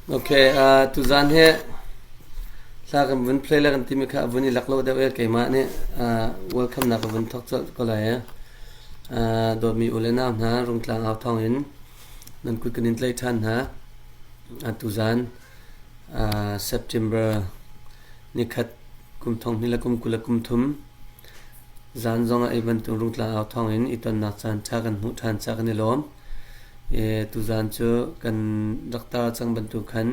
Okay, uh, tuzan hi hla kan vun play le kan timi kha a vun i lak lo deuh e keimah nih uh, welcome nak ka vun thok colh ko lai e. Uh, dawtmi u le nau hna rungtlang au thawng in nan kut kan in tlaih ṭhan hna. Uh, tuzan uh, September nikhat kum thong hnih le kum 20 le kum thum zan zong ah ei bantuk rungtlang au thawng in i tonnak caan ṭha kan hmuh ṭhan ca kan i lawm. Tuzaan cu kan rak tar cang bantuk khan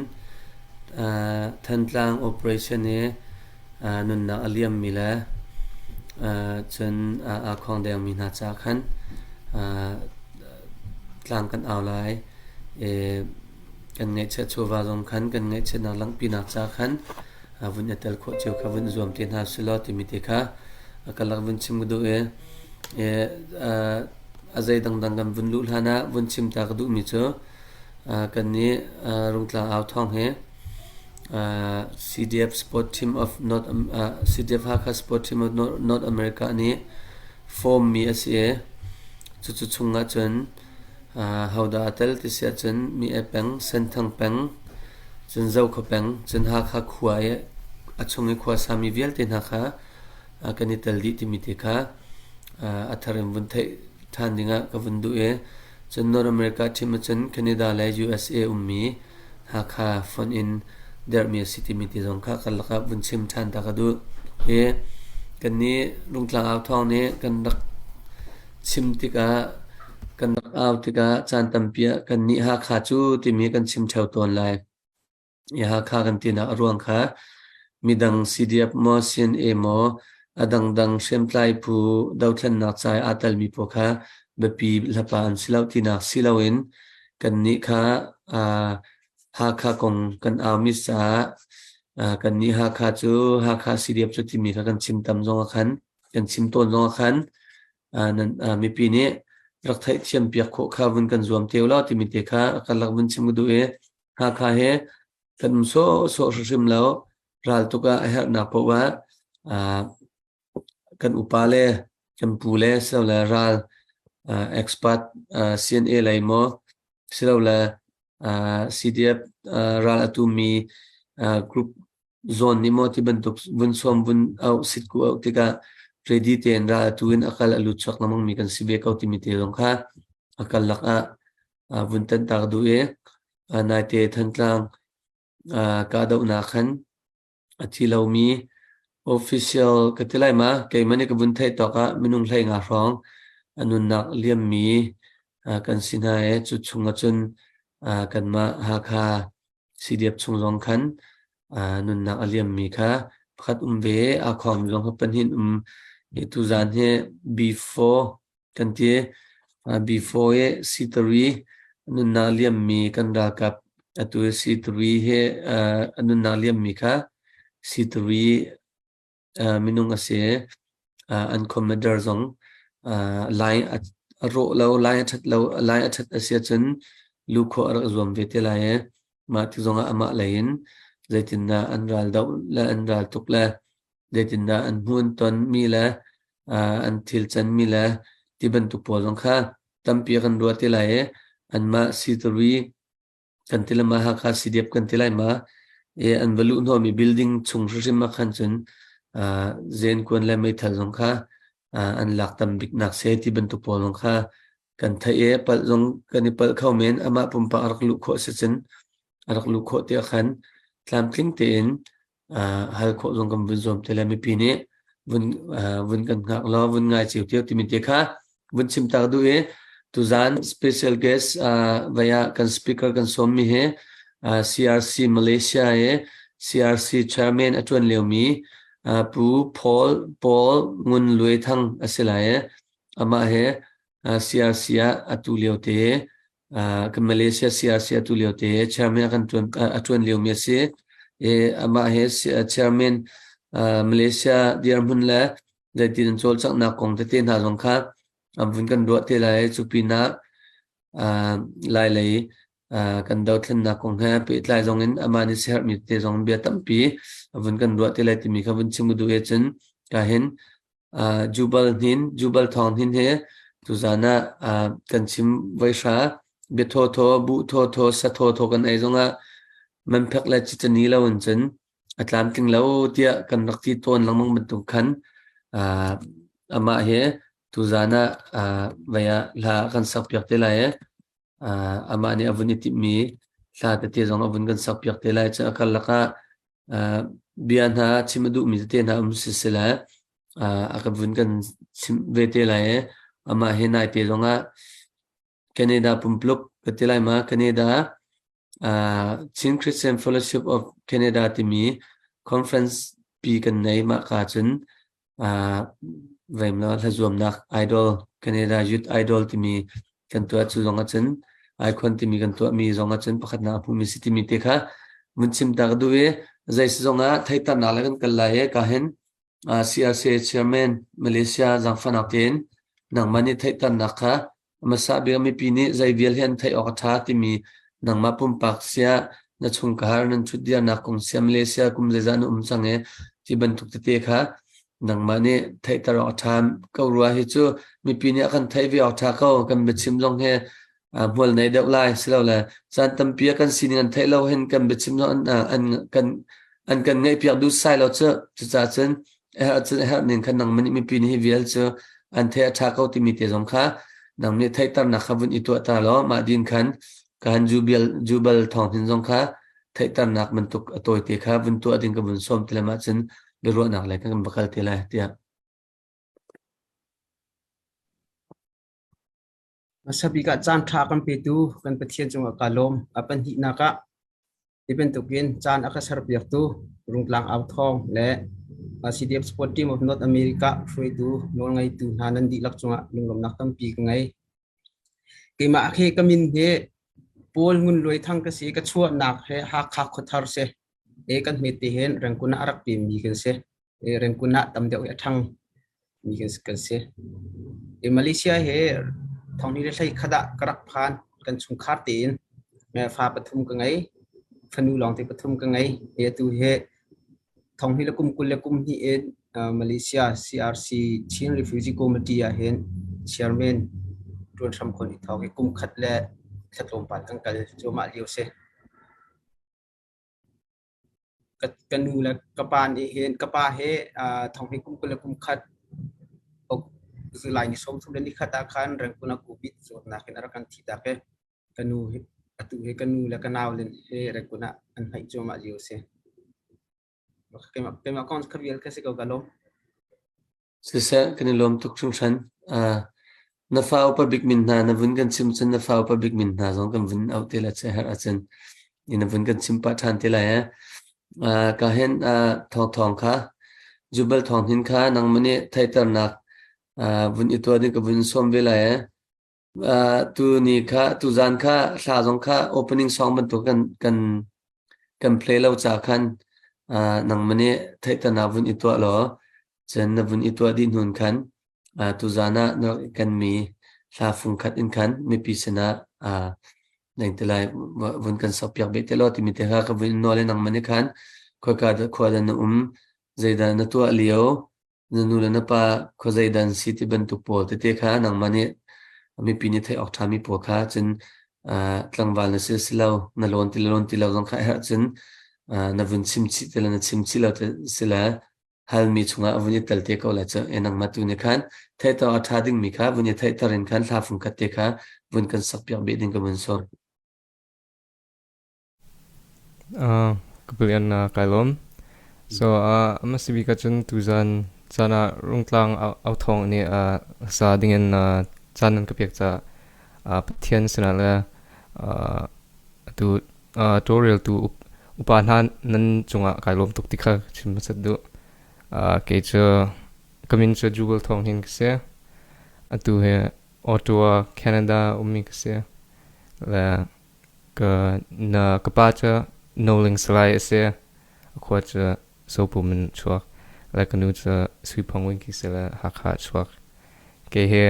Thantlang operation i nunnak a liammi le cun aa khawng dengmi hna ca khan tlang kan au lai. Kan ngaihchiat chawva zong khan kan ngaihchiatnak langhpinak ca khan vun i tel khawh cio kha vun zuam te hna selaw timi te kha ka lak vun chim ka duh i a zei dangdang kan vun luh hlan ah vun chim ta ka duhmi cu kan nih Rungtlang au thawng hi CDF Sport Team of North CDF Hakha Sport Team of North America nih form mi a si i cucu chung ah cun hodah a tel ti si ahcun Mi E peng, Senthang peng, cun Zokhua peng, cun Hakha khua i a chung i khua sami vialte hna kha kan i tel dih timi te kha a thar in vun theih ṭhan dingah ka vun duh i cun North America thim ahcun Canada le USA ummi Hakha fonh in derhmi a si timi ti zong kha kan lakah vun chim ṭhan ta ka duh. Hi kannih Rungtlang au thawng nih kan rak chim tikah kan rak au tikah caan tampi ah kannih Hakha cu timi kan chim ṭheo tawn lai. Hakha kan tinak a ruang kha midang CDF maw CNA maw a dangdang hriamtlai phu dothlennak ca i aa telmi pawl kha biapi hlapa an si lo tinak si loin kannih kha Hakha kong kan aumi caah kannih Hakha cu Hakha CDF cu timi kha kan chim tam zong ah khan kan chim tawn zong ah khan mipi nih rak theihthiam piak khawh kha vun kan zuam te law timi te kha kan lak vun chim ka duh i Hakha he kan um sawhsawh hrimhrim lo. Raltuk ah a herhnak paoh ah kan upa le kan pu le silole ral expert CNA lei maw silole CDF ral a tumi group zawn nih maw ti bantuk vun sawm vun auh sitku auh tikah ready tein ral a tu in a kal a lut chuak lengmang mi kan si ve ko timi te zong kha a kal lak ah vun tantak duh i naite Thantlang kahdohnak khan a thi lomi official ka ti lai ma keimah nih ka vun theih tawk ah minung hlei nga hrawng a nunnak liammi kan si hna i cu chung ahcun kanmah Hakha CDF chung zong khan nunnak a liammi kha pakhat um ve aa khawngmi zong kha pahnih um i tuzaan hi B4 kan ti. Before i C3 nunnak liammi kan ralkap atu C3 he a nunnak liammi kha C3 minung a si. An commander zong line a rawh lo, line a ṭhat lo, line a ṭhat a si ahcun lu khawh a rak zuam ve te lai i mah ti zongah amah lei in zeitindah an ral doh le an ral tuk le zeitindah an hmun tonmi le an thil canmi le ti bantuk pawl zong kha tampi kan ruah te lai i anmah C3 kan ti le ma Hakha CDF kan ti lai ma e an va luh hnawhmi building chung hrimhrim ah khan cun zenkuan le meithal zong kha an lak tam bik nak se ti bantuk pawl zong kha kan theih i palh zong kan i palh kho men amah pumpak a rak luh khawh si cun a rak luh khawh tiah khan tlamtling tein hal khawh zong kan vun zuam te le mipi nih vun vun kan hngak law vun ngai cio tiu timi te kha vun chim tak duh i tuzan special guest vaya kan speaker kan sawm mi hi CRC Malaysia i CRC chairman a tuan lio mi Pu Paul Paul Ngun Luai Thang a si lai i amah he CRC ah atu lio te kan Malaysia CRC atu lio te chairman kan tuan a tuan lio mi a si. E amah he chairman Malaysia dirhmun le zeitin an cawlcanghnak kong tete hna zong kha an vun kan ruah te lai. Cu pinah lai lei kan dothlennak kong he pehtlai zong in amah nih siaherhmi te zong bia tampi a vun kan ruah te lai timi kha vun chim ka duh ahcun ka hin Jubal Hnin, Jubal Thawng Hnin he tuzaan ah kan chim voi hra. Bia thawthaw, buh thawthaw, sa thawthaw kan ei zongah Manphek le cicani lo in cun a tlamtling lo tiah kan rak ti tawn lengmang bantuk khan amah hi tuzaan ah vei ah hla kan sakpiak te lai i amah nih a vun i timhmi hla tete zong a vun kan sakpiak te lai. Cun a karlak ah bia hna chim a duhmi tete hna um siseh a ka vun kan chimh ve te lai i amah hi naite zongah Canada pumpuluk ka ti lai ma Canada Chin Christian Fellowship of Canada timi conference pi kan nei mah ka cun veimlo hlazuamnak idol Canada Youth Idol timi kan tuah cu zong ahcun icon timi kan tuahmi zong ahcun pakhatnak a hmumi si timi te kha mun chim ta ka duh i zei si zong ah theihternak le kan kal lai i ka hin CRC Chairman Malaysia zaangfahnak tein nangmah nih theihternak kha hmasa bik mipi nih zei vial hi an theih awk a ṭha timi nangmah pumpak siah na chungkhar nan ṭhutdirnak kong siah Malaysia kum zeizah na um cang i ti bantuk tete kha nangmah nih theihter awk a ṭha ko rua hi cu mipi nih a kan theih ve awk ṭha ko kan biachim zong hi hmual nei deuh lai silole caan tampi ah kan sining an theih lo hin kan biachim zong an kan an kan ngaihpiak duh sai lo cu cucaah cun cun herh ning khan nangmah nih mipi nih hi vial cu an theih a ṭha ko timi te zong kha nang nih theihternak kha vun i tuah ta law mah din khan kan jubal jubal thawng hin zong kha theihternak bantuk a tawite kha vun tuah ding ka vun sawm ti lam ahcun biaruahnak le kan va kal te lai tiah. Hmasa bik ah caan ṭha kan petu kan Pathian cungah kaa lawm. A pahnihnak ah hi bantukin caan a ka serpiaktu Rungtlang Au Thawng le CDF Sport Team of North America hruaitu nawlngeitu hna nan dihlak cungah lunglawmhnak tampi ka ngei. Keimah khi ka min hi Paul Ngun Luai Thang ka si. Ka chuahnak he Hakha Khuathar si. E kan hmete hin Rangoon ah a rak pemmi kan si. Rangoon ah tam deuh hi a ṭhang mi kan si. Malaysia hi thonghnih le hlei khat ah ka rak phan. Kan chungkhar tein fa pathum ka ngei. Fanu lawngte pathum ka ngei. Atu hi thonghnih le kum 20 le kum hnih in Malaysia CRC Chin Refugee Committee ah hin chairman ṭuan hram khon i thawk i kum khat le thla tlawmpal kan kal cuahmah lio si. Ka nu le ka pa nih hin ka pa hi thonghnih kum 20 le kum khat July ni 30 le nikhat ah khan Rangoon ah COVID zawtnak in a rak kan thihtak i ka nu hi atu hi ka nu le ka nau le hi Rangoon ah an hnaih cuahmah lio a si. Keimah kong kha vial ka si ko ka lawm. Siseh, kan i lawm tuk hringhran. Na fa upa bik min hna na vun kan chim cun na fa upa bik min hna zong kan vun auh te lai che herh ahcun na vun kan chim pah ṭhan te lai eh. Ka hin thawng thawng kha Jubal thawng hin kha nangmah nih theihternak vun i tuah ding ka vun sawm ve lai eh. Tu ni kha tuzaan kha hla zong kha opening song bantuk kan kan kan play lo ca khan nangmah nih theihternak vun i tuah law cun na vun i tuah dih hnun khan tuzaan ah na rak i kenmi hla fungkhat in khan mipi sinah neng te lai vun kan sakpiak beh te law timi te kha ka vun in nawl i nangmah nih khan khoika khua dah na um zeidah na tuah lio na nu le na pa khuazei dan si ti bantuk pawl tete kha nangmah nih mipi nih theih awk ṭhami pawl kha cun tlangval na si si lo na lawn ti le lawn ti lo zong kha herh cun na vun chim chih ti le na chim chih lo ti si le halmi chungah a vun i tel te ko lai cu e nangmah tu nih khan theihter a ṭha dingmi kha vun i theihter in khan hla fungkhat te kha vun kan sakpiak beh ding ka vun sawm. Ka palian kai lawm. So a hmasa bik ahcun tuzan caan ah Rungtlang authawng nih sa dingin caan nan ka pek caah Pathian sinah le atu tawlreltu upa hna nan cungah kai lawm tuk ti kha chim hmasat duh. Kei cu ka min cu Jubal Thawng Hnin ka si. Atu hi Ottawa, Canada ummi ka si. Le Ka na ka pa cu Noling Salai a si. A khua cu Sopum in a chuak. Le ka nu cu Suiphong Wingki si le Hakha a chuak. Kei hi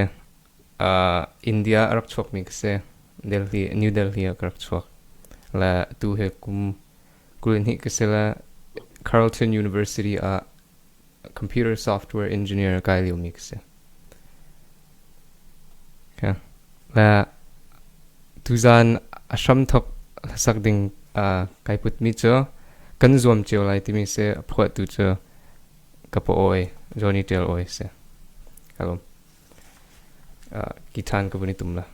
India a rak chuakmi ka si. Delhi, New Delhi ah ka rak chuak. Le atu hi kum 22 ka si le Carleton University ah computer software engineer kai liomi ka si. Okay. Le tuzan a hramthok hlasak ding Kai putmi cu kan zuam cio lai timi si a phuahtu cu ka pa awi Johnny Ṭial Awi si. Ka lawm. Guitar ka vun i tum la.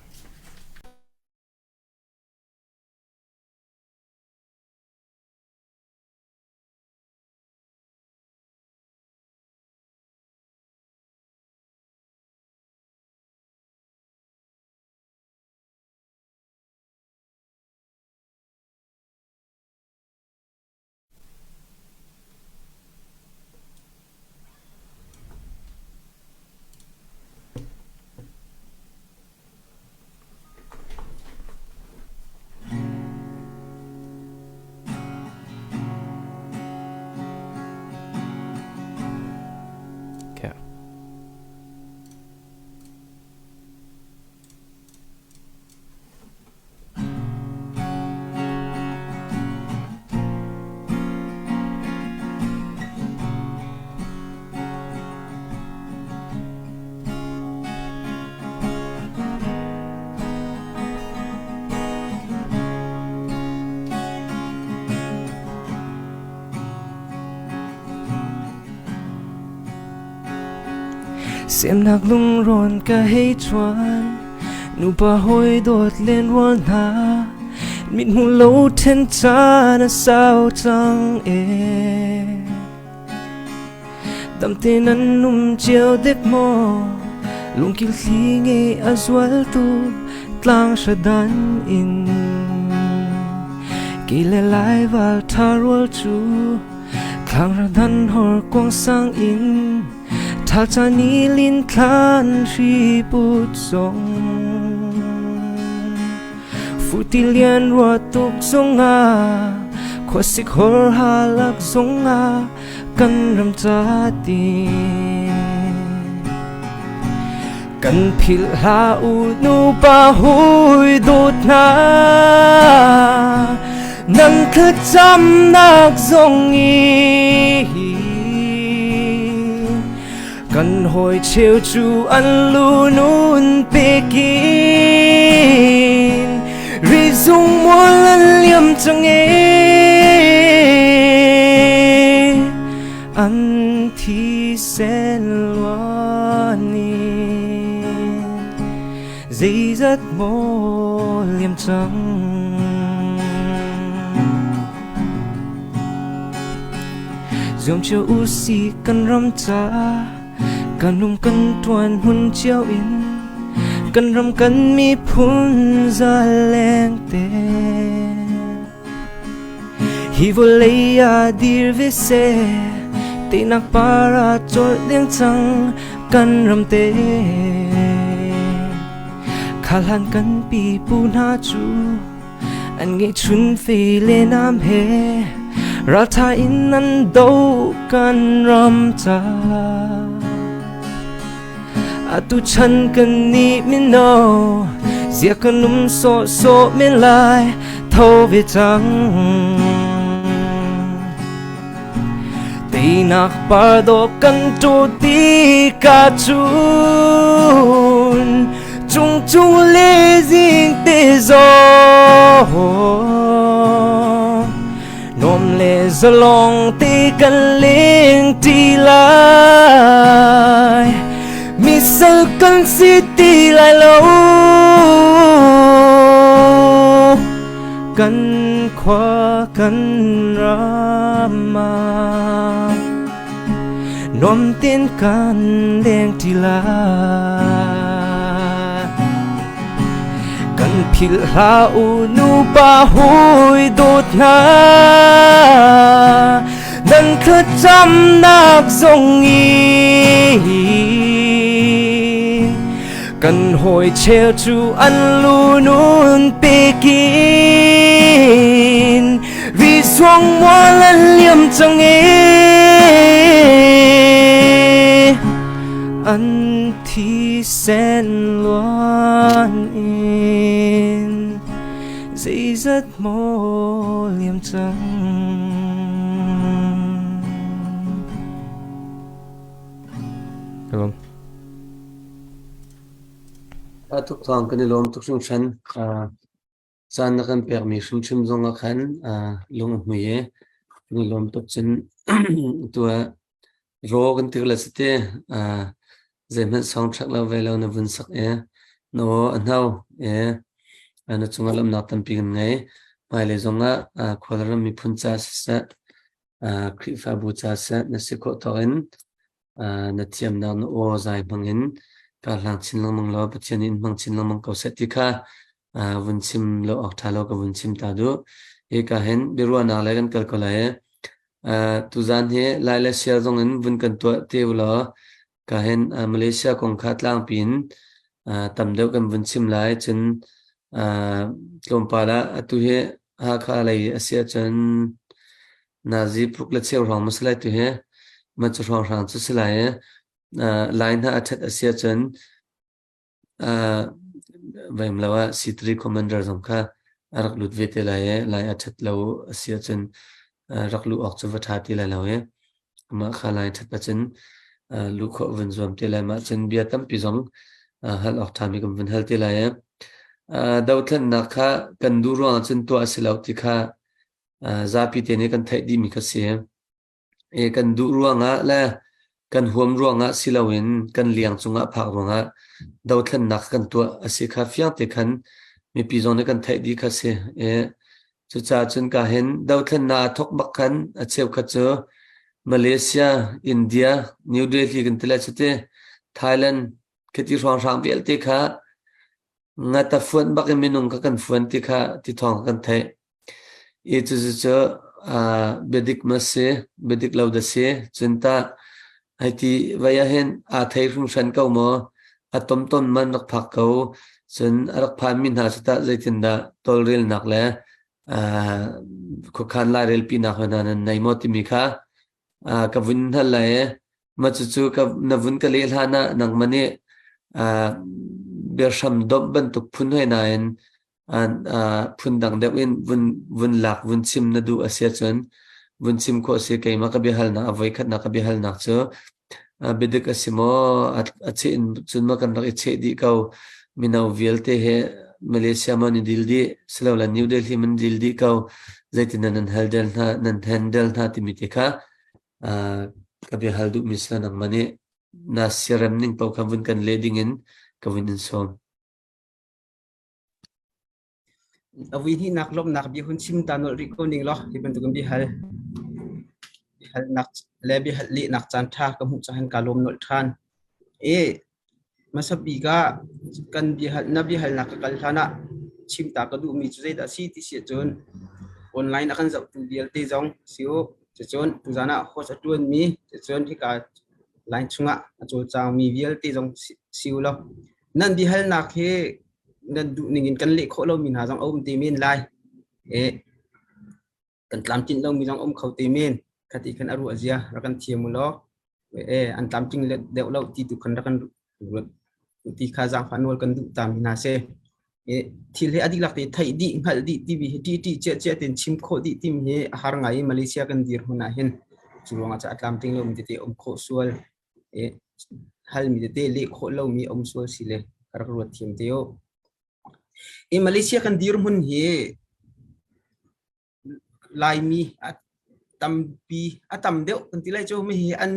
Okay. Semnak lungrawn ka hei chuan Nupa hawi dawt len rual hna Mithmuh lo then caan a sau cang e Damte nan um cio dek maw Lungkil thli nge a zual tu tlang hradan in Kei le lai val tha rual cu Thlang hradan hor kuang sang in Thalca ni lin thlan hri put zong Futi lian rua tuk zongah khuasik hor halak zongah kan ram ca ti kan philh hlah u nupa hui dawt hna nan thlacamnak zong i kan hawi cheu cu an lu nun pekin rizung mual an liam cang e an thisen luan in zeizat maw liam cang Zuam cio usi kan ram ca kan um kan tuan hun cio in kan ram kan miphun zaleng te Hi vawlei ah dir ve seh teinak par ah cawlh deng cang kan ram te Kha hlan kan pipu hna cu an ngeihchun fei le nam he raltha in an do kan ram ca Atu chan kan nih mino zia kan um sawh sawh men lai tho ve cang Teinak par dawh kan tu ti ka cun cung cung le zing te zaw Nuam le zalong te kan leng ti lai Mi sal kan si ti lai lo Kan khua kan ram ah Nuam ten kan leng ti lai Kan philh hlah u nupa hawi dawt hna nan thlacamnak zong in kan hawi cheu cu an lu nun pekin ri suang mual an liam cang e an thisen luan in zeizat maw liam cang. Lawm. Tuk thawng kan i lawm tuk hringhran. Caan na kan pekmi hrimhrim zong ah khan lung a hmui i kan i lawm tuk. Cun tu ah raw kan ti le site zeihmanh soundtrack lo ve lo na vun sak i na aw a hno i na cungah lawmhnak tampi kan ngei. Hmailei zongah khualram miphun ca siseh, Khrihfabu ca siseh na si khawh tawk in na thiamnak na aw zai hmang in ka hlang chin lengmang law Pathian nih in hmang chin lengmang ko seh ti kha vun chim lo awk ṭha lo ka vun chim ta duh. Hi ka hin biaruahnak le kan kal ko lai i tuzan hi Lai le Sial zong in vun kan tuah te u law ka hin Malaysia kong kha tlangpi in tam deuh kan vun chim lai. Cun tlawmpal ah atu hi Hakha lei a si ahcun nazi pruk le cheu hrawng maw si lai tu hi mah cu hrawnghrang cu si lai i lai hna a ṭhat a si ahcun vaim lo ah C3 commander zong kha a rak lut ve te lai i lai a ṭhat lo a si ahcun rak luh awk cu va ṭha ti lai lo i amah kha lai ṭhat ahcun luh khawh vun zuam te lai. Mah cun bia tampi zong hal awk ṭhami kan vun hal te lai i dothlennak kha kan duh ruangah cun tuah a si lo ti kha zapi te nih kan theih dihmi kha si. I kan duh ruangah le kan huam ruangah si loin kan liang cungah phak ruangah dothlennak kan tuah a si kha fiang te khan mipi zong nih kan theih dih kha si. I cucaah cun ka hin dothlennak a thawk bak khan a cheukhat cu Malaysia, India, New Delhi kan ti lai cu ti, Thailand khiti hrawnghrang vialte kha ngata fuan bak in minung kha kan fuan ti kha ti thawng kan theih. I cucu biadik ma si, biadik lo da si. Cun tah hei ti vai ahhin aa thei hringhran ko maw? A tomtom man rak phak ko. Cun a rak phanmi hna cu tah zeitindah tawlrelnak le khuakhan lairelpinak hna nan nei maw timi kha ka vun hngal lai i mah cucu ka na vun ka leh hlan ah nangmah nih biahram domh bantuk phun hoi nain phundang deuh in vun vun lak vun chim na duh a si ahcun vun chim khawh a si. Keimah ka biahalnak a voikhatnak ka biahalnak cu biadik a si maw a cheh in cun maw kan rak i cheh dih ko mino vialte he Malaysia maw nan dil dih silole New Delhi man dil dih ko zeitin nan hal del hna nan handle hna timi te kha ka biahal duhmi si nangmah nih na siarem ning paoh kha vun kan leh ding in ka vun in sawm. A vui hnihnak lawmhnak bia hun chim ta nolh rih ko ning law hi bantukin biahal biahalnak le biahal lehnak caan ṭha ka hmuh cahan kaa lawm nolh ṭhan. E hmasa bik ah kan biahal na biahalnak ka kal hlan ah chim ta ka duhmi cu zeidah a si ti si ahcun online a kan zohtu vialte zong si u. Cucun tuzaan ah host a ṭuanmi cucun hika line chungah a cawlcangmi vialte zong si u law nan biahalnak hi nan duh ning in kan leh khawh lomi hna zong a um te men lai. E kan tlamtlinh lomi zong a um kho te men. Khati khan a ruah zia rak kan thiam u law e an tlamtling deuh lo ti tu khan rak kan ruat ti kha zaangfah nawl kan duh ta mi hna se. E thil hi a dihlak te theih dih hngalh dih timi hi ṭih ṭih ciah ciah ten chim khawh dih timi hi a har ngai i Malaysia kan dir hmun ah hin cu ruangah cu a tlamtling lomi tete um khawh sual i halmi tete leh khawh lomi a um sual si le ka rak ruat thiam te u. I Malaysia kan dirhmun hi Laimi a tampi a tam deuh kan ti lai cu mi hi an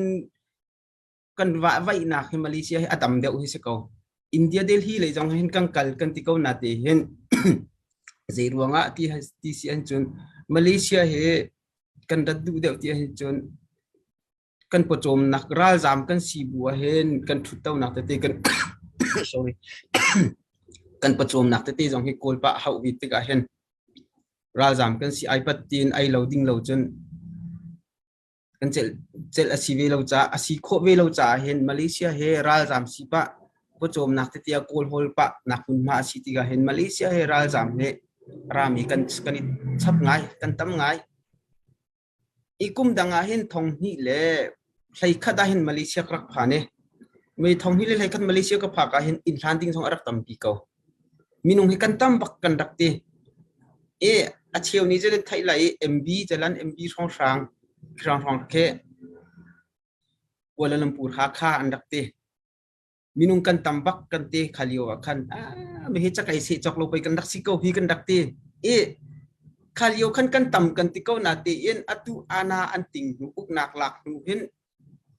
kan vahvaihnak hi Malaysia hi a tam deuh hi si ko. India Delhi lei zong hin kan kal kan ti ko na te hin zei ruangah ti ti si an cun Malaysia hi kan rat duh deuh ti hin cun kan pawcawmnak ralzaam kan si bu ahhin kan ṭhuttonak tete kan sorry kan pawcawmnak tete zong hi kawl pah hauh bik tikah hin ralzaam kan si ai pat tiin ai lo ding lo cun kan celh celh a si ve lo caah a si khawh ve lo caah hin Malaysia he ralzaam si pah pawcawmnak tete a kawl hawl pah nak hmunhma a si tikah hin Malaysia he ralzaam he rami kan kan i chap ngai kan tam ngai. I kum dang ah hin 2011 ah hin Malaysia ka rak phan i mei 2011 Malaysia ka phak ah hin inn hlan ding zong a rak tampi ko. Minung hi kan tam bak kan rak ti. I a cheu nih cun theih lai i MB jalan MB hrawnghrang hrawnghrang khi Kuala Lumpur Hakha an rak ti. Minung kan tam bak kan ti kha lio ah khan ah mi hi cakei seh cawk lo pei kan rak si ko hi kan rak ti. I kha lio khan kan tam kan ti ko na tein atu ana an ting hnu uknak lak hnu hin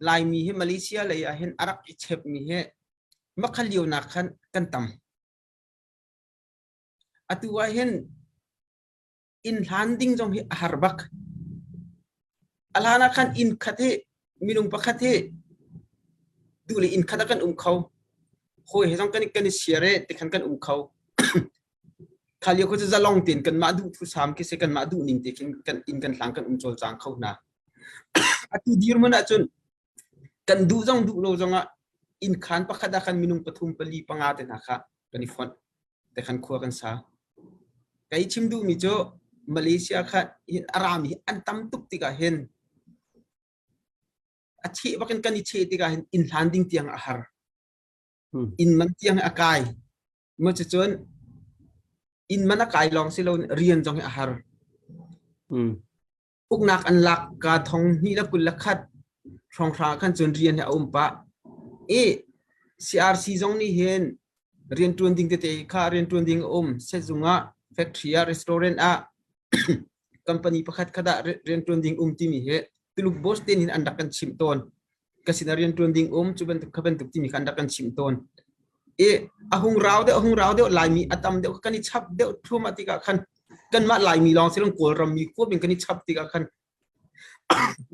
Laimi hi Malaysia lei ah hin a rak i chep mi hi makha lio nak khan kan tam. Atu ah hin inn hlan ding zong hi a har bak. A hlan ah khan inn khat hi minung pakhat hi duh le inn khat ah kan um kho. Hawi he zong kan i share i tikhan kan um kho. Kha lio kha cu zalong tein kanmah duh thusam khi si kanmah duh ning te khin kan inn kan hlang kan um cawlcang kho hna. Atu dirhmun ahcun kan duh zong duh lo zong ah inn khaan pakhat ah khan minung pathum pali panga te hna kha kan i fonh. Te khan khua kan sa. Kai chim duhmi cu Malaysia kha hin a rami hi an tam tuk tikah hin a cheh bakin kan i cheh tikah hin inn hlan ding tiang a har. Inn man tiang a kai. Mu cucun inn man a kai lawng si lo rian zong hi a har. Uknak an lak ka thong hnih le 21 hrawnghrang khan cun rian hi a um pah. I CRC zong nih hin rian ṭuan ding tete kha rian ṭuan ding a um. Sehzung ah, factory ah, restaurant ah, company pakhat khat ah rian ṭuan ding um timi hi Tuluk boss te nih an rak kan chimh tawn. Ka sinah rian ṭuan ding um cu bantuk kha bantuk timi kha an rak kan chimh tawn. I a hung rau deuh a hung rau deuh Laimi a tam deuh kan i chap deuh thluahmah tikah khan kanmah Laimi lawng si lo Kawlram mi huap in kan i chap tikah khan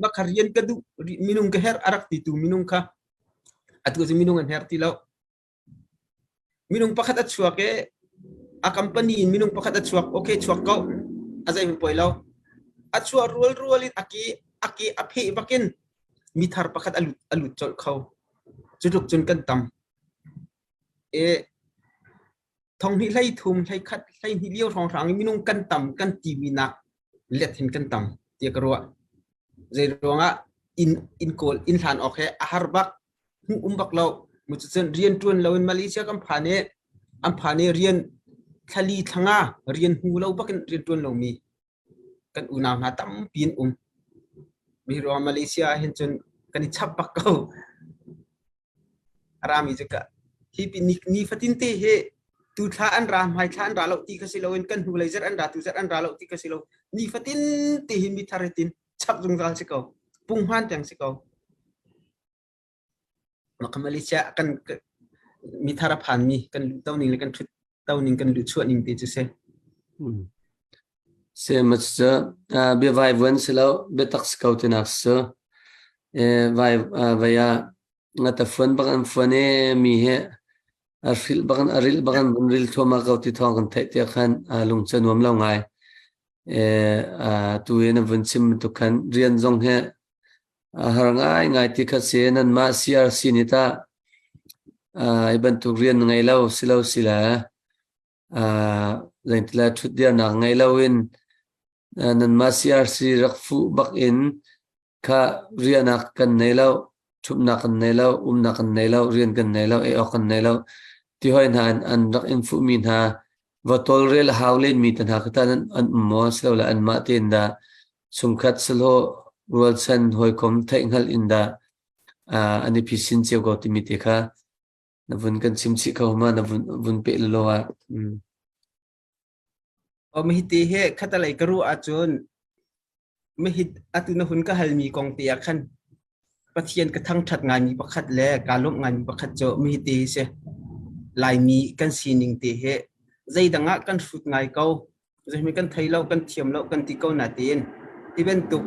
mah kha rian ka duh minung ka herh a rak titu minung kha atu cu minung an herh ti lo. Minung pakhat a chuak i a company in minung pakhat a chuak okay chuak ko a zeihmanh poi lo. A chuah rualrual in a ke a pheh bakin mi thar pakhat a lut colh kho. Cu tluk cun kan tam. I thonghnih hlei thum hlei khat hlei hnih lio hrawnghrang i minung kan tam kan timi nak let hin kan tam tiah ka ruah. Zei ruangah inn kawl inn hlan awk he a har bak hmuh um bak lo. Mu cucun rian ṭuan loin Malaysia kan phan i an phan i rian thlali thlanga rian hmu lo bakin rian ṭuan lomi kan unau hna tampi an um. Mi ruang Malaysia ah hin cun kan i chap bak ko. A rami cu ka hi ni, ni fatin te hi tu thla an ra hmai thla an ra lo ti kha si loin kan hnulei zarh an ra tu zarh an ra lo ti kha si lo ni fatin te hi mi thar tin chap zungzal si ko punghman tiang si ko Maka Malaysia kan mi thar a phanmi kan luh to ning le kan ṭhut to ning kan luhchuah ning te cu si. Se ma cu bia vai vuan si lo biatak si ko tinak si. Vai vai ah ngata fuan bak an fuan i mi he a hrilh bak a rilh bak an vun ril thluahmah ko ti thawng kan theih tiah khan lung cu a nuam lo ngai. Tu i na vun chim bantuk khan rian zong he A har ngaingai ti kha si. Nanmah CRC nih tah hi bantuk rian na ngei lo si lo si le zeintile ṭhutdirnak ngei loin nanmah CRC rak fuh bak in kha riahnak kan nei lo, ṭhutnak kan nei lo, umnak kan nei lo, rian kan nei lo, ei awk kan nei lo ti hoi hna in an rak in fuhmi hna va tawlrel a hau lenmi te hna kha tah an um maw silole anmah tein dah chungkhat sahlawh rualchan hawikom theihhngalh in dah an i phisin cio ko timi te kha na vun kan chim chih kho ma na vun vun peh lelaw ah. Om hi ti he khatalei ka ruah ahcun Mahit atu na hun ka halmi kong te ah khan Pathian ka thangṭhat ngaimi pakhat le kaa lawmh ngaimi pakhat cu mahhi te hi si. Laimi kan sining te hi zeidang ah kan hrut ngai ko. Zeihmanh kan thei lo, kan thiam lo, kan ti ko natein ti bantuk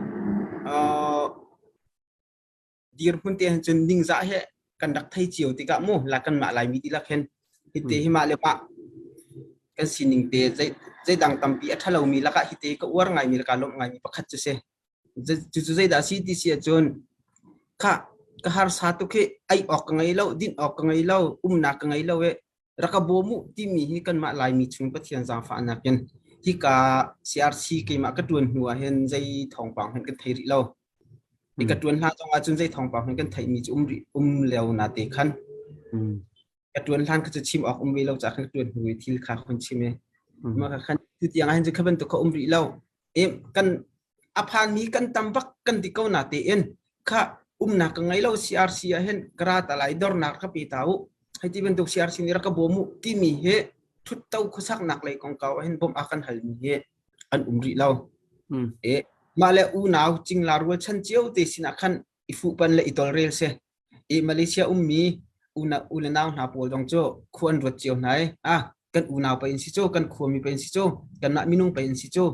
dirhmun te han cun ningzah he kan rak thei cio tikah mu la kanmah Laimi dihlak hin hite hi mah le mah kan sining te zeidang tampi a ṭhalomi lakah hite ka uar ngaimi le kaa lawmh ngaimi pakhat cu si. Cucu zeidah a si ti si ahcun kha ka harsa tuk hi ei awk ka ngei lo, din awk ka ngei lo, umnak ka ngei lo i rak ka bawm u timi hi kanmah Laimi chung Pathian zaangfahnak in hika CRC keimah ka ṭuan hnu ah hin zei thawngpang hmanh kan thei rih lo. I ka ṭuan hlan zong ahcun zei thawngpang hmanh kan theihmi cu um rih um lio na te khan. Ka ṭuan hlan kha cu chim awk um ve lo caah khan ka ṭuan hnu i thil kha hun chim i mah kha khan tu tiang ah hin cu kha bantuk kha um rih lo. E kan a phanmi kan tam bak kan ti ko na tein kha umnak ka ngei lo CRC ah hin ka ra ta lai dornak ka pe ta u. Hei ti bantuk CRC nih rak ka bawm u timi hi. Ṭhutto khuasaknak lei kongkau ah hin bawmh a kan halmi hi an um rih lo. E, mah le unau cingla rualchan cio te sinah khan i fuhpan le i tolrel si. I Malaysia ummi una u le nau hna pawl zong cu khua an ruat cio hna i ah kan unau pa in si cu kan khuami pa in si cu kanmah minung pa in si cu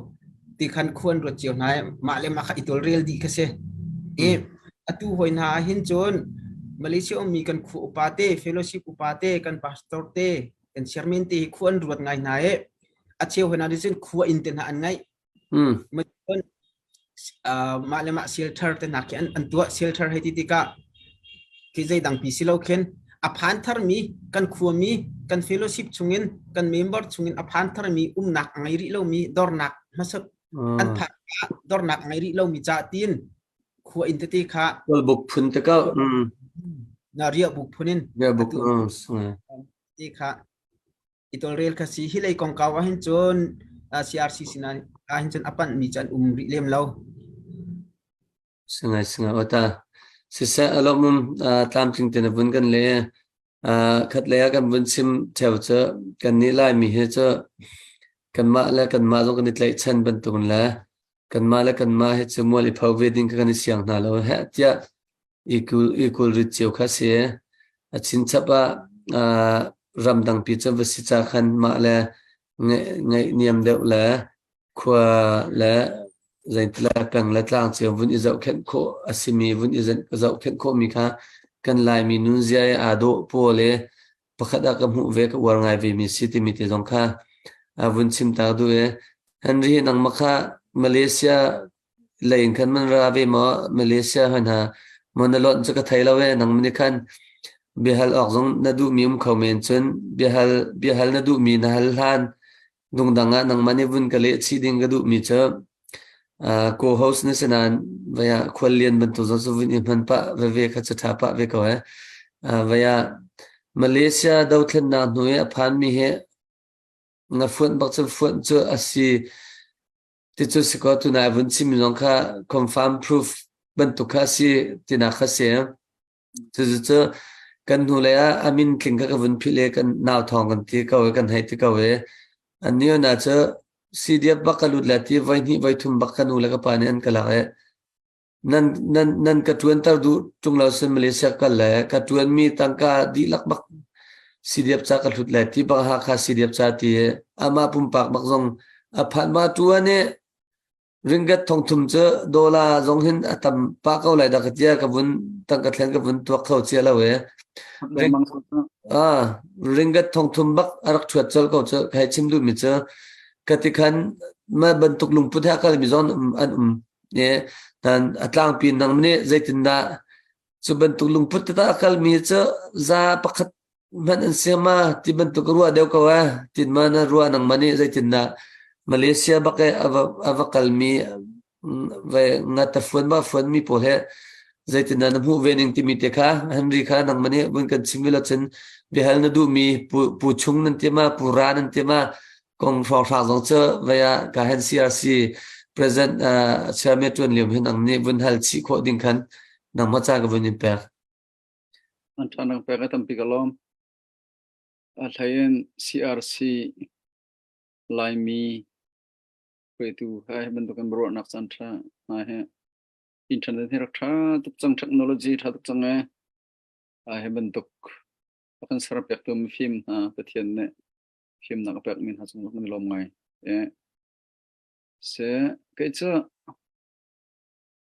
ti khan khua an ruat cio hna i mah le mah kha i tolrel dih kha si. I atu hoi hna ah hin cun Malaysia ummi kan khua upa te, fellowship upa te, kan pastor te, kan chairman te hi khua an ruat ngai hna i a cheu hna nih cun khua inn te hna an ngaih. Cun mah le mah shelter te hna khi an tuah. Shelter hei ti tikah khi zeidang pi si lo khin a phan tharmi kan khuami kan fellowship chungin kan member chungin a phan tharmi umnak a ngei rih lomi dornak hmasa an phan dornak a ngei rih lomi ca tiin khua inn tete kha Kawlbuk phun te ko. Na riahbuk phun in Riahbuk. Te kha i tawlrel kha si. Hi lei kongkau ah hin cun CRC sinah ah hin cun a panh mi cu an um rih lem lo. Singai singai ota. Siseh alomum tlamtling te na vun kan le khat lei ah kan vun chim theo cu kan nih Laimi hi cu kanmah le kanmah zong kan i tlaihchan bantukin le kanmah le kanmah hi cu mual i pho ve ding kha kan i siang hna lo heh tiah i kulrit cio kha si. A chinchap ah ramdangpi cu va si ca khan mah le ngeih niam deuh le khua le zeitila peng le tlang cio vun i zohkhenh khawh a simi vun i zohkhenh khawhmi kha kan Laimi nunzia i aa dawh pawl i pakhat ah ka hmuh ve ka uar ngai vemi si timi te zong kha vun chim ta duh i Henry nangmah kha Malaysia lei in khan man ra ve maw? Malaysia hoi hna maw na lonh cu ka thei lo e. Nang nih khan biahal awk zong na duhmi um kho men cun biahal biahal na duhmi na hal hlan dungdang ah nangmah nih vun ka leh chih ding ka duhmi cu co-host na si nain vaya khuallian bantuk zong cu vun i hman pah veve kha cu ṭha pah ve ko e. Vaya Malaysia dothlennak hnu i a phanmi hi na fuanh bak cu fuanh cu a si. Ti cu si kaw tunai vun chimmi zong kha confirm proof bantuk kha a si tinak kha si. Cucu cu kan hnulei ah a min tling kha ka vun philh i kan nau thawng kan ti ko i kan hei ti ko i an ni na cu CDF bak ka lut le ti voi hnih voi thum bak ka nu le ka pa nih an ka lak i Nan, nan, nan ka ṭuanter duh ṭung lo sin Malaysia kal le ka ṭuanmi tangka dihlak bak CDF ca ka hlut le ti bak Hakha CDF ca ti amah pumpak bak zong a phan ma ṭuan i ringgit thongthum cu dollar zong hin a tam pah ko lai dah ka tia ka vun tangka thlen ka vun tuak kho cia lo e. Ah, ringgit thongthum bak a rak ṭhuat col ko cu kai chim duh mi cu ka ti khan ma bantuk lungput he a kal mi zong an um. Nan a tlangpi nang nih zeitindah cu bantuk lungput tete a kalmi cu za pakhat hmanh an si ma ti bantuk ka ruah deuh ko eh. Tin ma na ruah nangmah nih zeitindah Malaysia bak i a va kalmi ve nga ta fuan ba fuanmi pawl he zeitindah na hmuh ve ning timi te kha Henry kha nangmah nih vun kan chim lo cun biahal na duhmi pu, pu chung nan ti ma pu ra nan ti ma Kong hrawnghrang zong cu vei ah ka hen CRC president chairman ṭuan lio hin ang nih vun hal chih khawh ding khan nangmah ca ka vun in pek. An ṭha nang pek a tampi ka lawm. A hlei in CRC Laimi hruaitu hai bantukin ruahnak caan ṭha hna hi internet hi rak ṭha tuk cang technology ṭha tuk cang e. A hi bantuk a kan ser piaktu mifim hna Pathian nih fimnak a pekmi hna cung kan i lawm ngai. Se kei cu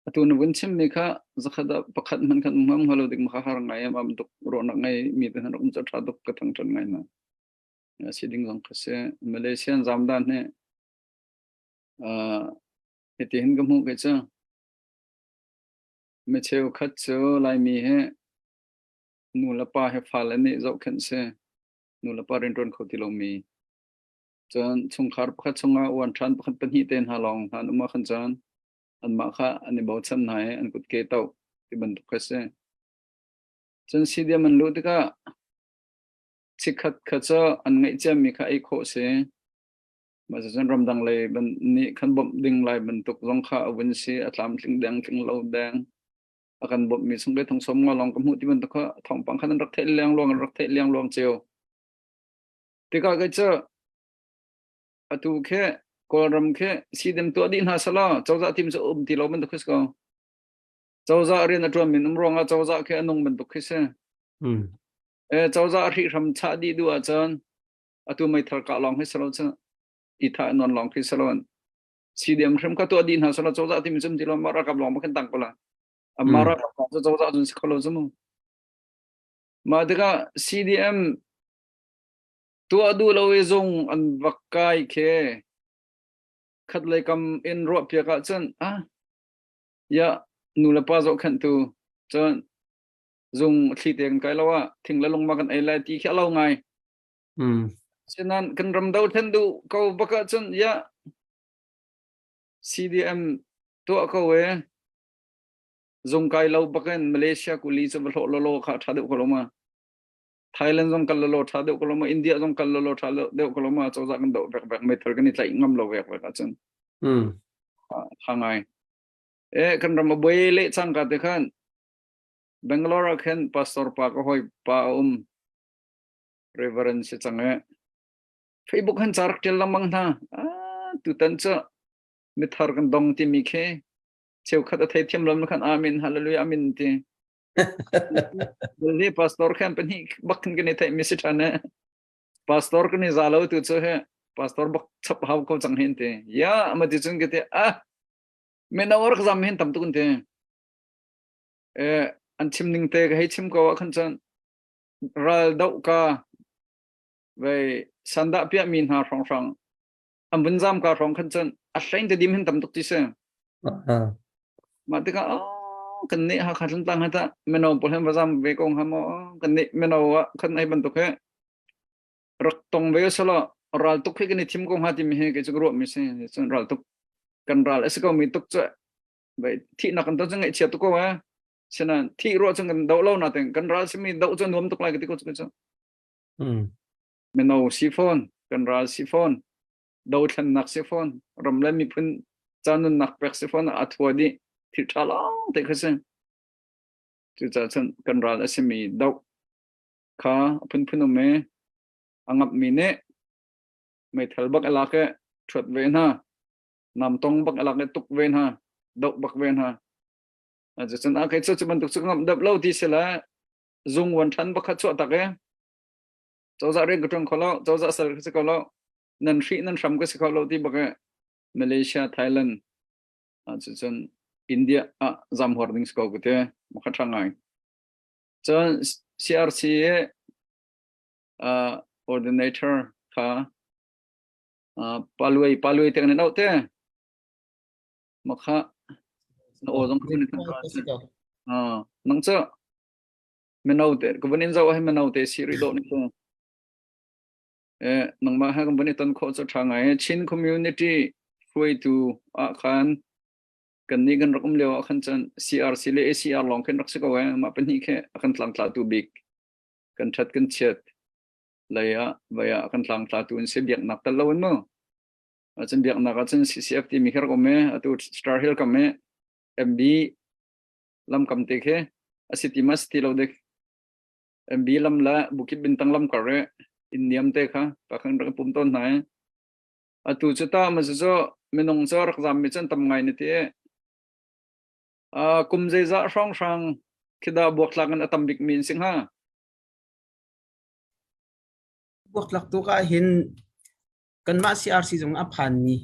atu na vun chimmi kha zakhat ah pakhat hmanh khan um hnga lo dik ma kha har ngai am am tuk ruahnak ngai mi te hna rak um cu tha tuk ka thang ṭhan ngai na. Si ding zong kha si Malaysian zam dan hi hiti hin ka hmuh kei cu mi cheukhat cu Laimi hi nu le pa he fale nih zohkhenh si nulepa rianṭuan kho ti lomi cun chungkhar pakhat chungah uan ṭhan pakhat pahnih te hna lawng hna an um ah khan cun anmah kha an i bochan hna i an kutke toh ti bantuk kha si. Cun CDM an luh tikah chikkhat kha cu an ngeih ciami kha ei khawh si. Mah cucun ramdang lei ban nih khan bawmh ding lai bantuk zong kha a vun si, a tlamtling deng, tling lo deng. A kan bawmhmi chung le thong som nga lawng ka hmuh ti bantuk kha thawngpang khan an rak theih lengluang an rak theih lengluang cio. Tikah kei cu. Atu khi Kawlram khi CDM tuah dih hna selaw cozah team cu um ti lo bantuk khi si ko. Cozah rian a ṭuan min um ruangah cozah khi a nung bantuk khi si. E, cozah hrihhram chah dih duh ahcun atu meithal kah lawng hi si lo cu i thah nawn lawng khi si lo. CDM hrim kha tuah dih hna selaw cozah team cu um ti lo mah ralkap lawng ma khin tang ko la. Amma ralkap lawng cu cozah cun si kho lo cu mu. Mah tikah CDM tuah duh lo i zung an va kai khi khatlei kam in ruahpiak ahcun ah ya nu le pa zohkhenhtu cun zung thli te kan kai lo ah thing le lung ma kan ei lai ti khi a lo ngai. Sinan kan ram do thlen duh ko bak ahcun ya CDM tuah ko e zung kai lo bakin Malaysia kuli cu va hlawh lolo kha tha deuh ko lo ma. Thailand zong kal lolo tha deuh ko lo ma India zong kal lolo tha deuh ko lo ma cozah kan doh vek vek meithal kan i tlaih ngam lo vek vek ahcun tha ngai e kan ram a buai le cangka te khan Bangalore ah khan pastor pa ka hoi pa a um Reverend si cang e Facebook han ca rak tial lengmang hna ah tutan cu mithar kan dong timi khi cheukhat a thei thiam lo khan amen hallelujah amen ti Hi pastor khan pahnih bak khin kan i theih mi si ṭhan e. Pastor kan i za lo tu cu he pastor bak chap hau ko cang hin ti. Ya ama ti cun ka ti ah mino rak zam hin tam tuk ti. Eh an chim ning te ka hei chim ko ah khan cun ral doh ka vei sandah piah mi hna hrawng hrang an vun zam ka hrawng khan cun a hlein te dim hin tam tuk ti si. Mah tikah oh kan nih Hakha Thantlang ha ta mino pawl hen va zam ve ko hnga maw kan nih mino ah khan ai bantuk he rak tong ve sala ral tuk hi kan i thim ko hnga timi hi kei cu ka ruah mi si cun ral tuk kan ral a si ko mi tuk cu vai thihnak kan ton cu ngaihchia tuk ko eh sinain thih ruah cun kan doh lo na teng kan ral simi doh cu nuam tuk lai ka ti ko cu cu Mino si fawn kan ral si fawn dothlennak si fawn ram le miphun ca nunnak pek si fawn a thua dih thil ṭha lawng te kha si cucaah cun kan ral a simi doh kha a phunphun um i a ngamhmi nih meithal bak a lak i ṭhuat ve hna namtong bak a lak i tuk ve hna doh bak ve hna cucun a kei cu cu bantuk cu ngamh deuh lo ti si le zung wan ṭhan bak kha chuah tak i cozah rian ka ṭuan kho lo cozah sal ka si ko lo nan hrih nan hram ka si kho lo ti bak Malaysia Thailand cucun India ah zam huar ding si ko ku te makha ṭha ngai cun CRC uh, ordinator kha uh, paluai paluai te kan te makha na aw zong kun uh, nang cu mino te ka vun in zoh ah mino te si rih dawh ni cu eh nangmah he kan vun i ton khawh cu ṭha ngai Chin community hruaitu ah khan kan nih kan rak um lio ah khan cun CRC le ACR lawng khin rak si ko eh mah pahnih khi a kan tlangtlatu bik kan ṭhat kan chiat lei ah vai ah kan tlangtlatu in si biaknak tal lo in mu cun biaknak ah cun CCF timi khi rak um e atu Star Hill kam e MB lamkam te khi a si ti ma si ti lo dek MB lam le Bukit Bintang lam kar i inn niam te kha pa khan rak pum tawn hna i atu cu ta ma cu minung cu rak zam mi cun tam ngai ni ti kum zeizah hrawng hrang khida buaktlak in a tam bik mi in sing ha Buaktlak tuk ah hin kanmah CRC zong a phanmi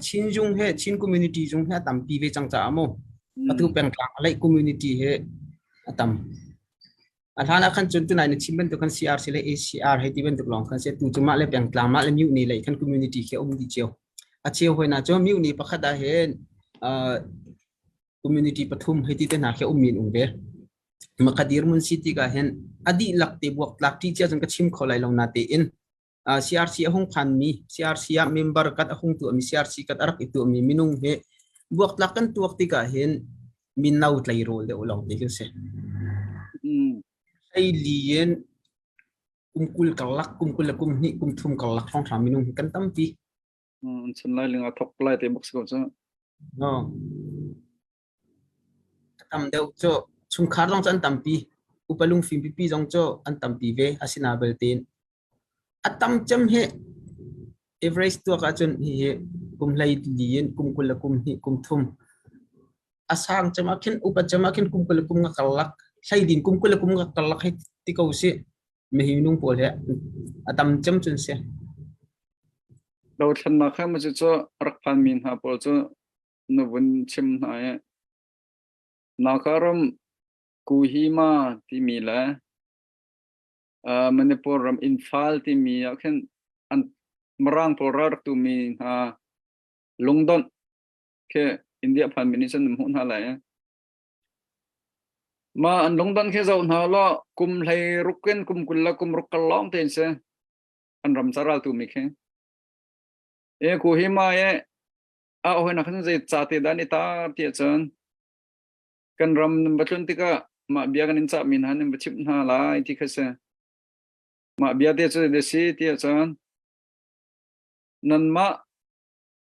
Chin zung he Chin community zung he a tampi ve cang caah mu atu pengtlang a leih community he a tam. A hlan ah khan cun tunai na chim bantuk khan CRC le ACR hei ti bantuk lawng khan si tu cu mah le pengtlang mah le myu ni lei khan community khi a um dih cio. A cheu hoi na cu myu ni pakhat ah hin community pathum hei ti te hna khi a um min um ve. Makadir mun si tikah hin a dihlak te buaktlak ṭi cia cun ka chim kho lai lo na tein CRC a hung phanmi CRC ah member kat a hung tuahmi CRC kat a rak i tuahmi minung hi buaktlak kan tuak tikah hin mino tleirawl deuh lawng te kan si. Hlei li in kum 20 karlak, kum 20 le kum hnih, kum thum karlak hrawnghrang minung hi kan tampi. An chan lai ling a thok lai te bak si ko cu. No. A tam deuh cu chungkhar zong cu an tampi. Upa lungfim pipi zong cu an tampi ve. Asina belte a tam cem hi. Average tuak ahcun hihi kum 14 in kum 20 le kum hnih kum thum a sang cem ah khin upa cem ah khin kum 20 le kum nga karlak hleidin kum 20 le kum nga karlak hei ti ko sih mihi minung pawl hi a tam cem cun si. Dothlennak kha maw cu rak phanmi hna pawl cu na vun chim hna i Nakaram Kuhima timi le Manipur ram Imphal timi ah khin an Mirang pawl ral rak tumi hna lungdonh khi India phanmi nih cun an hmuh hna lai. Mah an lungdonh khi zoh hna law kum hlei ruk in kum 20 le kum ruk kar lawng tein si an ram ca ral tumi khi. E Kuhima e a ohen ah khan zei ca te dah an i tar ti ahcun kan ram nan va tlun tikah mah bia kan in cahmi hna nan va chimh hna lai ti kha si. Mah bia te cu zei si ti ahcun nanmah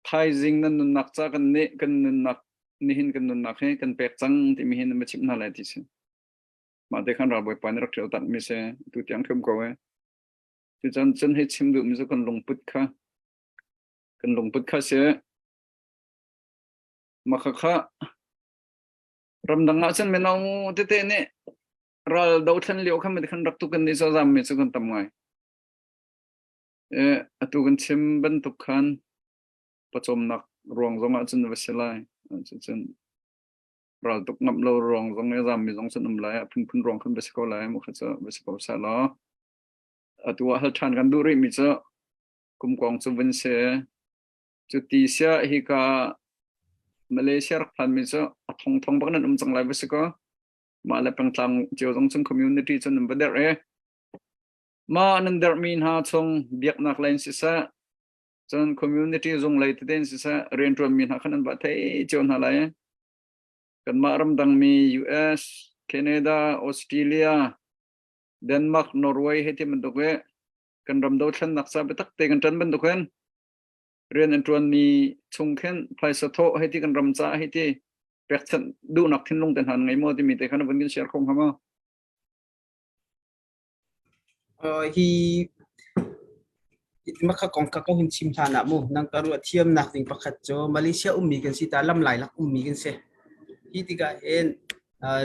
thaizing nan nunnak ca kan nih kan nunnak nihin kan nunnak hi kan pek cang timi hi nan va chimh hna lai ti si. Mah te khan ralbawipa nih rak ṭial tak mi si tu tiang ṭhum ko e. Cucan cun hei chim duhmi cu kan lungput kha kan lungput kha si. Mah khakha ramdang ah cun mino tete nih ral dothlen lio khan khan rak tuk kan nih zam mi cu kan tam ngai. E, atu kan chim bantuk khan pawcawmnak ruang zong ah cun va si lai. Cucun ral tuk ngam lo ruang zong i zam mi zong cun um lai. A phunphun ruang khan va si ko lai. Mu kha cu va si ko seh law. Atu ah hal ṭhan kan duh rih mi cu kumkong cu vun si. Cu ti sia hika Malaysia rak phan mi cu a thongthong bak nan um cang lai va si ko. Mah le pengtlang cio zong cun community cun nan va derh i mah nan derhmi hna chung biaknak lei in siseh cun community zung lei tete in siseh rianṭuanmi hna kha nan va thei cio hna lai. Kanmah ramdangmi US, Canada, Australia, Denmark, Norway hei ti bantuk i kan ram dothlennak ca biatak te kan ṭan bantuk hin rian an ṭuanmi chung khin phaisa thawh hei ti kan ram ca hei ti pekchanh duhnak thinlung te hna ngei maw timi te kha na vun kan share kho hnga maw? Hi makha kong ka ka hun chim hlan ah mu nang ka ruah thiamnak ding pakhat cu Malaysia ummi kan si ta lam lai lak ummi kan si. Hi tikah hin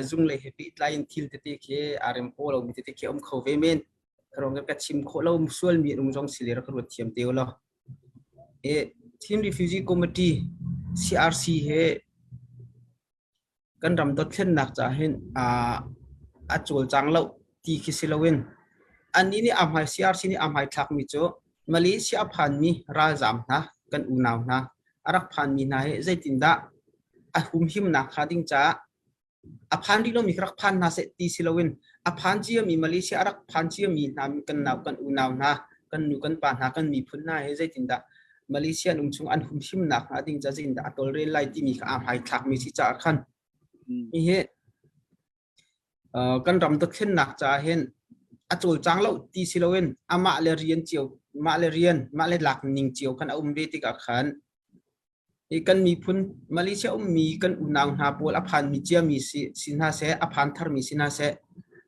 zung lei he pehtlai in thil tete khi aa rem ko lomi tete khi a um kho ve men. Rong ka chim khawh lo sualmi an um zong si le rak ruat thiam te ulaw. Chin Refugee Committee CRC he kan ram dothlennak caah hin a cawlcang lo ti khi si loin annih nih aa hmai CRC nih aa hmaithlakmi cu Malaysia a phanmi ralzaam hna kan unau hna a rak phanmi hna hi zeitindah a humhimnak hnga ding caah A phan rih lomi kha rak phan hna seh ti si loin a phan ciami Malaysia a rak phan ciami hna kan nau kan unau hna kan nu kan pa hna kan miphun hna hi zeitindah Malaysia an um chung an humhimnak hnga ding ca zeitindah a tawlrel lai timi kha aa hmaithlakmi si caah khan hihi kan ram dothlennak caah hin a cawlcang lo ti si loin amah le rian cio mah le rian mah le lak ning cio khan a um ve tikah khan Hi kan miphun Malaysia ummi kan unau hna pawl a phanmi ciami si, si hna seh, a phan tharmi si hna seh,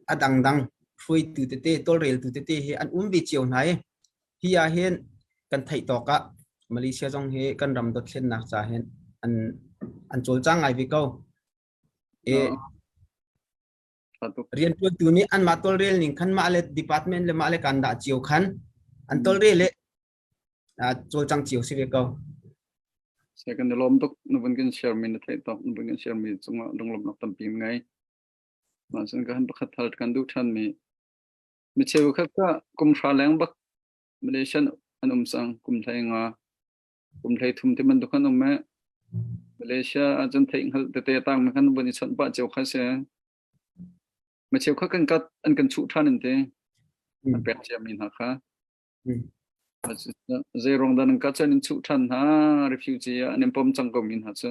a dangdang hruaitu tete, tawlreltu tete hi an um ve cio hna i hi ah hin kan theih tawk ah Malaysia zong hi kan ram dothlennak ca hin an an cawlcang ngai ve ko. E, riantuantu nih anmah tawlrel ning khan mah le department le mah le kan dah cio khan an tawlrel i cawlcang cio si ve ko. Second lawm tuk na vun kan share mi na theih tok na vun kan share mi cungah lunglawmhnak tampi ngei. Mah cun ka han pakhat thal kan duh than mi mi cheu khat ka kum hra leng bak Malaysian an um sang kum hlei nga kum hlei thum ti man dukhan um e Malaysia ahcun theih hngal tete tang mi khan vun i chawnh pah cio kha si. Mi cheu kha kan kat an kan chuh than in te an pek cia mi hna kha. Zei ruang dah nan ka cu an in chuh ṭhan hna refugee ah an in pom cang ko mi hna cu.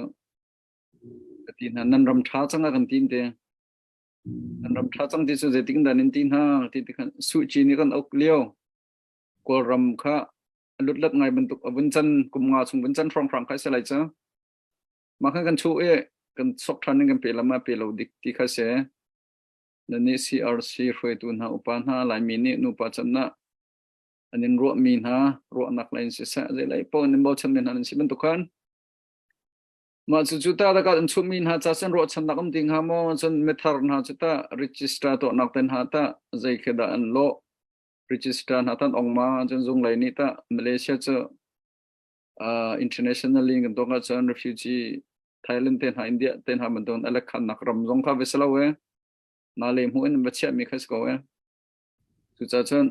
Ka ti hna nan ram ṭha cang ah kan ti te. Nan ram ṭha cang ti cu zeitik dah nan ti hna ti ti khan Suh Kyi nih kan uk lio Kawlram kha a lutlat ngai bantuk a vun can kum nga chung vun can hrawnghrang kha si lai cu. Mah khan kan chuh i kan sok ṭhan in kan pe lam ah pe lo dik ti kha si. Nan nih CRC hruaitu hna upa hna Laimi nih nupa can ah. An in ruahmi hna ruahnak lei in siseh zeilei paoh in bochanmi hna nan si bantuk khan mah cucu ta takah an chummi hna ca cun ruahchannak um ti hnga maw? Cun mithar hna cu tah register tuahnak te hna tah zei khi dah an lawh? Register hna tan ong ma? Cun zung lei nih tah Malaysia cu internationally kan tuak ahcun refugee Thailand te hna India te hna bantukin a lekhannak ram zong kha va si lo e na le hmuh in va chiahmi kha si ko e. Cucaah cun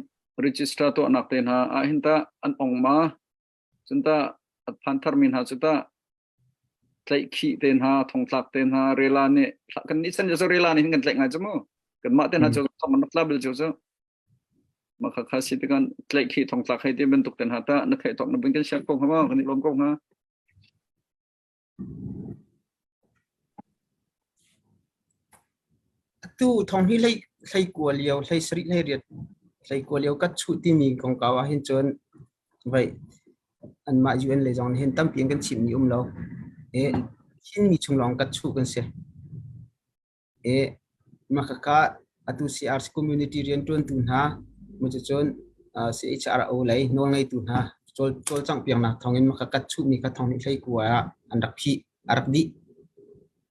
register tuahnak te hna ah hin tah an ong ma? Cun tah a phan tharmi hna cu tah tlaihkhih te hna thongtlak te hna rela nih kan nih chan cu rela nih hin kan tlaih ngai cu mu. Kanmah te hna cu thong an rak tla bel cu cu mah kha kha si tikan tlaihkhih thongtlak hei ti bantuk te hna tah na theih tawk na bun kan siang ko hnga ma kan i lawm ko hnga. Atu thong hi hlei hlei kua lio hlei sarih hlei riat hlei kua lio kat chuh timi kongkau ah hin cun vei anmah UN lei zong nih hin tampi in kan chimmi um lo. I Chinmi chung lawng kat chuh kan si. I mahkhakha atu CRC community rianṭuantu hna cucun CHRO lei nawlngeitu hna cawlcangh piaknak thawngin mahka kat chuhmi kha thong hlei kua ah an rak phih, a rak dih.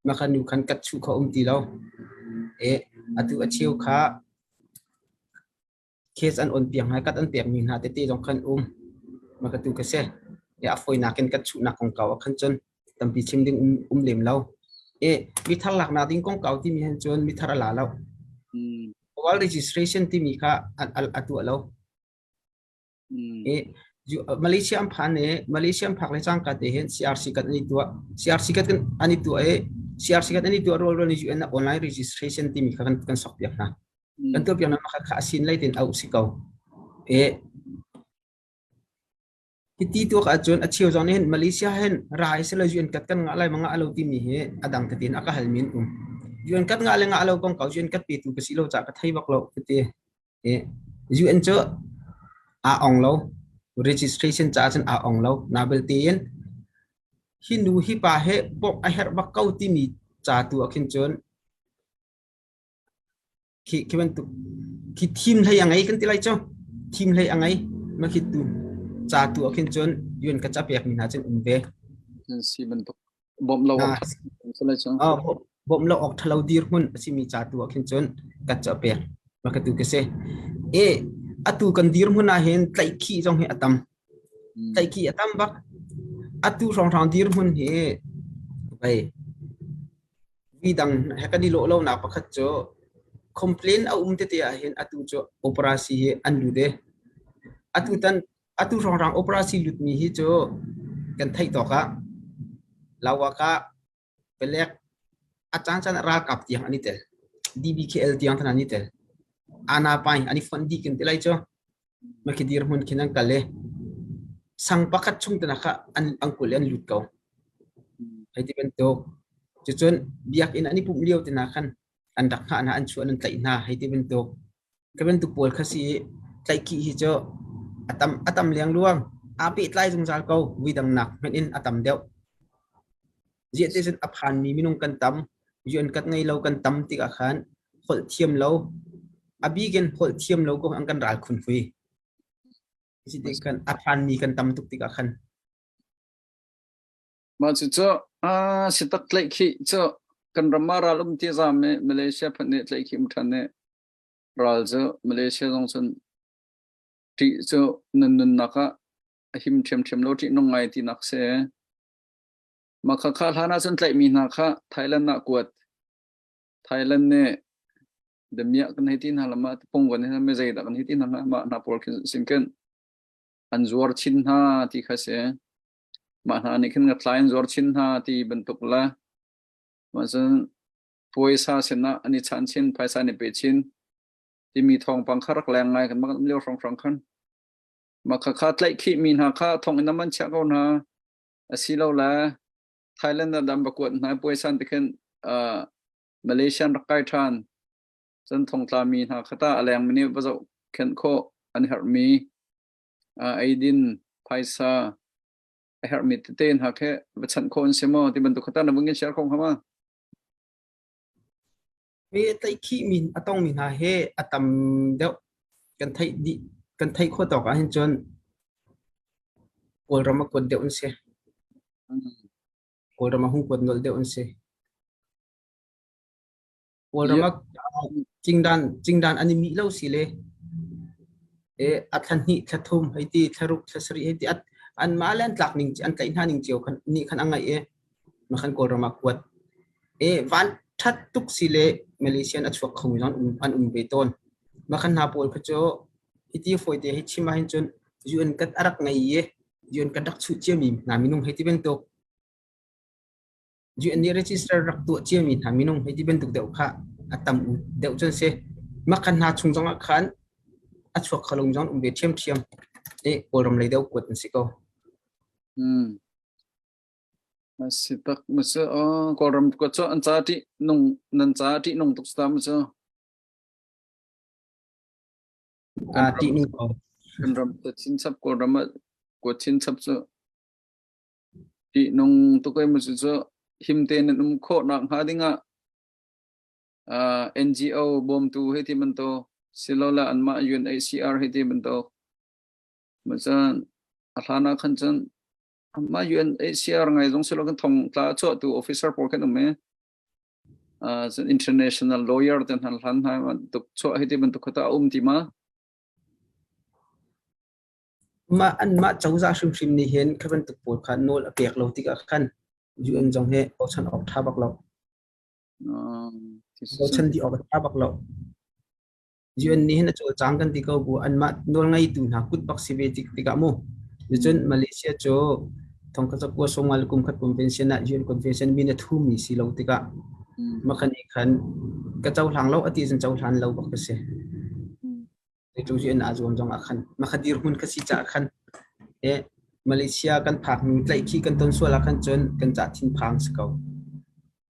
Mahka nu khan kat chuh kha um ti lo. I atu a cheu kha Case an on piak hna i kat an pekmi hna tete zong khan um. Mah ka tu ka si. I a fawinak in kat chuhnak kongkau ah khan cun tampi chim ding um, um lem lo. I mithar laknak ding kongkau timi hin cun mithar a la lo. Mobile registration timi kha a, a tuah lo. I Malaysia an phan i Malaysia an phak le cangka te hin CRC kat an i tuah. CRC kat an i tuah i CRC kat an i tuah rual rual ni UN online registration timi kha kan kan sok piak hna. Kan tuah piak hna kha kha asin lei tin auh si ko. E hiti tuak ahcun a cheu zong nih hin Malaysia hin ra i silo UN kat kan ngah lai ma ngah lo timi hi a dang tein a ka hal min um. UN kat ngah le ngah lo kong kau UN kat petu ka si lo ca ka thei bak lo ka ti. UN cu aa ong lo. Registration caah cun aa ong lo. Na belte in hi nu hi pa he bawmh a herh bak ko timi ca tu ah khin cun khi khi bantuk khi thim hlei a ngei kan ti lai cu. Thim hlei a ngei. Ma khi tu ca tu ah khin cun UN ka ca pek mi hna cun um ve. Si bantuk bawmh lo awk bawmh lo awk ṭhalo dirhmun a simi ca tu ah khin cun kan ca pek ma ka tu ka si e atu kan dirhmun ah hin tlaihkhih zong hi a tam tlaihkhih a tam bak atu hrawnghrang dirhmun hi vei vi dang he kan i lawh lonak pakhat cu complain a um tete ah hin atu cu operasi hi an lut e atu tan Atu hrawnghrang operasi lutmi hi cu kan theih tawk ah Lawaka, Palek, a caancaan ah ralkap tiang an i tel. DBKL tiang than an i tel. Anapaing an i fonh dih kan ti lai cu. Makhi dirhmun khin an kal i sang pakhat chung te kha an an kul i an lut ko. Hei ti bantuk. Cucun biakinn an i pumh lio te hna khan an rak hngah hna, an chuah an tlaih hna hei ti bantuk. Ka bantuk pawl kha si i tlaihkhih hi cu a tam liangluang. Aa pehtlai zungzal ko. Vuidang nak hmanh in a tam deuh. Ziah ti cun a phanmi minung kan tam, UN kat ngei lo kan tam tikah khan holh thiam lo, a bik in holh thiam lo ko an kan ral khun hui. Kan a phanmi kan tam tuk tikah khan. Mah cucu si tak tlaihkhih cu kan ram ah ral um ti zam i Malaysia phanh nih tlaihkhih um ṭhan i ral cu Malaysia zong cun ṭih cu nan nunnak ah a him ṭhiamṭhiam lo ṭihnung ngai tinak si. Mah khakha hlan ah cun tlaihmi hna kha Thailand ah kuat. Thailand nih damiah kan hei ti hna lam ah pung kan hei mi zeidah kan hei ti hna mah hna pawl khin sin khin an zuar chin hna ti kha si. Mah hna nih khin ngatlai an zuar chin hna ti bantuk le mah cun puaisa sinah an i chan chin, phaisa an i pe chin timi thawngpang kha rak leng ngai kan mak lio hrawnghrang khan. Mah kha kha tlaihkhihmi hna kha thonginn ah man chiah ko hna. Asilole Thailand ah dam va kuat hna puaisan ti khin uh, Malaysian rak kai ṭhan. Cun thongtlami hna kha ta a lengmi nih va zoh khenh khawh an herhmi eidin phaisa a herhmi tete hna khi va chanh khawh an si maw ti bantuk kha ta na vung in share kho hnga ma? Mi tlaihkhih mi a tongmi hna hi a tam deuh kan theih dih. Kan theih khawh tawk ahhin cun Kawlram a kuat deuh an si. Kawlram a hung kuat nolh deuh an si. Kawlram ah cingdan cingdan an i mih lo si le e a thla hnih thla thum hei ti thla ruk thla sarih hei ti anmah le an tlak ning an tlaih hna ning cio khan nih khan a ngaih i makhan Kawlram ah kuat e van ṭhat tuk si le Malaysia in a chuak khomi zong an um ve tawn. Makhan hna pawl kha cu hiti fawite hi chim ahhin cun UN kat a rak ngei i UN kan rak chuh ciami hna minung hei ti bantuk UN nih register rak tuah ciami hna minung hei ti bantuk deuh kha a tam u deuh cun si. Makhan hna chung zongah khan a chuak kho lomi zong um ve ṭhiamṭhiam i Kawlram lei deuh kuat an si ko. A si tak ma cu Kawlram ko cu an ca ṭih nung nan ca ṭih nung tuk sta ma cu. Aa ṭih nung ko. Kan ram te chinchap Kawlram ah kuat chinchap cu ṭihnung tuk ei mu cu him tein nan um khawh nak hnga dingah NGO bawmtu hei ti bantuk silola anmah UNHCR hei ti bantuk macun a hlan ah khan cun anmah UNHCR ngai zong silo kan thong tla chuahtu officer pawl kan um i cun international lawyer te hna hlan hna bantuk chuah hei ti bantuk kha ta a um ti ma? Mah anmah cozah hrimhrim nih hin kha bantuk pawl kha nawl a pek lo tikah khan UN zong hi bochan awk ṭha bak lo. Bochan dih awk a ṭha bak lo. UN nih hin a cawlcang kan ti ko bu anmah nawl ngeitu hna kut bak si ve tik tikah mu. Cucun Malaysia cu thongkhat zakua sawmnga le kum khat convention ah UN convention min a thumi si lo tikah makhan i khan ka cohlang lo a ti cun cohlan lo bak ka si. Zeitluk cu inn aa zuam zong ah khan makha dirhmun ka si caah khan e Malaysia kan phak hnu tlaihkhih kan ton sual ah khan cun kan cah thinphang si ko.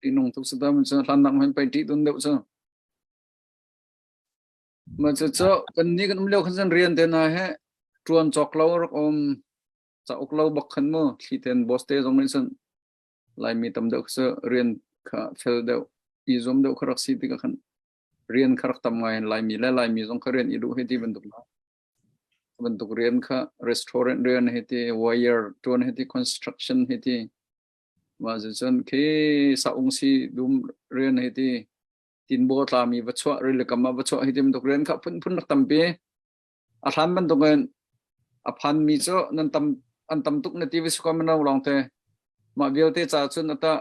Tinung tuk si ta mun cu hlan nak men pei ṭih dun deuh cu. Ma cu cu kan ni kan um lio khan cun rian te na he ṭuan cawk lo rak um cauk lo bak khan mu thli ten boss te zong nih cun Laimi tam deuh cu rian kha fel deuh i zuam deuh kha rak si tikah khan rian kha rak tam ngai in Laimi le Laimi zong kha rian i duh hei ti bantuk la bantuk rian kha restaurant rian hei ti wire tuan hei ti construction hei ti mah cun khi saung si dum rian hei ti tinbo tlami va chuah rilikam ah va chuah hei ti bantuk rian kha phunphun rak tampi a hlan bantuk in a phan mi cu nan tam an tam tuk na ti vi suka mano long te mah vialte ca cun ata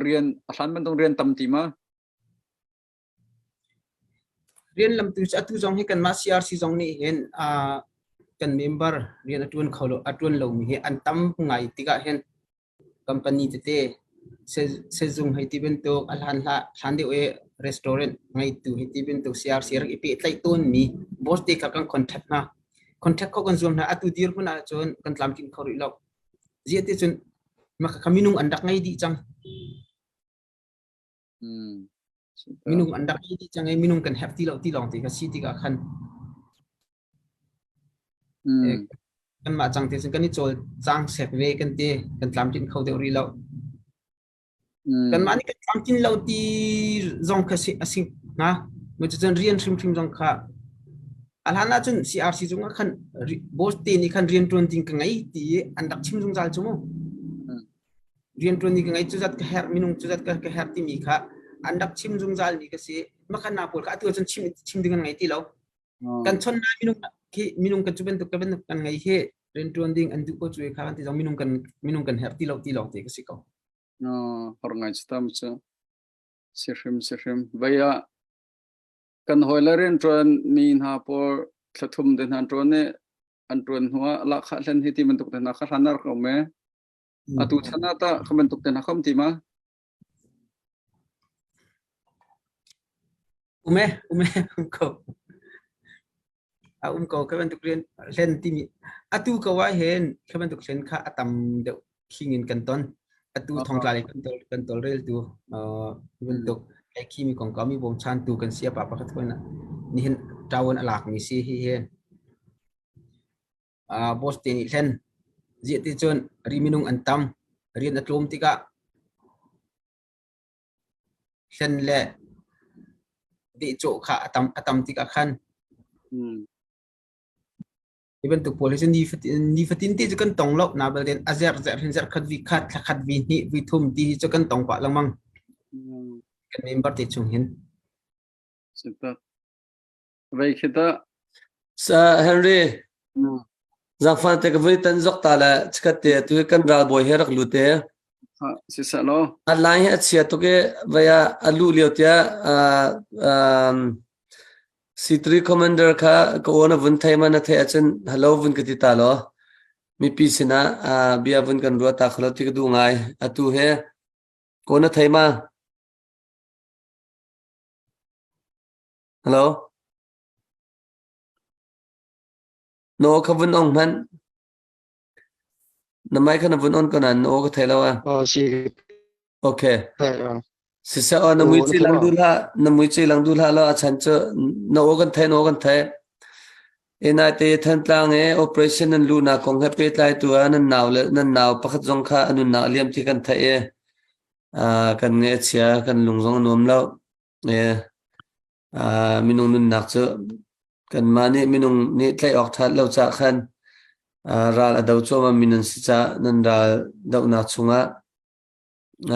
rian a hlan bantuk rian tam ti ma Rian lamtu cu atu zong hi kanmah CRC zong nih hin kan member rian a ṭuan kho lo, a ṭuan lomi hi an tam ngai tikah hin company tete sehzung hei ti bantuk a hlan hlah hlan deuh i restaurant ngeitu hei ti bantuk CRC rak i pehtlaih tawnmi boss te kha kan contact hna. Contact kho kan zuam hna. Atu dirhmun ahcun kan tlamtling kho rih lo. Ziah ti cun maka minung an rak ngei dih cang. Minung an rak i dih cang i minung kan herh ti lo ti lawng te kha si tikah khan kanmah cang te cun kan i cawl cang sek ve kan ti kan tlamtlinh kho deuh rih lo. Kanmah nih kan tlamtlin lo ti zong kha si a si hnga. Cucun rian hrimhrim zong kha a hlan ahcun CRC zung ah khan boss te nih khan rian ṭuan ding ka ngei ti i an rak chim zungzal cu mu. Rianṭuan ni ka ngei cuzat ka herh minung cuzat ka ka herh timi kha an rak chim zungzal mi ka si. Makhan pawl kha atu ahcun chim chim ding an ngei ti lo. Kan chon na minung khi minung kan cu bantuk ka bantuk kan ngei hi rianṭuan ding an duh ko cu kha kan ti zong minung kan herh ti lo ti lawng te ka si ko. Har ngai tam cu si hrim si hrim vai ah kan hawi le rianṭuan mi hna pawl thlathum te hna ṭuan i an ṭuan hnu ah lahkhah hlen hi ti bantuk te hna kha hlan a rak um e. Atu chan ah tah kha bantuk te hna khom ti ma? Um e, um e, um ko. A um ko kha bantuk rian hlen timi atu ko ah hin kha bantuk hlen kha a tam deuh khing in kan ton. Atu thongtla le kan tawlrel tu bantuk khi mi kongkau mi bawmchan tu kan si a pa pakhat ko na nihin ṭawan a lak mi si hi hi. Boss te nih hlen ziah ti cun ri minung an tam rian a tlawm tikah hlen le dehcawh kha a tam tikah khan. Hi bantuk pawl hi cu nifatin te cu kan tong lo na belte a zerh zerh hin zerh khat vi khat thla khat vi hnih vi thum ti hi cu kan tong pah lengmang kan member te chung hin. Super. Vei khi ta. Sa Henry, zaangfah te ka vui tan zok ta le chikat te tu kan ralbawi he rak lu te. Siseh law. A line hi a chia tuk i vei ah a luh lio tiah C3 commander kha ka aw na vun thei ma na theih ahcun hello vun ka ti ta law mipi sinah bia vun kan ruah ta kholo ti ka duh ngai. Atu he ko na thei ma? Hello? Na aw kha vun ong hmanh. Na mic kha na vun on ko nain na aw ka thei lo a. Oh, si. Okay. Siseh aw na mui ci lang duh hlah, na mui ci lang duh hlah law a chan cu na aw kan thei, na aw kan thei. Inai te Thantlang e operation nan luhnak kong he pehtlai tu ah nan nau le nan nau pakhat zong kha a nunnak a liam ti kan theih i kan ngaih a chia, kan lung zong a nuam lo. Minung nunnak cu kanmah nih minung nih tlaih awk ṭhat lo caah khan ral a do cuahmah mi nan si caah nan ral dohnak chungah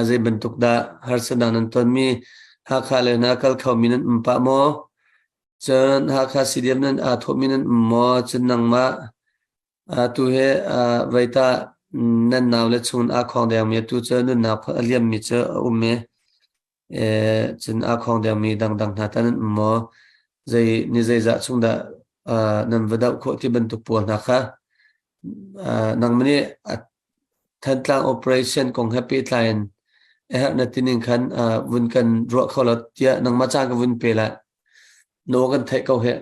zei bantuk dah harsatnak nan tonmi Hakha le hna kal khomi nan um pah maw? Cun Hakha CDM nan aa thawhmi nan um maw? Cun nangmah tu he vei tah nan nau le chung aa khawng dengmi atu cu nunnak a liammi cu a um i cun aa khawng dengmi dangdang hna tah nan um maw? Zei ni zeizah chung dah nan va doh khawh ti bantuk pawl hna kha nangmah nih Thantlang operation kong he pehtlai in a herh na tining khan vun kan ruah kho lo tiah nangmah caan ka vun pe lai. No kan theih ko he.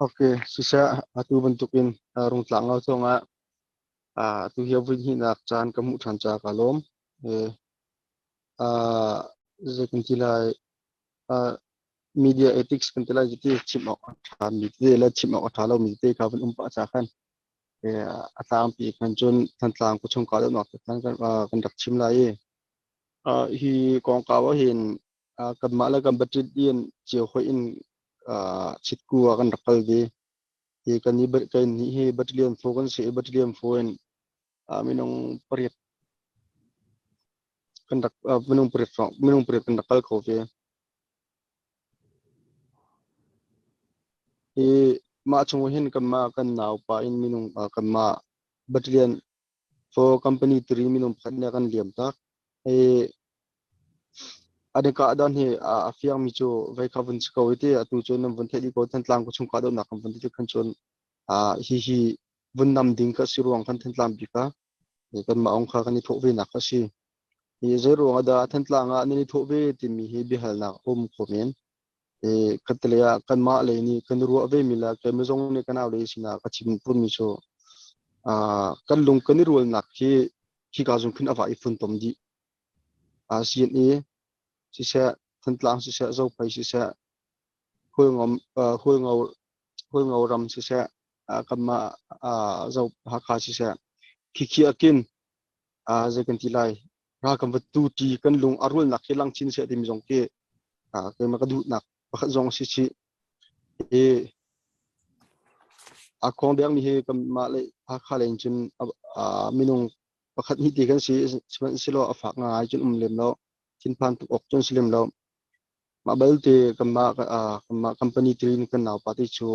Okay, siseh atu bantukin rungtlang lo cungah atu hi vui hnihnak caan ka hmuh ṭhan caah ka lawm. Zei kan ti lai, media ethics kan ti lai ti chim awk a ṭha mi tete le chim awk a ṭha lo mi tete kha vun um pah ca khan a tlangpi khan cun Thantlang khuachung kahdohnak te khan kan rak chim lai i hi kongkau ah hin kanmah le kan budget in cio hoih in chitku ah kan rak kal ve. Hi kan i kan hi battalion 4 kan si i battalion 4 in minung pariat kan rak minung pariat minung pariat kan rak kal kho ve. Hi mah chung hin kanmah kan naupa in minung kanmah battalion for company 3 minung pakhat nih a kan liam tak. Hi an i kah dan hi a fiangmi cu vei kha vun si ko i ti atu cu nan vun theih dih ko Thantlang khuachung kahdohnak kan vun ti khan cun hi hi vun nam ding kha si ruang khan Thantlang bik ah kanmah ong kha kan i thawh ve nak kha si. Hi zei ruang ah dah Thantlang ah nan i thawh ve timi hi biahalnak a um kho men. Khatlei ah kanmah lei nih kan ruah ve mi le keimah zong nih ka nau lei sinah ka chim tawnmi cu kan lung kan i rualnak hi khika zung khin a va i funtom dih. CNA siseh, Thantlang siseh, Zophei siseh, Hualngo ram siseh, kanmah Zo Hakha siseh, khikhi akin zei kan ti lai, ral kan va tu ṭi kan lung a rualnak hi lang chin seh timi zong khi keimah ka duhnak pakhat zong si chih. Hi a khawng dengmi hi kanmah le Hakha lei in cun minung pakhat hnih ti kan si sihmanhsehlaw a fak ngai cun um lem lo thinphan tuk awk cun si lem lo mah balte kanmah kanmah company trin kan naupa te cu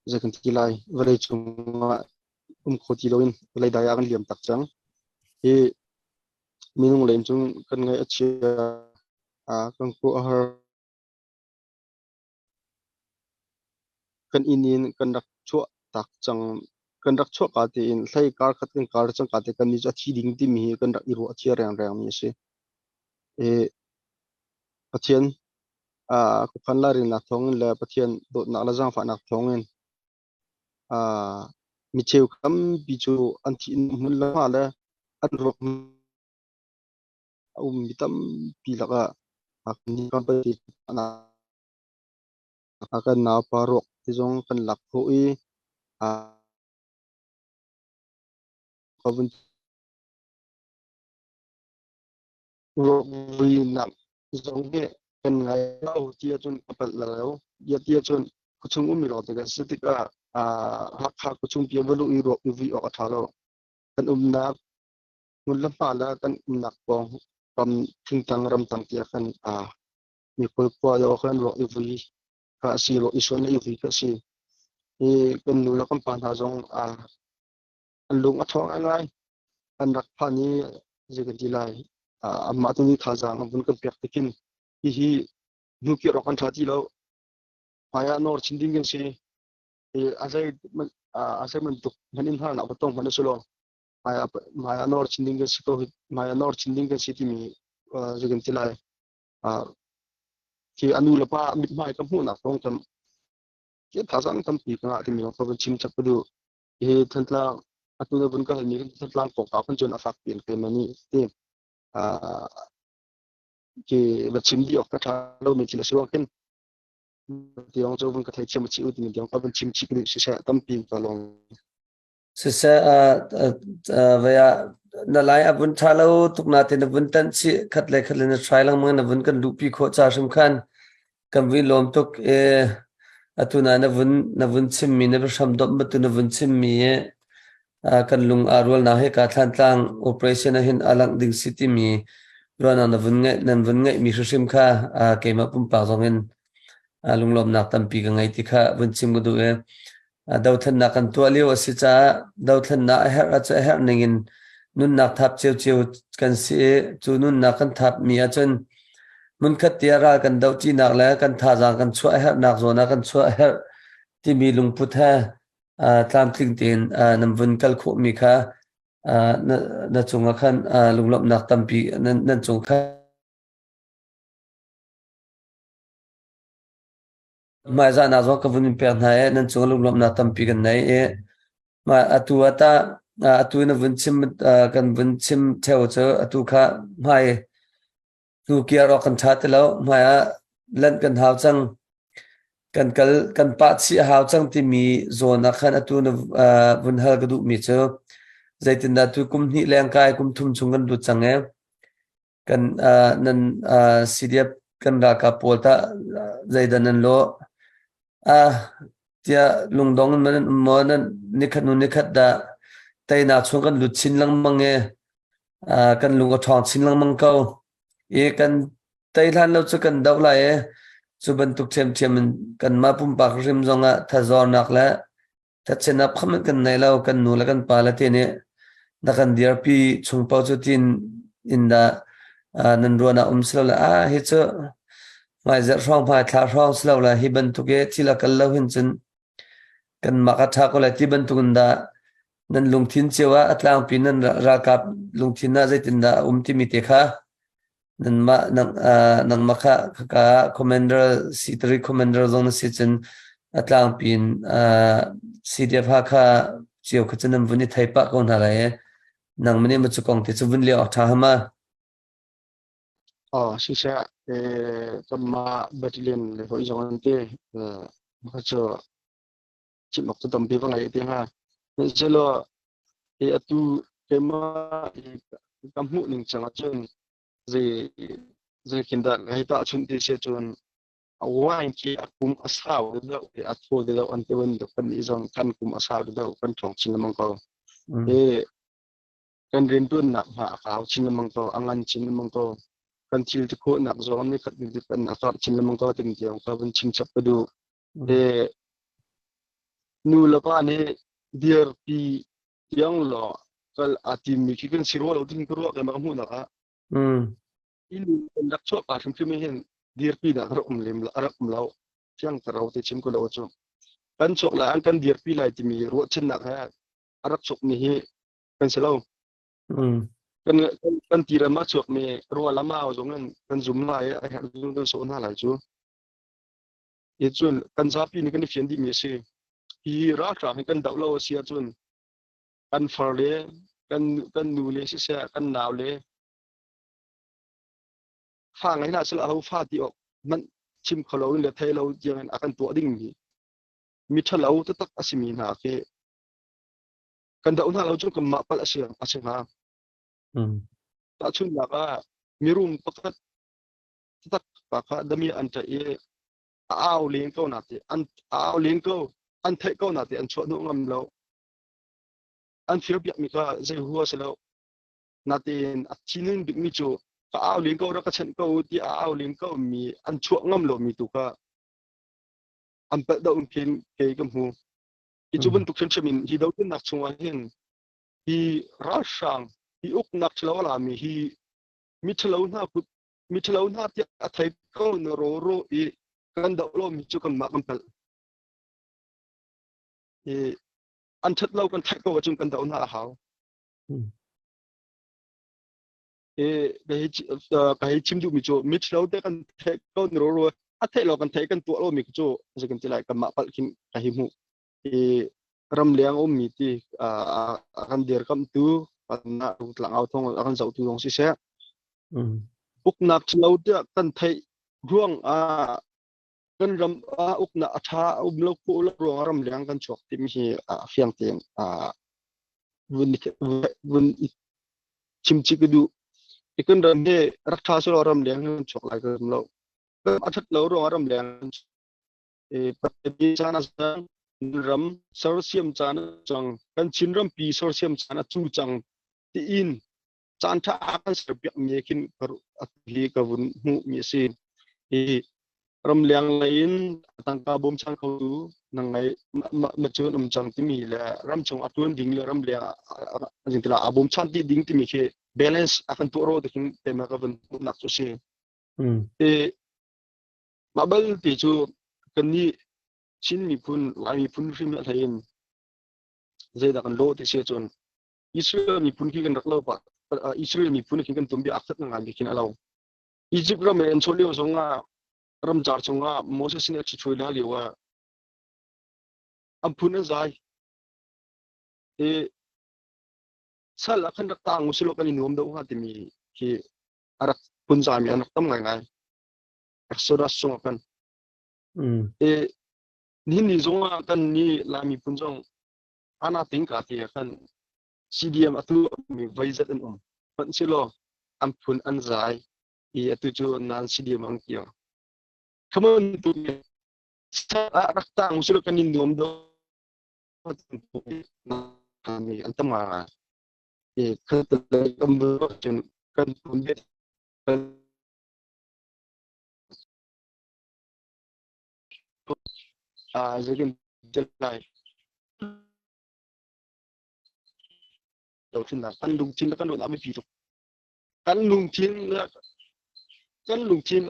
zei kan ti lai vawlei cungah um kho ti loin vawlei dai ah kan liam tak cang hi minung lem cun kan ngaih a chia kan khua a har Kan inn in kan rak chuah tak cang. Kan rak chuah ka tein hlei kar khat kan kar cang ka te kan nih cu a thi ding timi hi kan rak i ruah cia rengreng mi a si. I Pathian khuakhan lairelnak thawngin le Pathian dawtnak le zaangfahnak thawngin micheu tampi cu an thih hmun lam ah le an ruak a ummi tampi lakah kan naupa ruak te zong kan lak khawh i ka vun ruak vuinak zong hi kan ngai lo ti ahcun ka palh lo. Ti ahcun. Khuachung ummi lawngte kan si tikah Hakha khuachung pi va luh i ruak i vui awk a ṭha lo. Kan umnak hmun le hma le kan umnak pawng ram thingtang ramtang tiah khan mikul khua deuh ah khan ruak i vui kha a si, ruak i suan le i vui kha a si. Hi kan nu le kan pa hna zong an lung a ṭhawng ngaingai. An rak phan i zei kan ti lai, anmah tu nih thazaang an vun kan pek tikin hihi hnukir awk an ṭha ti lo. Hmai ah nawr chin ding kan si. Hi a zei a zei bantuk hmanh in harnak va tong hmanh a si lo. Hmai ah nawr chin ding kan si ko hmai ah nawr chin ding kan si timi zei kan ti lai. Khi a nu le pa mithmai ka hmuhnak thawng tam khi thazaang tampi ka ngah timi ka vun chim chap ka duh. Hi Thantlang atu na vun ka halmi Thantlang kongkau kan cun a fak piin keimah nih ti khi va chim dih awk ka ṭha lomi thil a si ruang khin tiang cu vun ka theithiam a chi u timi tiang ka vun chim chih ka duh siseh tampi ka lawm. Siseh vai ah na lai a vun ṭha lo tuk nain na vun tanh chih khat le khat le na try lengmang na vun kan luhpi khawh ca hrim khan kan vui lawm tuk i atu na na vun na vun chimmi na biahram domh batu na vun chimmi i kan lung aa rualnak hi ka Thlantlang operation ah hin a langh ding si timi ruahnak na vun ngeih nan vun ngeihmi hrimhrim kha keimah pumpak zong in lunglawmnak tampi ka ngei ti kha vun chim ka duh i dothlennak kan tuah lio a si caah dothlennak a herh ahcun a herh ning in nunnak thap ciocio kan si i cu nunnak kan thap mi ahcun hmunkhat tiah ral kan doh ṭinak le kan thazaang kan chuah a herhnak zawn ah kan chuah a herh timi lungput he tlamtling tein nan vun kal khawhmi kha na cungah khan lunglawmhnak tampi nan cung kha Hmaizahnak zong ka vun in pek hna i nan cung lunglawmhnak tampi kan nei i atu ah tah atu na vun chim kan vun chim theo cu atu kha hmai hnu kiar awk kan ṭha ti lo hmai ah lanh kan hau cang kan kal kan pah chih a hau cang timi zawn ah khan atu na vun hal ka duhmi cu zeitindah tu kum hnih leng kai kum thum chung kan lut cang e Kan nan CDF kan ralkap pawl tah zeidah nan lawh? Tiah lungdong in nan um maw? Nan nikhat hnu nikhat dah teinak chung kan lut chin lengmang i kan lung a ṭhawng chin lengmang ko. I kan tei hlan lo cu kan doh lai i cu bantuk ṭhiamṭhiam in kanmah pumpak hrim zongah thazawrnak le Thachenap kha kan nei lo kan nu le kan pa le te nih na kan dirpi chung paoh cu tin in dah nan ruan ah um silo le ah hi cu hmaizarh hrawng hmai thla hrawng silo le hi bantuk i thil a kal lo hin cun kan mak a ṭha ko lai ti bantuk in dah nan lungthin cio ah a tlangpi nan ralkap lungthin ah zeitindah a um timi te kha Nanmah nang nangmah kha khaka commander C3 commander zong na si cun a tlangpi in CDF Hakha cio kha cun nan vun i thei pah ko hna lai i nangmah nih macu kong te cu vun lio awk ṭha hama. Oh, siseh kanmah battalion le hoi zong an te mah cu chim awk cu tampi va ngei te hnga. Sihmanhsehlaw hi atu keimah ka hmuh ning cang ahcun zei zeitin dah hei tahchunh ti si cun wine khi a kum a sau deuh i a thaw deuh an ti bantuk kannih zong kan kum a sau deuh kan ṭhawng chin lengmang ko. Hi kan rianṭuannak hna a kau chin lengmang ko, a ngan chin lengmang ko. Kan thil ti khawhnak zong nikhat ni kan a karh chin lengmang ko timi tiang ka vun chim chap ka duh. Hi nu le pa nih dirpi tiang law kal aa timmi khi kan si rua lo ding ka ruah keimah ka hmuhnak ah. Inn kan rak chuah pa hrimhrim hin dirpi dah rak um lem rak um lo. Fiang ka ro te chim ko lo cu. Kan chuak lai an kan dirpi lai timi ruahchannak he a rak chuakmi hi kan si lo. Kan kan tiram a chuakmi ruah lam au zong in kan zum lai a herh zung kan sawh hna lai cu. I cun kan zapi nih kan i fian dihmi a si. Hi ralhrang hi kan doh lo a si ahcun kan far le kan kan nu le siseh kan nau le fa ngei hlah sehla aho fa ti awk hmanh chim kho lo in le thei lo tiang in a kan tuah dingmi mi ṭhalo taktak a simi hna khi kan doh hna lo cun kanmah palh a si a si hnga. Tahchunhnak ah mirum pakhat taktak pa kha damiah an ṭaih i A au len ko na ti an a au len ko an theih ko na ti an chuah hnawh ngam lo. An fir piak mi kha zei hua si lo. Natein a thinin bikmi cu ka au len ko rak ka chanh ko ti a au len ko mi an chuah ngam lo mi tu kha an palh do khin kei ka hmu. Hi cu bantuk hrimhrim in hi dothlennak chungah hin hi ralhrang hi uknak ṭhalo a lami hi miṭhalo hna kut miṭhalo hna tiah a thei ko na ro ro i kan doh lomi cu kanmah kan palh. Hi an ṭhat lo kan theih ko ahcun kan doh hna a hau. Ka hei chim duhmi cu miṭhalo te kan theih ko na ro ro a theih lo kan theih kan tuah lomi cu zei kan ti lai kanmah palh khin ka hi hmuh. Hi ramleng ummi ti a kan dirkamhtu kanmah tlangau thawng a kan zohtu zong siseh uknak ṭhalo tiah kan theih ruang ah kan ram ah uknak a ṭha a um lo khawh lo ruang ah ramleng kan chuak timi hi a fiang tein vun vun chim chih ka duh. I kan ram hi rak ṭha selaw ramleng kan chuak lai ka rum lo. A ṭhat lo ruang ah ramleng Pathian caan a cang ram sersiam caan a cang kan Chin rampi sersiam caan a cu cang tiin caan ṭha a kan serpiak mi khin hi ka vun hmuh mi a si. Hi ramleng lei in tangka bawmchan khotu nang ngai ma cun um cang timi le ramchung a tuan ding le ramleng a a bawmchan ti ding timi khi balance a kan tuah ro ti khin tema ka vun hmuhnak cu si. I Mah belte cu kannih Chin miphun, Lai miphun hrim a hlei in zeidah kan lawh ti si ahcun Israel miphun khi kan rak lo pah. Israel miphun khi kan tuanbia a khat ngai khin a lo. Egypt ram in an chuah lio zongah ramcar chungah Moses nih a ṭhiṭhuai hna lio ah an phun an zai. I sal ah khan rak taang usilaw kan i nuam deuh hnga timi khi a rak phunzaimi an rak tam ngaingai. Exodus chungah kan i nihin ni zongah kan ni Lai miphun zong ana ting ka ti khan CDM atu mi veizat an um hmanhsehlaw an phun an zai i atu cu nan CDM ang kio khaman tu ah rak tang usilo kan in nuam do an tam nga i khat le kam cun kan phun kan Zeitin lai dothlennak kan lungthin le kan ruahnak a biapi tuk. Kan lungthin kan lungthin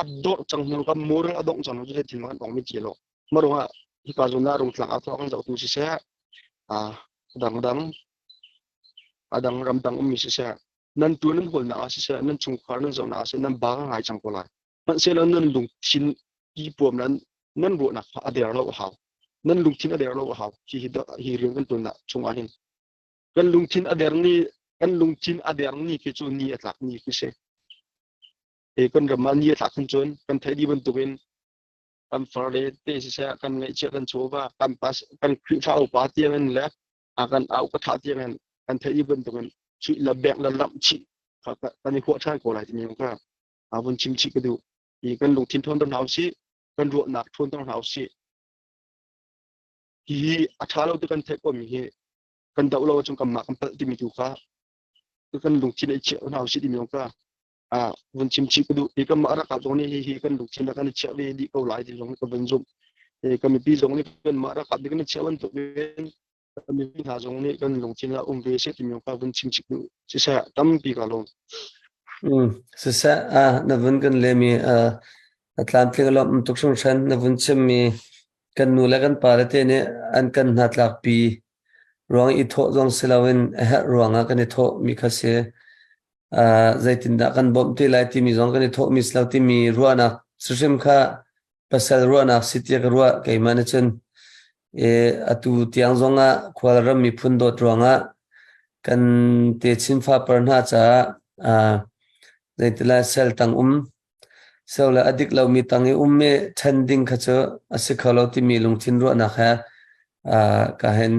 a dawrh cang hnu kan moral a dongh cang hnu cu thil kan ong mi ti lo. Mah ruangah hika zawn ah rungtlang a thawk an zohtu siseh, a dangdang a dang ramdang ummi siseh, nan tuan nan hawlnak ah siseh, nan chungkhar nan zohnak ah siseh, nan ba ngai cang ko lai. Hmanhsehlaw nan lungthin pipuam nan nan ruahnak kha a der lo a hau. Nan lungthin a der lo a hau. Hi hi hi rian kan tuannak chungah hin kan lungthin a der ni kan lungthin a der ni khi cu ni a tlak ni khi si. E kan ram ah ni a tlak hin cun kan theih dih bantukin kan far le te siseh kan ngaihchiah kan chawva kan pas kan Khrihfa upa tiangin le a kan au ka thah tiangin kan theih dih bantukin chuih la bek la lamh chih kan i huah ṭhan ko lai timi kha a vun chim chih ka duh. Hi kan lungthin ṭhawnter hna usih, kan ruahnak ṭhawnter hna usih. Hihi a ṭha lo ti kan theih komi hi kan doh lo ahcun kanmah kan palh timi tu kha kan lungthin i chiah hna usih timi kha a vun chim chih ka duh. Hi kanmah ralkap zong nih hihi kan lungthin ah kan i chiah ve dih ko lai ti zong ka vun zumh. Hi kan mipi zong nih kanmah ralkap nih kan i chiah bantuk in kan mipi hna zong nih kan lungthin ah um ve seh timi kha vun chim chih duh. Siseh tampi ka lawm. Siseh na vun kan lemi a tlamtling lawm tuk hringhran na vun chimmi kan nu le kan pa le te nih an kan hnatlakpi ruang i thawh zong si loin a herh ruangah kan i thawh mi kha si. Zeitindah kan bawmh te lai timi zong kan i thawh mi si lo timi ruahnak hrimhrim kha pasal ruahnak si tiah ka ruah keimah nih cun e, atu tiang zongah khualram miphun dawt ruangah kan techin fapar hna caah uh, zeitilai sel tang um so le a dik lomi tang i um i ṭhen ding kha cu a si kho lo timi lungthin ruahnak he uh, ka hen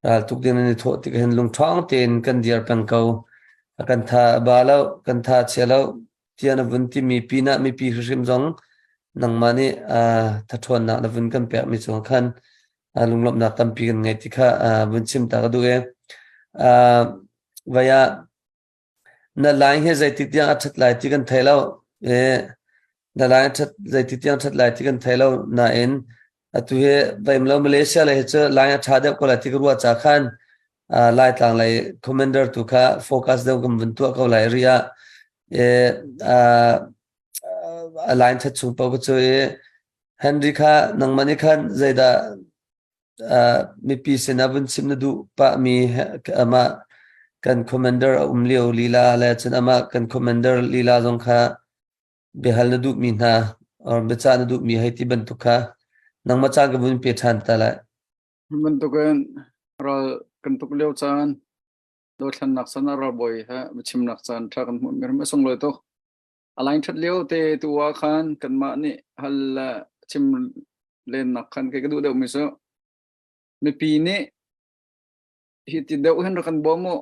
raltuk ding nan i thawh tik hin lungṭhawng tein kan dir peng ko kan tha ba lo kan tha chia lo tiah na vun timi pinah mipi hrimhrim zong Nangmah nih thathawnnak na vun kan pekmi cungah khan lunglawmhnak tampi kan ngei ti kha vun chim ta ka duh i vai ah na line hi zeitik tiang a ṭhat lai ti kan thei lo i na line ṭhat zeitik tiang ṭhat lai ti kan thei lo nain atu hi vaim lo Malaysia lei hi cu line a ṭha deuh ko lai ti ka ruah ca khan Laitlang lei commander tu kha focus deuh kan vun tuah ko lai ri ah a line ṭhat chung paoh cu i Henry kha nangmah nih khan zeidah mipi sinah vun chim na duh pahmi amah kan commander a um lio lila le cun amah kan commander lila zong kha biahal na duhmi hna or biacah na duhmi hei ti bantuk kha nangmah caan ka vun pe ṭhan ta lai. Bantukin ral kan tuk lio caan dothlennak san ah ralbawi he biachimnak caan ṭha kan hmuh mi ram a sunglawi tuk. A line ṭhat lio te tu ah khan kanmah nih hal le chim lennak khan kei ka duh deuhmi cu mipi nih hi ti deuh hin rak kan bawm u.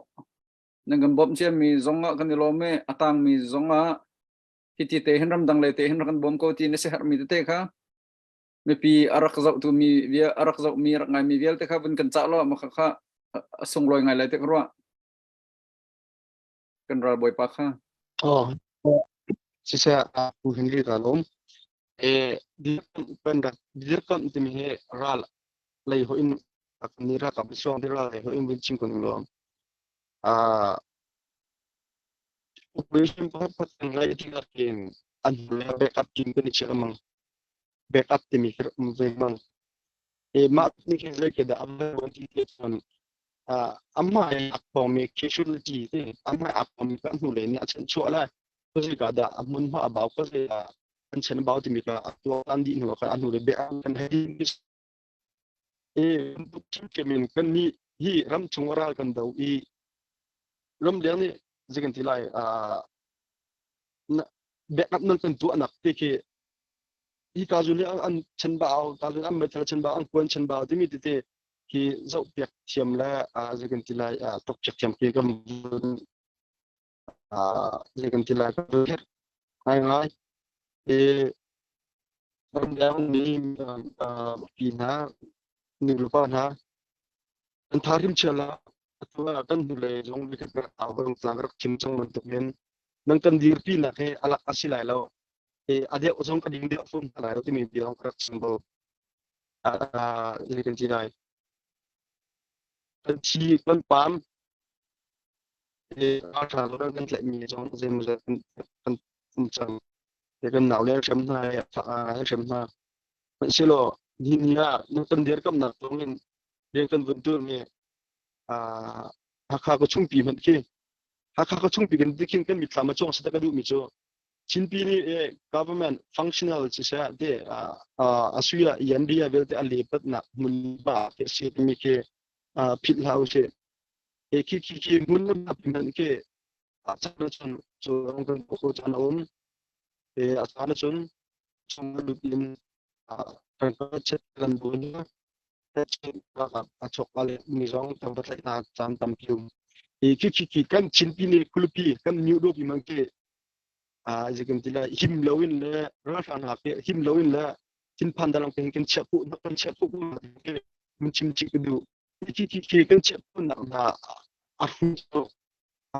Nan kan bawmh ciami zong ah kan i lawm i a tangmi zong ah hi ti te hin ramdang lei te hin rak kan bawm ko ti na siaherhmi tete kha mipi a rak zohtu mi a rak zohmi rak ngaimi vialte kha vun kan cah law mah kha a sunglawi ngai lai ti ka ruah. Kan ralbawipa kha. Oh, siseh Pu Henry ka lawm. E dirkamh kan rak dirkamh timi hi ral lei ho in ni ralkap suang ti ral lei ho in vun chim kun lawm. Ah operation pakhat pakhat kan ngai ti lakin an hnu backup team kan i chiah mang. Backup timi khi um ve mang. E mah ni khi zei ke dah am ti te cun amah a pawngmi casualty te amah a pawngmi kan hnu lei nih a chanchuah lai khuazei dah a hmunhma a bau khuazei dah an chen a bau timi kha a tuaktan dih hnu ah khan a hnu le bia kan hei e kemin kan nih hi ram chung ral kan do i ramleng nih zei kan ti lai backup nan kan tuahnak te khi hi ka zu nih an chen bau ka zu an meithal chen bau an kuan chen bau timi tete hi zohpiak thiam le zei kan ti lai tokpiak thiam khi kan zei kan ti lai kan herh ngaingai. I ramleng mi pi hna nu le pa hna an tha hrim chia la atu ah kan hnulei zong vikhat rak au kan tlang rak chim cang bantuk in nan kan dirpi nak hi alak asi lai lo i a deuh zong ka ding deuh fum lai lo timi bia ka rak chim bo zei kan ti lai kan thi kan pam a ṭha lo kan tlaihmi zong zeimawzat kan kan um cang kan nau le hrem hna he hrem hna hmanhsehlaw ni ni ah kan dirkamnak thawng in rian kan vun tuahmi Hakha ka chungpi hmanh khi Hakha ka chungpi kan ti khin kan mitthlam a cuang sata ka duhmi cu Chinpi nih government functional siseh te a sui ah yanbia vialte a lepatnak hmun ba ke si timi khi philh hlah usih. E khi khi khi hmun na hmanh khi a caan cun cu kan ko caan a um. E a caan cun chung lut in kan chet kan bu na a chok ale mi zong tam va tlaih na caan tampi um. E khi khi khi kan Chinpi nih kulupi kan new do pi mang ke a zikin ti lai him loin le ralhrang hna ke him loin le thinphan dalang ke kan chiah pu kan chiah pu ke mun chim chi ka du khi khi khi kan chiah pu nak na a hu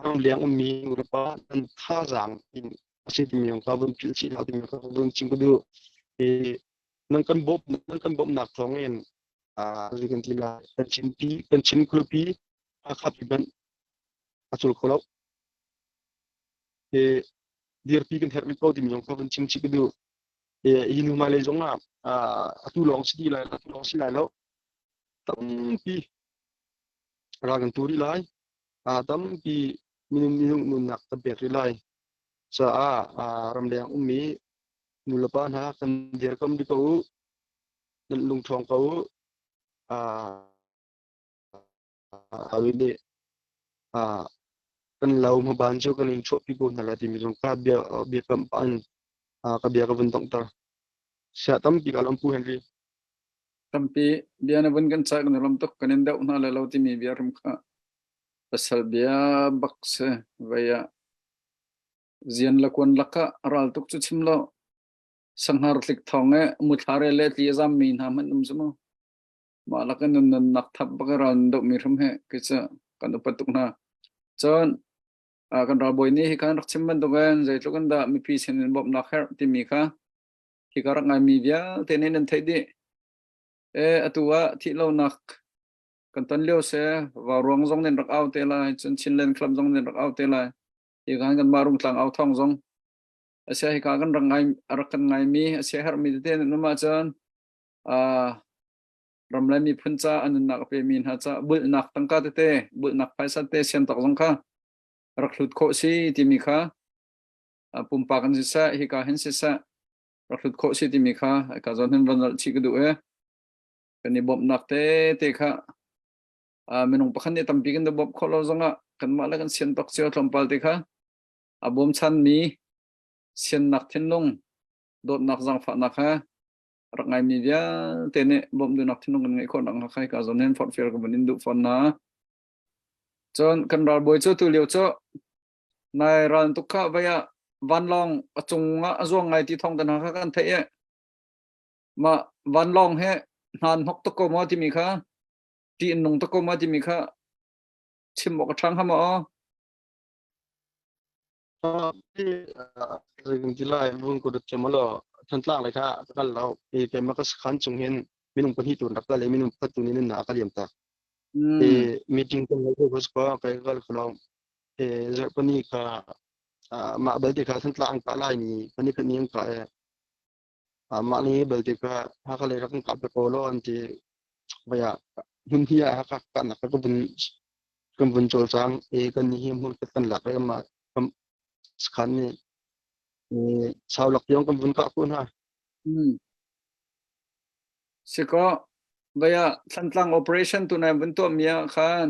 ram liang ummi nulepa an thazaang in a si timi ka vun phil chi hau timi ka vun chim ka du i nan kan bawm nan kan bawmnak thawng in a zikin ti lai kan chin pi kan chin khuapi a khapi ban a cul kho lo hi dirpi kan herh rih ko timi zong kha vun chim chih ka duh. Hi hnu hmailei zong ah atu lawng si ti lai atu lawng si lai lo. Tampi ral kan tu rih lai. Tampi minung minung nunnak kan pek rih lai. Caah ramleng ummi nulepa hna kan dirkam rih ko u. Nan lungṭhawng ko u. Awi nih kan lo hmaban cu kan in chuahpi ko hna lai timi zong kha bia biakam pah in ka bia ka vun donghter. Sia tampi ka lawm Pu Henry. Tampi bia na vun kan cah kan i lawm tuk kan in deuh hna lai lo timi bia hrim kha pasal bia bak si vei ah zian le kuan lakah ral tuk cu chim lo. Sanghar tlik thawng e muthla re le tli a zam mi hna hmanh um cu mu. Mah lak in nunnak thap bak ral nan doh mi hrim he kei cu kan upat tuk hna. Cun kan ralbawi nih hi khan rak chim bantukin zeitluk in dah mipi sin in bawmhnak herh timi kha hi ka rak ngaimi vialte nih nan theih dih. E atu ah thih lonak kan ton lio se vauruang zong nin rak au te lai cun Chinland Club zong nin rak au te lai hi khan kan mah rungtlang au thong zong asia hi ka kan rak ngai rak kan ngaimi asia herhmi tete nan um ahcun ram le miphun ca a nunnak a pemi hna ca bulhnak tangka tete bulhnak phaisa te sian tawk zong kha rak hlut khawh si timi kha pumpak in siseh hika hin siseh rak hlut khawh si timi kha ka zawn hin van nolh chih ka duh e kan i bawmhnak te te kha minung pakhat nih tampi kan bawmh khawh lo zongah kanmah le kan sian tawk cio tlawmpal te kha a bawmchan mi siannak thinlung dawtnak zaangfahnak kha rak ngaimi vialte nih bawmh duhnak thinlung kan ngeih khawh nakhnga kha hika zawn hin forhfial ka vun in duh fawn hna. Cun kan ralbawi cu tu lio cu nai ral tuk kha vai ah vanlawng a cung ah a zuang ngai ti thawng te hna kha kan theih i mah vanlawng he hnan hnok tuk ko maw timi kha ṭih in nung tuk ko maw timi kha chim awk a ṭha hnga maw? July vung ko dut chemalo Thantlang lai kha ka kal lo e keimah ka sakhan chung hin minung pahnih tu rak kal i minung pakhat tu nih na ka liam tak e meeting kan ngei ko ko kai kal kholo e zarhpani kha mah balte kha Thantlang ka lai ni pani khat ni an ka e mah ni balte kha Hakha lei rak kan kap ko lo an ti vaya hmun hi ah Hakha ka nak ka vun kan vun cawlcang i kan hi hmun kan lak i mah sakhan nih sau lak tiang kan vun kah ko hna. Sikaw vaya Thlantlang operation tu nai vun tuah mi ah khan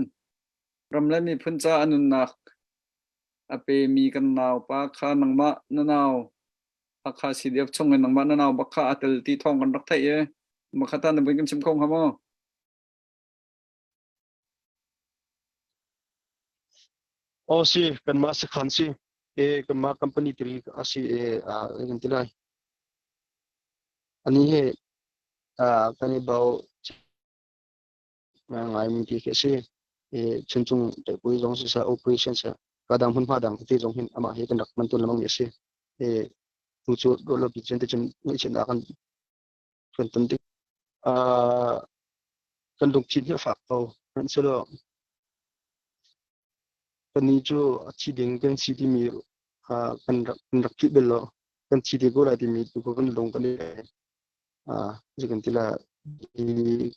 ram le miphun ca a nunnak a pe mi kan nau pa kha nangmah na nau Hakha CDF chung in nangmah na nau bak kha a tel ti thawng kan rak theih i makhata na vun kan chim kho hnga maw? Aw si, kanmah sakhan si. E kanmah company tiri a si e a kan ti lai. Ani he kan i bau ngai mi ti khi a si. E chuncung pui zong si sa operation sa kadang hmunhma dang ti zong hin amah hi kan rak man tun lamang mi a si. E tu cu lo pi chen te cun ngaihchiatnak kan kan ton tik kan lungthin hi a fak ko. Hmanhsehlaw kannih cu a thi ding kan si timi kha kan rak kan rak philh bal lo. Kan thi te ko lai timi tu kha kan lung kan i zei kan ti lai hi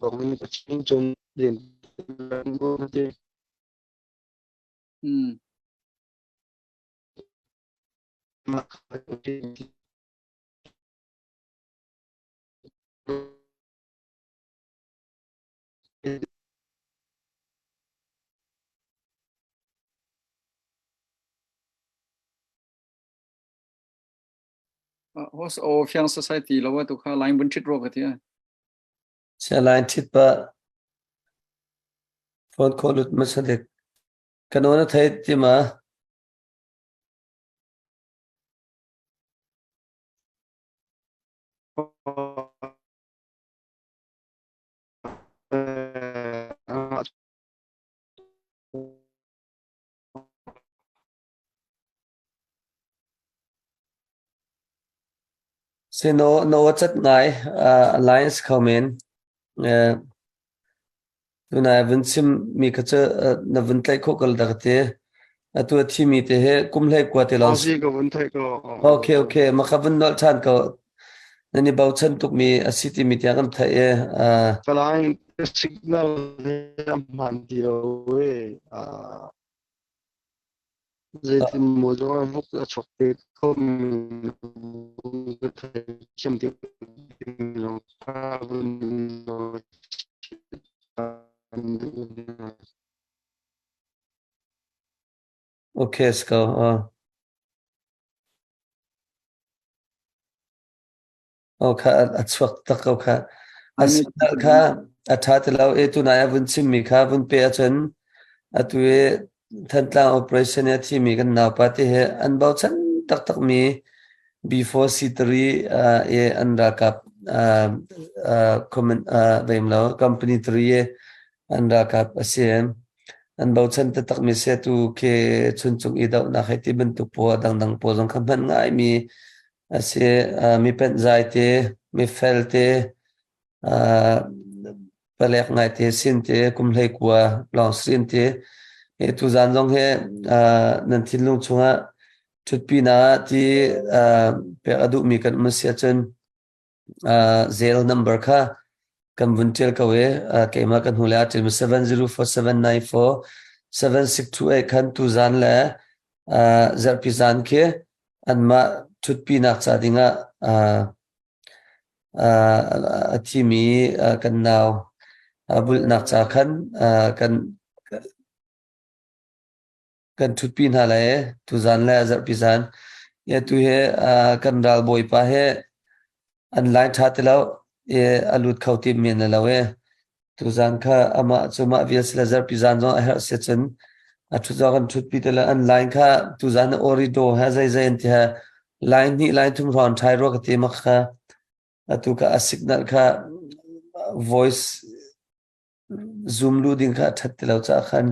kong hi Pathian cun rian ti. Host o fiang society lo tu kha line bun thit ro ka ti. Sia line thit pa phone call lut ma dek kanona thai ti ma. Si no no cat ngai alliance kho men. Tunai vun chim mi kha cu na vun tlaih khawh ko dah ka ti. Atu a thimi te hi kum hlei kua te lawng. Si ka vun theih ko. Okay, okay. Ma kha vun nolh ṭhan ko. Nan i bochan tukmi a si timi tiang kan theih i. Falang signal hi a hmaan ti lo i zeitin maw zong a vuk a chuak te kho mi ka thiam ti zong kha vun Okay, let's go. Oh, kha a chuak tak ko kha. A signal kha a ṭha ti lo i tunai a vun chimmi kha vun pe ahcun atu i Thantlang operation i a thimi kan naupa ti hi an bochan taktakmi. B4 C3 i an ralkap comment veim lo company 3 i an ralkap a si. An bochan taktakmi si tu khi chuncung i dohnak hei ti bantuk pawl dangdang pawl zong kha hman ngaimi a si. Mi penhzai te, mi fel te, palek ngai te sin te, kum 19 lawng sin te. Hi tuzan zong hi nan thinlung chungah ṭhutpinak ti pek a duhmi kan um a si ahcun Zelle number kha kan vun ṭial ko i keimah kan hnulei ah ṭialmi 7047947628 khan tuzan le zarhpi zan khi anmah ṭhutpinak ca dingah a thimi kan nau bulhnak ca khan kan kan ṭhutpi hna lai tuzan le zarhpi zan. Tu hi kan ral bawipa he an line ṭha ti lo i a lut kho ti men lo e. Tuzan kha amah cu mah vial sila zarhpi zan zong a herh si cun a ṭhut zong kan ṭhutpi ti lo an line kha tuzan orido he zeizei an ti he line hnih line thum hrawng ṭhai rua ka ti mak kha atu ka a signal kha voice Zoom luh ding kha a ṭhat ti lo caah khan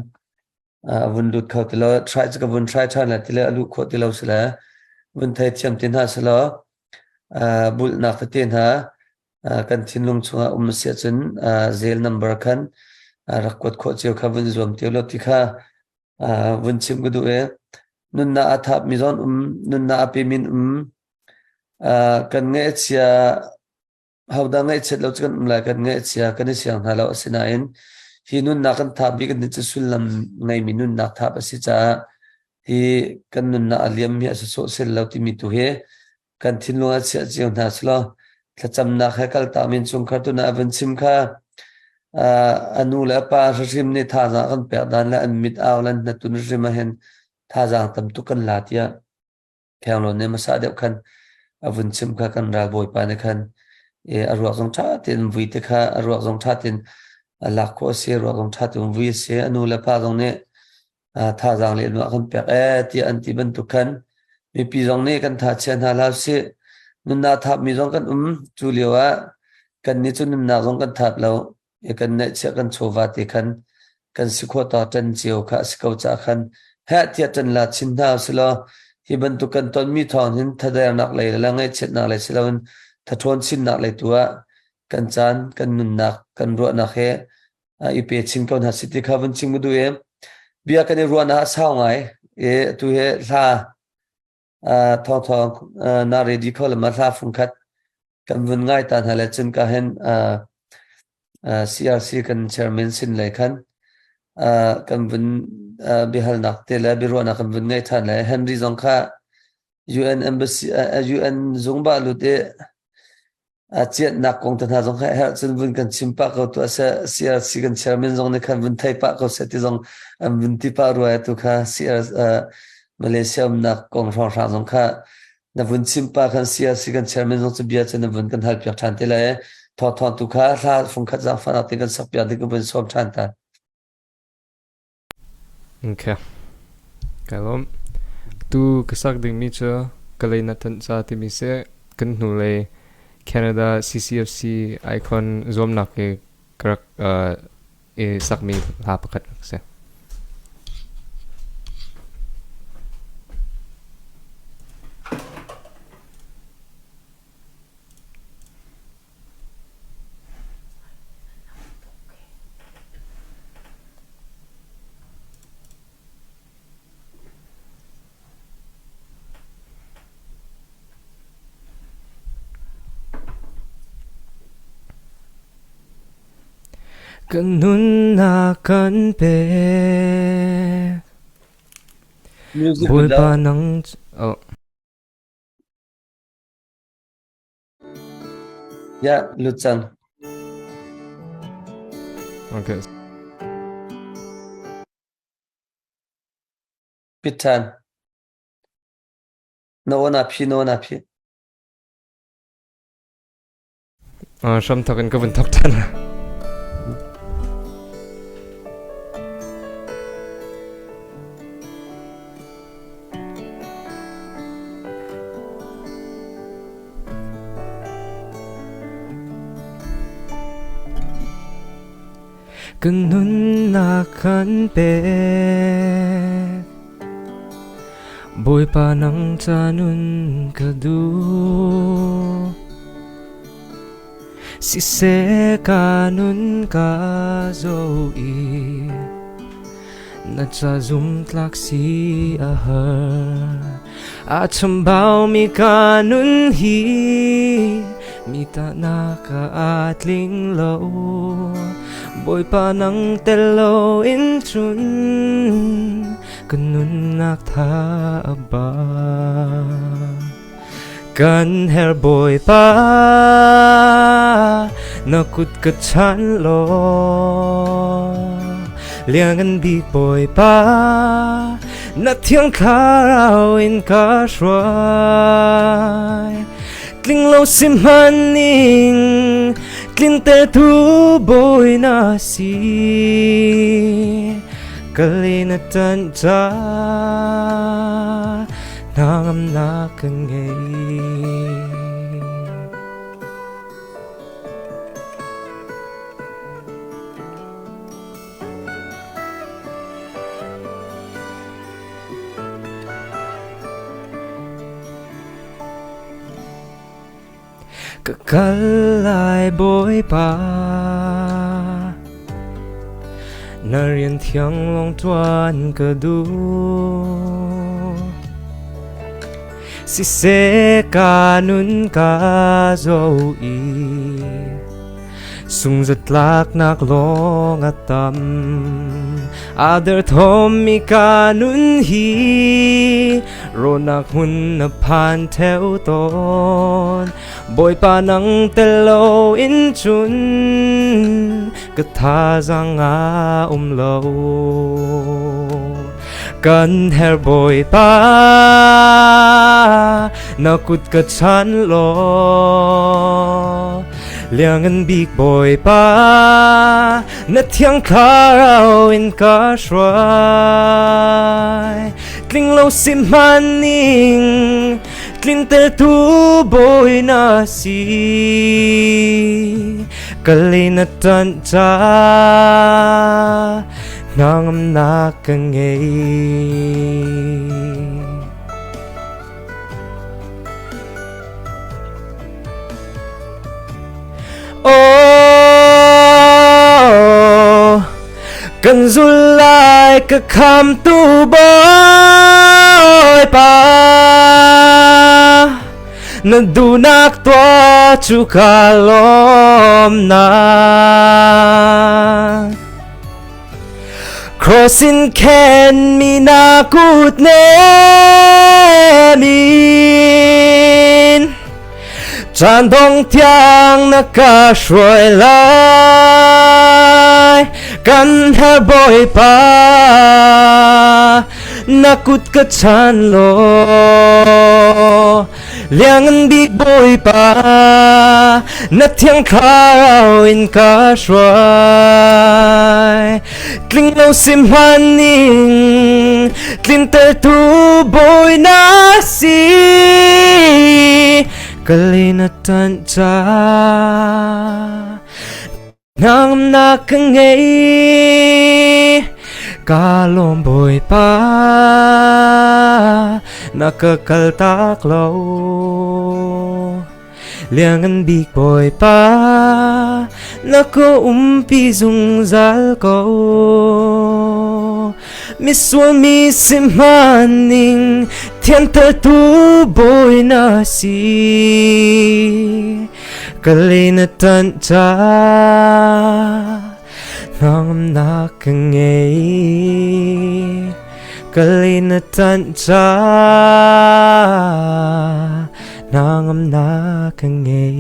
a vun lut kho ti lo. Try cu ka vun try ṭhan lai ti le a luh khawh ti lo si le vun theithiam ti hna selaw bulhnak tete hna kan thinlung chungah um a si ahcun zel number khan rak kuat khawh cio kha vun zuam ti law ti kha vun chim ka duh i nunnak a thap mi zawn um nunnak a pe min um kan ngaihchia Hodah ngaihchiat lo cu kan um lai, kan ngaihchia, kan i siang hna lo. Asinain hi nunnak kan thap hi kan cu sullam ngeimi nunnak thap a si caah hi kan nunnak a liam hi a si sawh sel lo timi tu hi kan thinlung ah chiah cio hna selaw thlacamnak he kaltak min chungkhar tu na a van chim kha a nu le a pa hrim nih thazaang kan pek dan le an mit au lan hnatun hrim ah hin thazaang tam tuk kan la tiah Khenglon nih hmasa deuh khan a vun chim kha kan ralbawipa nih khan a ruak zong ṭha tein vui te kha a ruak zong ṭha tein a lak khawh a si, a ruak zong ṭha tein vui a si. A nu le pa zong nih thazaang le a kan pek ee tiah an ti bantuk khan mipi zong nih kan tha chia hna hlah sih. Nunnak thapmi zong kan um. Cu lio ah kannih cu nunnak zong kan thap lo. I kan neihchiah kan chawva te khan kan si khawh ta ṭan cio kha a si ko caah khan heh tiah ṭan la chin hna usilaw hi bantuk kan tonmi thawng hin thadernak lei le ngaihchiatnak lei si loin thathawn chinnak lei tu ah kan caan kan nunnak kan ruahnak he i pe chin ko hna si ti kha vun chim ka duh i bia kan i ruahnak a sau ngai i atu hi hla thawngthawng na ready kho le ma hla fungkhat kan vun ngai ta hna le cun ka hen CRC kan chairman sin le khan kan vun biahalnak te le biaruahnak kan vun ngei than le Henry zong kha UN embassy UN zung ba lut i A ciatnak kong te hna zong kha herh cun vun kan chim pah ko tuah seh. CRC kan chairman zong nih khan vun thei pah ko seh ti zong an vun ti pah rua tu kha CR Malaysia umnak kong hrawnghrang zong kha na vun chim pah khan CRC kan chairman zong cu bia cu na vun kan hal piak ṭhan te lai. Thawngthawng tu kha hla fungkhat zaangfahnak te kan sak piak ding ka vun sawm ṭhan ta. Okay. Kai lawm. Tu ka sak dingmi cu Kalay na thanh ca timi si kan hnulei Canada CCFC icon zuamnak i ka rak i sakmi hla pakhat rak si. Kan nunnak kan pek. Music Bawipa nang oh. Ya, lut cang. Okay. Pit ṭhan. Na aw na phi, na aw na phi. Hram thok in ka vun thok ṭhan. Kan nunnak kan pek. Bawipa nang ca nun ka duh. Siseh ka nun ka zo i na ca zumtlak si a har. A chambaumi ka nun hi mi tahnak ah aa tling lo. Bawipa nang tel lo in cun ka nunnak tha a ba. Kan herh Bawipa, na kut ka chan law. Lianngan bik Bawipa, na thiang thlarau in ka hruai. Tling lo si hmanning, tlintertu Bawi na si. Ka le na ṭanh ca, hnangamnak ka ngei. Ka kal lai Bawipa, na rian thiang lawng ṭuan ka duh. Siseh ka nun ka zo i sungzatlaknak lawng a tam. A derthawmmi ka nun hi rawhnak hmun na phan theo tawn. Bawipa nang tel lo in cun ka thazaang a um lo. Kan herh Bawipa, na kut ka chan law. Lianngan bik Bawipa, na thiang thlarau in ka hruai. Tling lo si hmanning, tlintertu Bawi na si. Ka le na ṭanh ca, hnangamnak ka ngei. Oh, kan zul lai ka khamtu Bawipa, na duhnak tuah cu ka lawmnak. Cross in khen mi na kut nem in caan dong tiang na ka hruai lai. Kan herh Bawipa, na kut ka chan law. Lianngan bik Bawipa, na thiang thlarau in ka hruai. Tling lo si hmanning, tlintertu Bawi na si. Ka le na ṭanh ca, Hnangamnak ka ngei, ka lawm Bawipa, na ka kaltak lo. Lianngan bik Bawipa, na ka umpi zungzal ko. Misual mi si hmanning, thiantertu Bawi na si. Ka le na ṭanh ca, hnangamnak ka ngei. Ka le na ṭanh ca, hnangamnak ka ngei.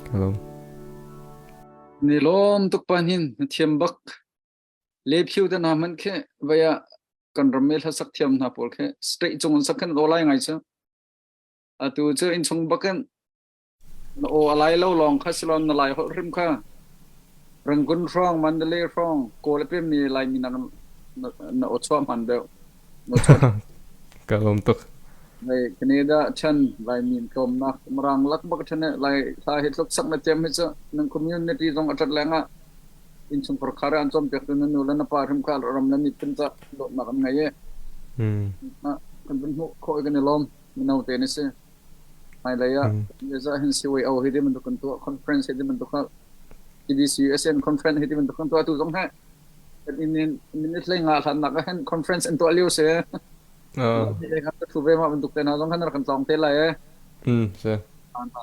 Hello. Ni lawm tuk pa hin na thiam bak. Le phiu te hna hmanh khi vai ah kan ram i hlasak thiam hna pawl khi state cung in sak khin an aw lai ngai cu. Atu cu innchung bak in na aw a lai lo lawng kha silon na lai holh hrim kha Rangoon hrawng, Mandalay hrawng, Kawl a pemmi Laimi nak na aw chuah hman deuh. Na chuah Ka lawm tuk. Lai Canada chan Laimi tlawmnak Mirang lak bak ṭhen Lai hla hi tluk sak na thiam hi cu nan community zong a ṭhat lengah innchungkhar khar an cawnpiaktu na nu le na pa hrim kha ram le miphun ca dawtnak an ngei i kan vun hmuh khawh i kan i lawm. Mino te na si. Hmailei ah za hin CYO hi ti bantuk kan tuah, conference hi ti bantuk kha TBC USN conference hi ti bantuk kan tuah tu zong he kan in minute hlei nga hlannak ah hin conference an tuah lio si. Ka thu ve ma bantuk te hna zong khan rak kan tlawng te lai e. Si.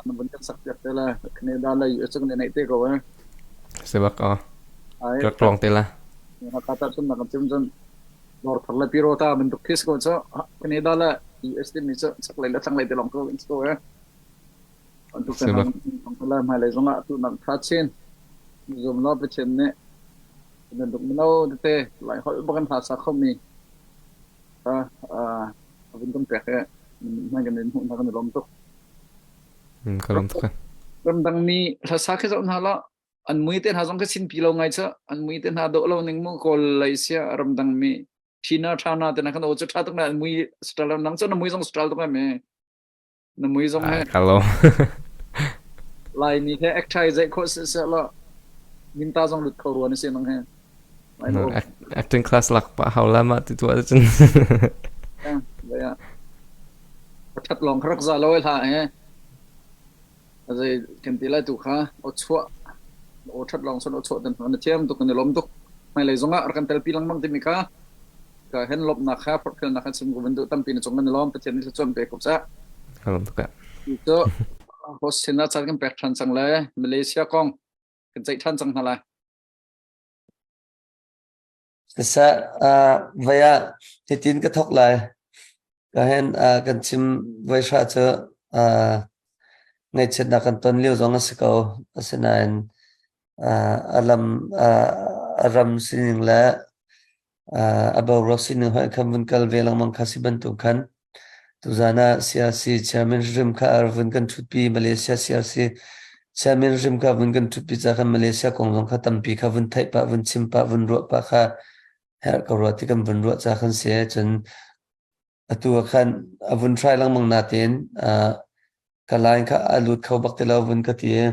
Na vun kan sak piak te lai. Canada le US kan nei te ko e. Si bak a. Rak tlawng te la. Ka ta chun na kan chim cun Lor thar le pirota bantuk khi si ko cu. Canada le US timi cu chaklei le thlanglei te lawng ko in si ko e. Bantuk te hna la hmailei zong ah tu nak tha chin. Zum lo Pathian nih bantuk mino tete lai holh bak in hla sa khomi ka vun kan pek i hmai kan in hmuh hna kan i lawm tuk. Ka lawm tuk. Ramdang mi hlasa khi zoh hna la an mui te hna zong khi sinpi lo ngai cu an mui te hna dawh lo ning mu kawl lei sia ramdang mi China China te na kan o chu tha tuk na an mui style nang chu na mui zong style tuk me na mui zong he Hello. Lai mi he actai zai kho se se lo minta zong lut kho ruan si nang he. No, acting class lak pa hau la ma ti tu cun. Ya. That long kharak za lo hla he. Azai kan ti lai tu kha o chuah o that long son o chuah dan na thiam tuk kan lom tuk mai lei zongah kan tel pi lengmang timi kha ka hen lomnak kha phorhfelnak kha chim ko bantu tampi na cung kan lawm Pathian nih thluachuah pe ko seh. Ka lawm tuk. Cu host sin ah caan kan pek ṭhan cang le Malaysia kong kan ceih ṭhan cang hna lai. Siseh, vai ah hitin ka thawk lai. Ka hen kan chim voi hra cu ngaihchiatnak kan ton lio zong a si ko. Asinain a lam a ram sining le a boruak sining hoih khan vun kal ve lengmang kha si bantuk khan tuzan ah CRC chairman hrim kha a vun kan ṭhutpi. Malaysia CRC chairman hrim kha vun kan ṭhutpi ca khan Malaysia kong zong kha tampi kha vun theih pah, vun chim pah, vun ruah pah kha herh ko rua ti kan vun ruah ca khan si. Cun atu ah khan a vun try lengmang natein ka line kha a lut kho bak ti lo vun ka ti i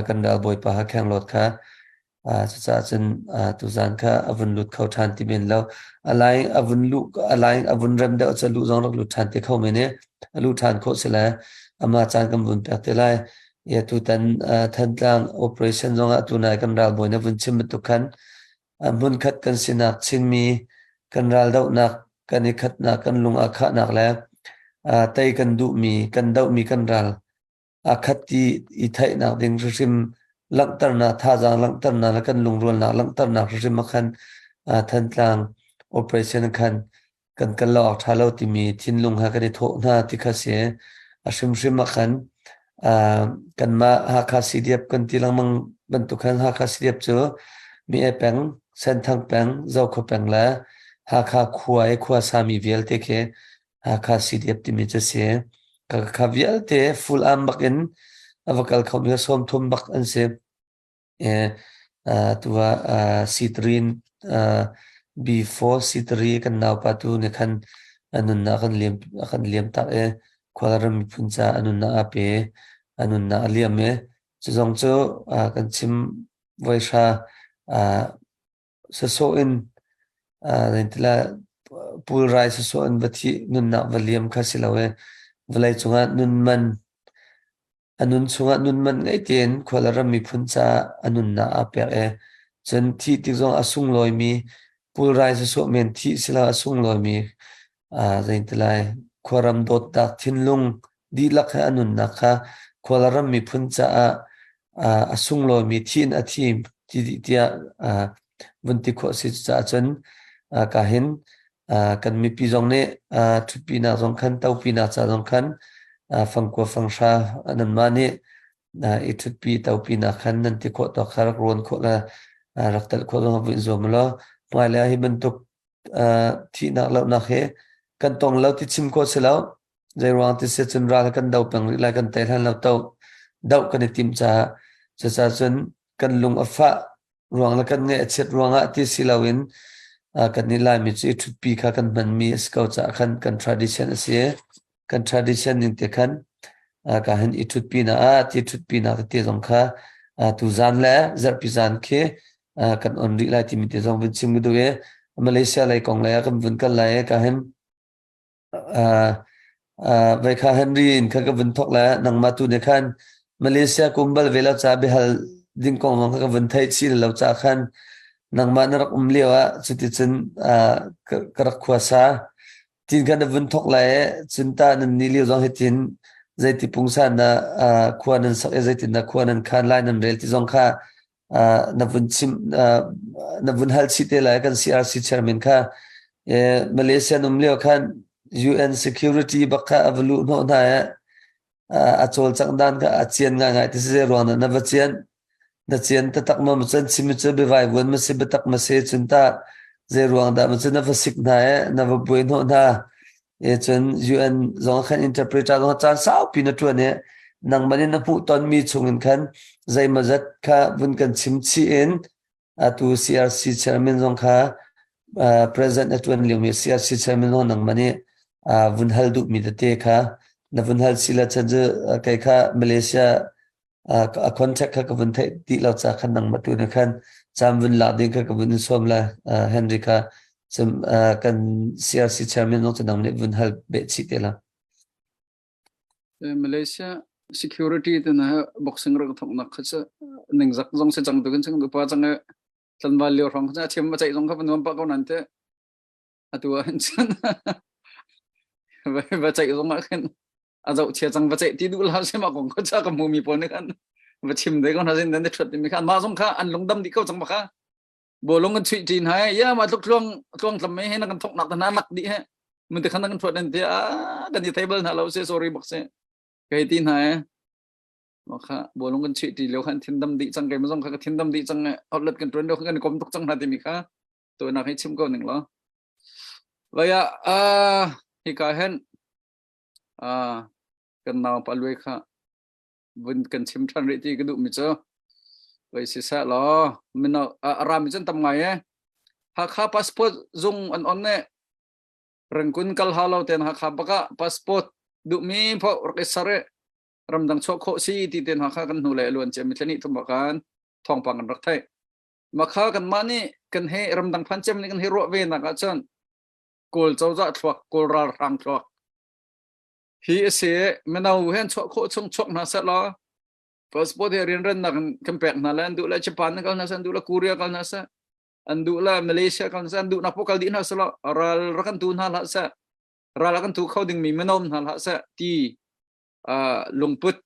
kan ralbawipa kha Khenglawt kha cucaah cun tuzan kha a vun lut kho ṭhan ti men lo. A line a vun luh a line a vun rem deuh cu luh zong rak lut ṭhan te kho men i a luh ṭhan khawh si le amah caan kan vun pek te lai. I tutan Thantlang operation zongah tunai kan ralbawi na vun chim bantuk khan hmunkhat kan sinak Chinmi kan raldohnak kan i khatnak kan lung aa khahnak le tei kan duhmi kan dohmi kan ral aa khat ti i theihnak ding hrimhrim langhternak thazaang langhternak le kan lungrualnak langhternak hrimhrim ah khan Thantlang operation khan kan kal lo awk ṭha lo timi thinlung he kan i thawh hna ti kha si. A hrimhrim ah khan kanmah Hakha CDF kan ti lengmang bantuk khan Hakha CDF cu Mi-e peng, Senthang peng, Zokhua peng le Hakha khua i khua sami vialte khi Hakha CDF timi cu si. Kha vialte full arm bak in a va kal khomi 30 bak an si. Tu ah C3 B4 C3 kan naupa tu nih khan a nunnak a kan liam tak i Khualram miphun caah a nunnak aa pe, a nunnak a liam i cu zong cu kan chim voihra sawsawh in pulrai sawsawh in va thih nunnak va liam kha si lo i vawlei cungah nun man A nun chungah nun man ngei tein khual a ram miphun caah a nunnak aa pek i cun thih tik zong a sunglawimi pulrai sawsawh men thih silo a sunglawimi zeitilai khuaram dawtnak thinlung dihlak he a nunnak kha khual a ram miphun caah a sunglawimi thi in a thim ti tiah vun ti khawh si. Cucaah cun ka hin kan mipi zong nih ṭhutpinak zong khan topinak ca zong khan fangkua fanghra nanmah nih i ṭhutpi topinak khan nan ti khawh tawk kha rak rawn khawh le rak telh khawh zong vui zuam law hmailei ah hi bantuk thihnak lohnak hi kan tong lo ti chim khawh si lo. Zeiruang ti si cun ral kan do peng rih lai, kan tei hlan lo to doh kan i tim caah. Cucaah cun kan lung a fah ruang le kan ngaih a chiat ruangah ti si loin kan nih Laimi cu i ṭhutpi kha kan hmanmi a si ko caah khan kan tradition a si. Kan tradition ning te khan ka han i ṭhutpi na ah ti ṭhutpi nak tete zong kha tuzan le zarhpi zan khi kan on rih lai timi te zong vun chim ka duh i Malaysia lei kong lei ah kan vun kal lai i ka hin Vai kha Henry in kha ka vun thawk le nangmah tu nih khan Malaysia kum bal ve lo ca biahal ding kong zong kha ka vun theih chih lo ca khan nangmah na rak um lio ah cuticun ka rak khuasa. Tin khan na vun thawk lai i cun ta nan ni lio zong hitin zeiti pungsan na khua nan sak i zeitin dah khua nan khan lai nan rel ti zong kha na vun chim na vun hal chih te lai kan CRC chairman kha. Malaysia um lio khan UN security bak kha a va luh hnawh hna i a cawlcangh dan kha a cian ngaingai ti si ruang na va cian na cian taktak ma cun chim cu biavai vuan ma si biatak ma si cun ta zei ruang dah ma cun na va sik hna i na va buai hnawh hna. E cun UN zong khan interpreter zong caan saupi na ṭuan i nangmah nih na hmuh tonmi chungin khan zeimawzat kha vun kan chim chih in atu CRC chairman zong kha president a ṭuan liomi CRC chairman zong nangmah nih vun hal duhmi tete kha na vun hal si le chan cu kei kha Malaysia a contact kha ka vun theih dih lo ca khan nangmah tu nih khan caan vun lak ding kha ka vun in sawm la. Henry kha kan CRC chairman zong cu nang nih vun hal beh chih te la. Malaysia security te na boxing rak thok nak kha chu ningzak zong se chang tu kan chang tu pa chang tlanval lio hrong kha chem ma chai zong kha nuam pa ko nan te atu ah hin cun va ceih zong ah khin a zoh chia cang va ceih ti duh la se ma kong kha cha ka hmu mi pawl nih khan va chim de ko na sin dan thut mi khan ma zong kha an lungdam di ko cang ma kha bolong kan chuih tin hai ya ma tluk tluang tluang tlam me he na kan thok nak na nak di he mun te khan kan thuat nan te a kan i table na lo se sorry bak se kai ti na e ma kha bolong kan chuih ti leo khan thindam di chang kai ma zong kha ka thindam di chang outlet kan tuan leo khan kan kom tuk chang na ti mi kha to nak hi chim ko ning lo vaya a hi ka hen a kan nau pa lui kha vun kan chim ṭhan rih ti ka duh mi cu voi si seh law mino a rami cun tam ngai e. Hakha passport zung an on ne. Rangkun kal hau lo ten Hakha baka passport duhmi pho rak i sar i ramdang chuah khawh si ti ten Hakha kan hnu le luan cia mi thlani thum kan thawngpang kan rak theih. Makha kan mah nih kan he ramdang phan cem nih kan he ruah ve nak ah cun Kawl cozah thluak Kawl ralhrang thluak Hi a si. Mino he an chuah khawh chung chuak hna seh law passport he rianrannak in kan pek hna le an duh le Japan kal hna seh, an duh le Korea kal hna seh, an duh le Malaysia kal hna seh, an duhnak paoh kal dih hna seh law ral rak kan tu hna hlah seh, ral a kan tu kho dingmi mino hna hlah seh ti lungput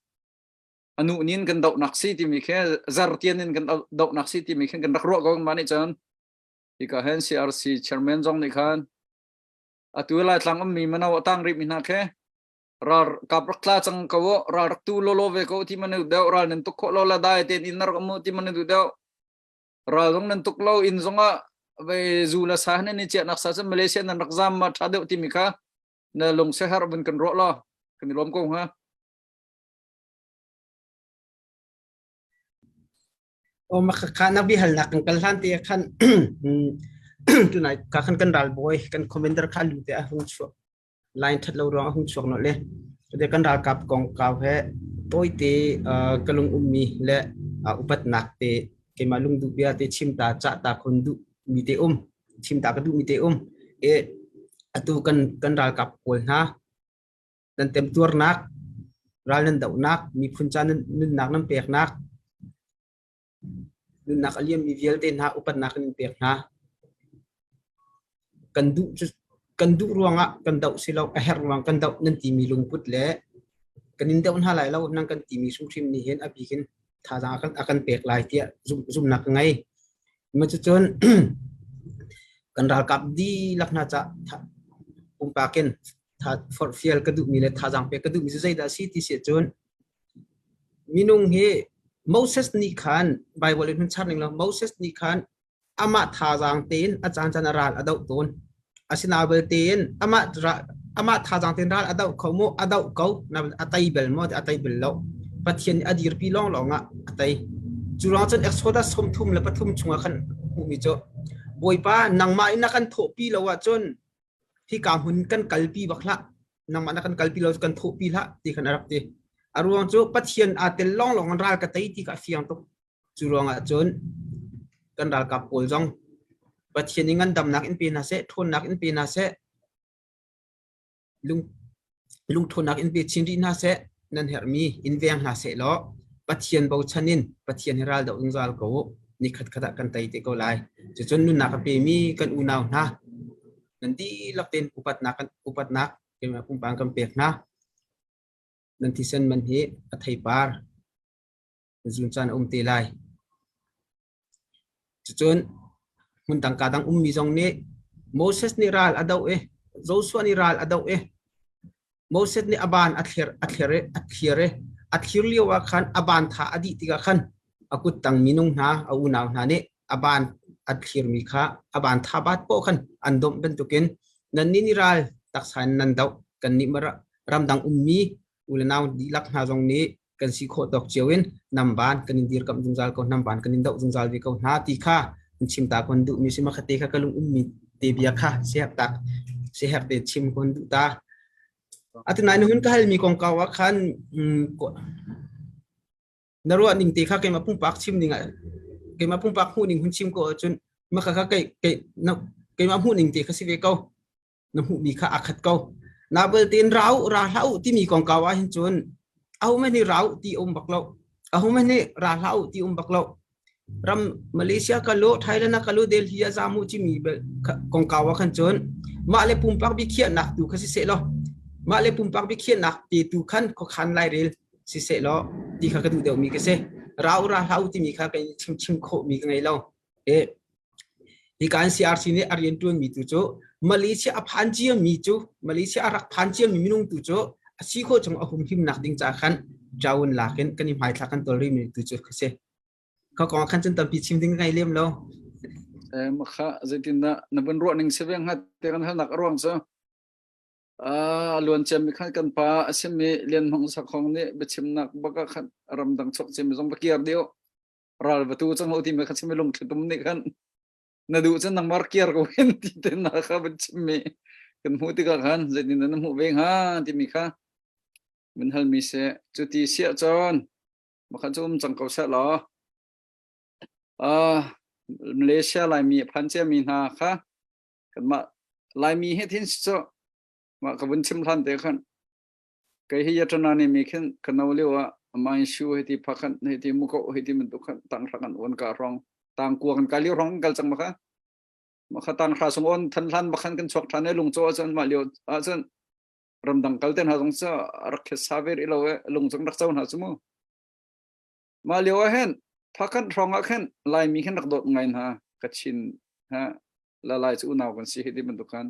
anu nin kan dohnak si timi khi zartian in kan dohnak si timi khi kan rak ruah ko mah nih cun hika hen CRC chairman zong nih khan Atu Laitlang ummi mino a tang rihmi hna khi ral kap rak tla cang ko u, ral rak tu lawlaw ve ko ti man duh deuh, ral nan tuk khawh lo la dai tein inn rak um u ti man duh deuh. Ral zong nan tuk lo, inn zong ah ve zu la sa nan i chiahnak sa cun Malaysia nan rak zam ma ṭha deuh timi kha na lung siaherh vun kan ruah law kan i lawm ko hnga. O makha na bihalnak kan kal hlan te khan tunai ka khan kan ralbawi kan commander kha lu te a hung chuak line that lo ruang a hung chuak no le te kan ralkap kong kau he toite ka lung ummi le upatnak te keimah lungduh bia te chim ta cha ta khon duh mi te um chim ta ka duh mi te um e atu kan kan ralkap pawl hna nan temtuarnak, ral nan dohnak, miphun ca nan nunnak nan peknak, nunnak a liammi vialte hna upatnak in pek hna. Kan duh cu kan duh ruangah kan doh si lo, a herh ruang kan doh nan timi lungput le kan in doh hna lai lo nan kan timi hrimhrim nih hin a bik in thazaang a kan pek lai tiah zumhnak ka ngei. Cucun kan ralkap dihlak hna ca pumpak in forhfial ka duhmi le thazaang pek ka duhmi cu zeidah a si ti si ahcun minung hi Moses nih khan Bible in hun char ning law Moses nih khan amah thazaang tein a caancaan a ral a doh tawn. Asinain tein amah amah thazaang tein ral a doh kho maw? A doh ko. A tei bel maw? A tei bel lo. Pathian nih a dirpi lawnglawng ah a tei. Cu ruang cun Exodus 33 chungah khan hmuhmi cu Bawipa nangmah in na kan thawhpi lo ahcun hika hmun kan kalpi bak hlah. Nangmah na kan kalpi lo kan thawhpi hlah ti khan a rak ti. A ruang cu Pathian aa tel lawnglawng in ral ka tei ti kha a fiang tuk. Cu ruangah cun kan ralkap pawl zong Pathian i ngandamnak in pe hna seh, ṭhawnnak in pe hna seh, lung lungṭhawnnak in pe chin rih hna seh, nan herhmi in veng hna seh law Pathian bochan in Pathian hi ral doh zungzal ko u. Nikhat khat ah kan tei te ko lai. Cucun nunnak a pemi kan unau hna nan dihlak tein upatnak kan upatnak keimah pumpak kan pek hna. Nan thisen man hi a theipar zun caan a um te lai. Cucun hmun dang ka dang ummi zong nih Moses nih ral a doh i Joshua nih ral a doh i Moses nih a ban a thlir a thlir i a thlir i a thlir lio ah khan a ban tha a dih tikah khan a kuttang minung hna a unau hna nih a ban a thlirmi kha a ban tha bat poh khan an domh bantukin nannih nih ral taksa in nan doh kannih ramdang ummi u le nau dihlak hna zong nih kan si khawh tawk cio in namban kan in dirkamh zungzal ko namban kan in doh zungzal ve ko hna ti kha in chim ta kon duh mi si ma khate kha ka lung ummi te bia kha siak tak siak te chim kon duh ta atu nai hun ka hal mi kong kaw ah khan na ruah ning te kha keimah pumpak chim ning ah keimah pumpak hmuh ning hun chim ko ahcun ma kha kha kei kei keimah hmuh ning te kha si ve ko na hmuhmi kha aa khat ko. Na belte in rau ra hlah u timi kongkau ah hin cun ahohmanh nih rau ti um bak lo. Ahohmanh nih ra hlah u ti um bak lo. Ram Malaysia ka lu, Thailand ah ka lu, Delhi ah zamu cimi kongkau ah khan cun mah le pumpak biakhiahnak tu kha si seh law mah le pumpak biakhiahnak te tu khan khuakhan lairel si seh law ti kha ka duh deuhmi ka si. Rau ra hlah u timi kha kan chim chim khawhmi ka ngei lo. E Hika in CRC nih a rianṭuanmi tu cu Malaysia a phan ciami cu Malaysia a rak phan ciami minung tu cu a si khawh chung a humhimnak ding ca khan ṭaun lak in kan i hmaithlak kan tawlrimi tu cu ka si. Kha kong ah khan cun tampi chim ding ka ngei lem lo. Eh, makha zeitindah na van ruah ning si ve hnga te kan halnak a ruang cu a luan ciami khan kan pa a simi Lian Hmung Sakhong nih biachimnak bak ah khan ramdang chuak ciami zong va kir dih ral va tu cang lo ti me kha chim lung thlitum nih khan na duh cun nangmah kiar ko hin ti te na kha van chim mi kan hmuh tikah khan zeitin na hmuh ve hnga timi kha min hal mi se cu ti siah cun makhan cu um cang ko seh law uh, Malaysia Laimi phan cia mi hna kha kanmah Laimi he thin si cu mah ka vun chim hlan te khan Kei hi yatana nih mi khin ka no lio ah main shu hei ti phakhan hei ti muko hei ti bantuk khan tang hra kan on ka rong tang kua kan kai lio rong kal cang ma kha ma kha tang hra sung on than hlan bakhan kan chuak than e lung cho cun ma lio ah cun ramdang kal ten ha zong cha rak khe sa ver ilo e lung chung rak cho hna chu mu ma lio ah hen phakhan rong ah khan lai mi khan rak dot ngai hna kachin ha la lai chu unau kan si hi ti bantuk khan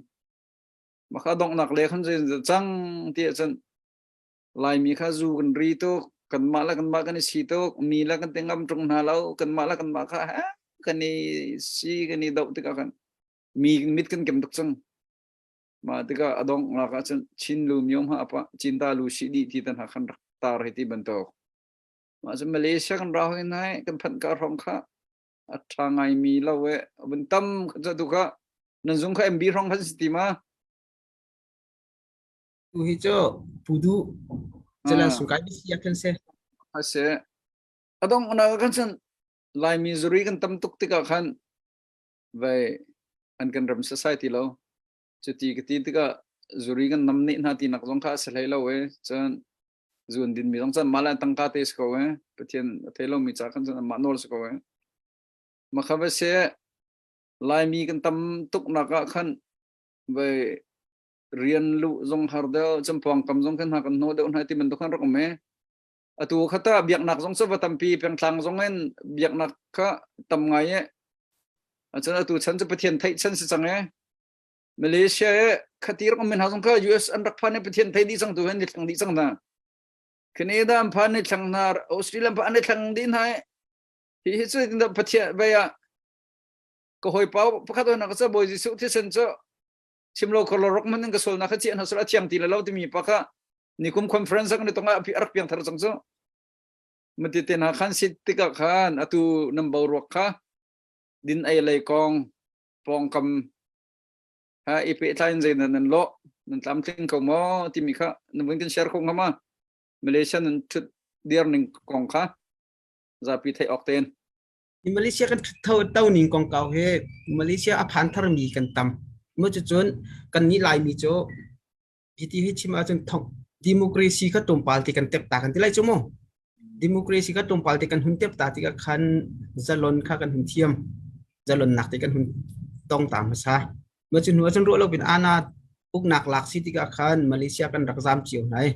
Maka donghnak le khan zei cang ti ahcun Laimi kha zu kan ri tuk, kanmah le kanmah kan i si tuk, mi le kan ti ngam ṭung hna lo, kanmah le kanmah kha kan i si kan i doh tikah khan mi mit kan kem tuk cang. Mah tikah a donghnak ahcun Chin lu myo hma apa Cinta lu si dih ti tan ha khan rak tar hi ti bantuk. Mah cun Malaysia kan ra hoi nai kan phanh ka hrawng kha a ṭha ngaimi lo e vun tam kha tu kha nan zung kha MB hrawng khan si ti ma Tu hi cu Pudu jalan sungkai bisi ah khan se. Ase adong na kan chan Laimi zuri kan tam tuk tikah khan vai an kan ram society lo cuti ka ti tikah zuri kan nam nih hna ti nak zong kha a si hlei lo e cun zun din mi zong cun mah le tangka te si ko e pathian a thei lo mi ca khan cun mah nawl si ko e makha va se Laimi kan tam tuk nak ah khan vai rian lu zong har deuh campawng kam zong khan hna kan hno deuh hna ti bantuk khan rak um e atu khata biaknak zong cu va tampi pengtlang zong in biaknak kha tam ngai e acun atu chan cu pathian theih chan si cang e Malaysia e khatir om min ha zong kha US an rak phan e pathian thei dih cang tu hen ni thlang dih cang na Canada an phan ni thlang na Australia an phan ni thlang dih na e hi hi cu pathian vai ah ka hawipa pakhat hoi nak ca Bawi Jesuh thisen cu chim lo kholo rok man ka sol na kha chian hasra thiang ti lo timi pa kha nikum conference kan tong a rak piang thar chang cu mati te na khan sit tikah khan atu nam bo ruak kha din ei lei kong pongkam ha i pe thlain zei nan nan lo. Nan tlamtling ko maw timi kha na vun kan share kho hnga ma? Malaysia nan ṭhut dir ning kong kha zapi theih awk tein. Malaysia kan ṭhut to ning kongkau hi Malaysia a phan tharmi kan tam. Mu cucun kan nih Laimi cu hiti hi chim ahcun thong democracy kha tlawmpal ti kan tep ta kan ti lai cu mu. Democracy kha tlawmpal te kan hun tep ta tikah khan zalon kha kan hun thiam. Zalonnak te kan hun tong ta hmasa. Ma cu hnu ahcun ruah lo bin ana uknak lak si tikah khan Malaysia kan rak zam cio hna i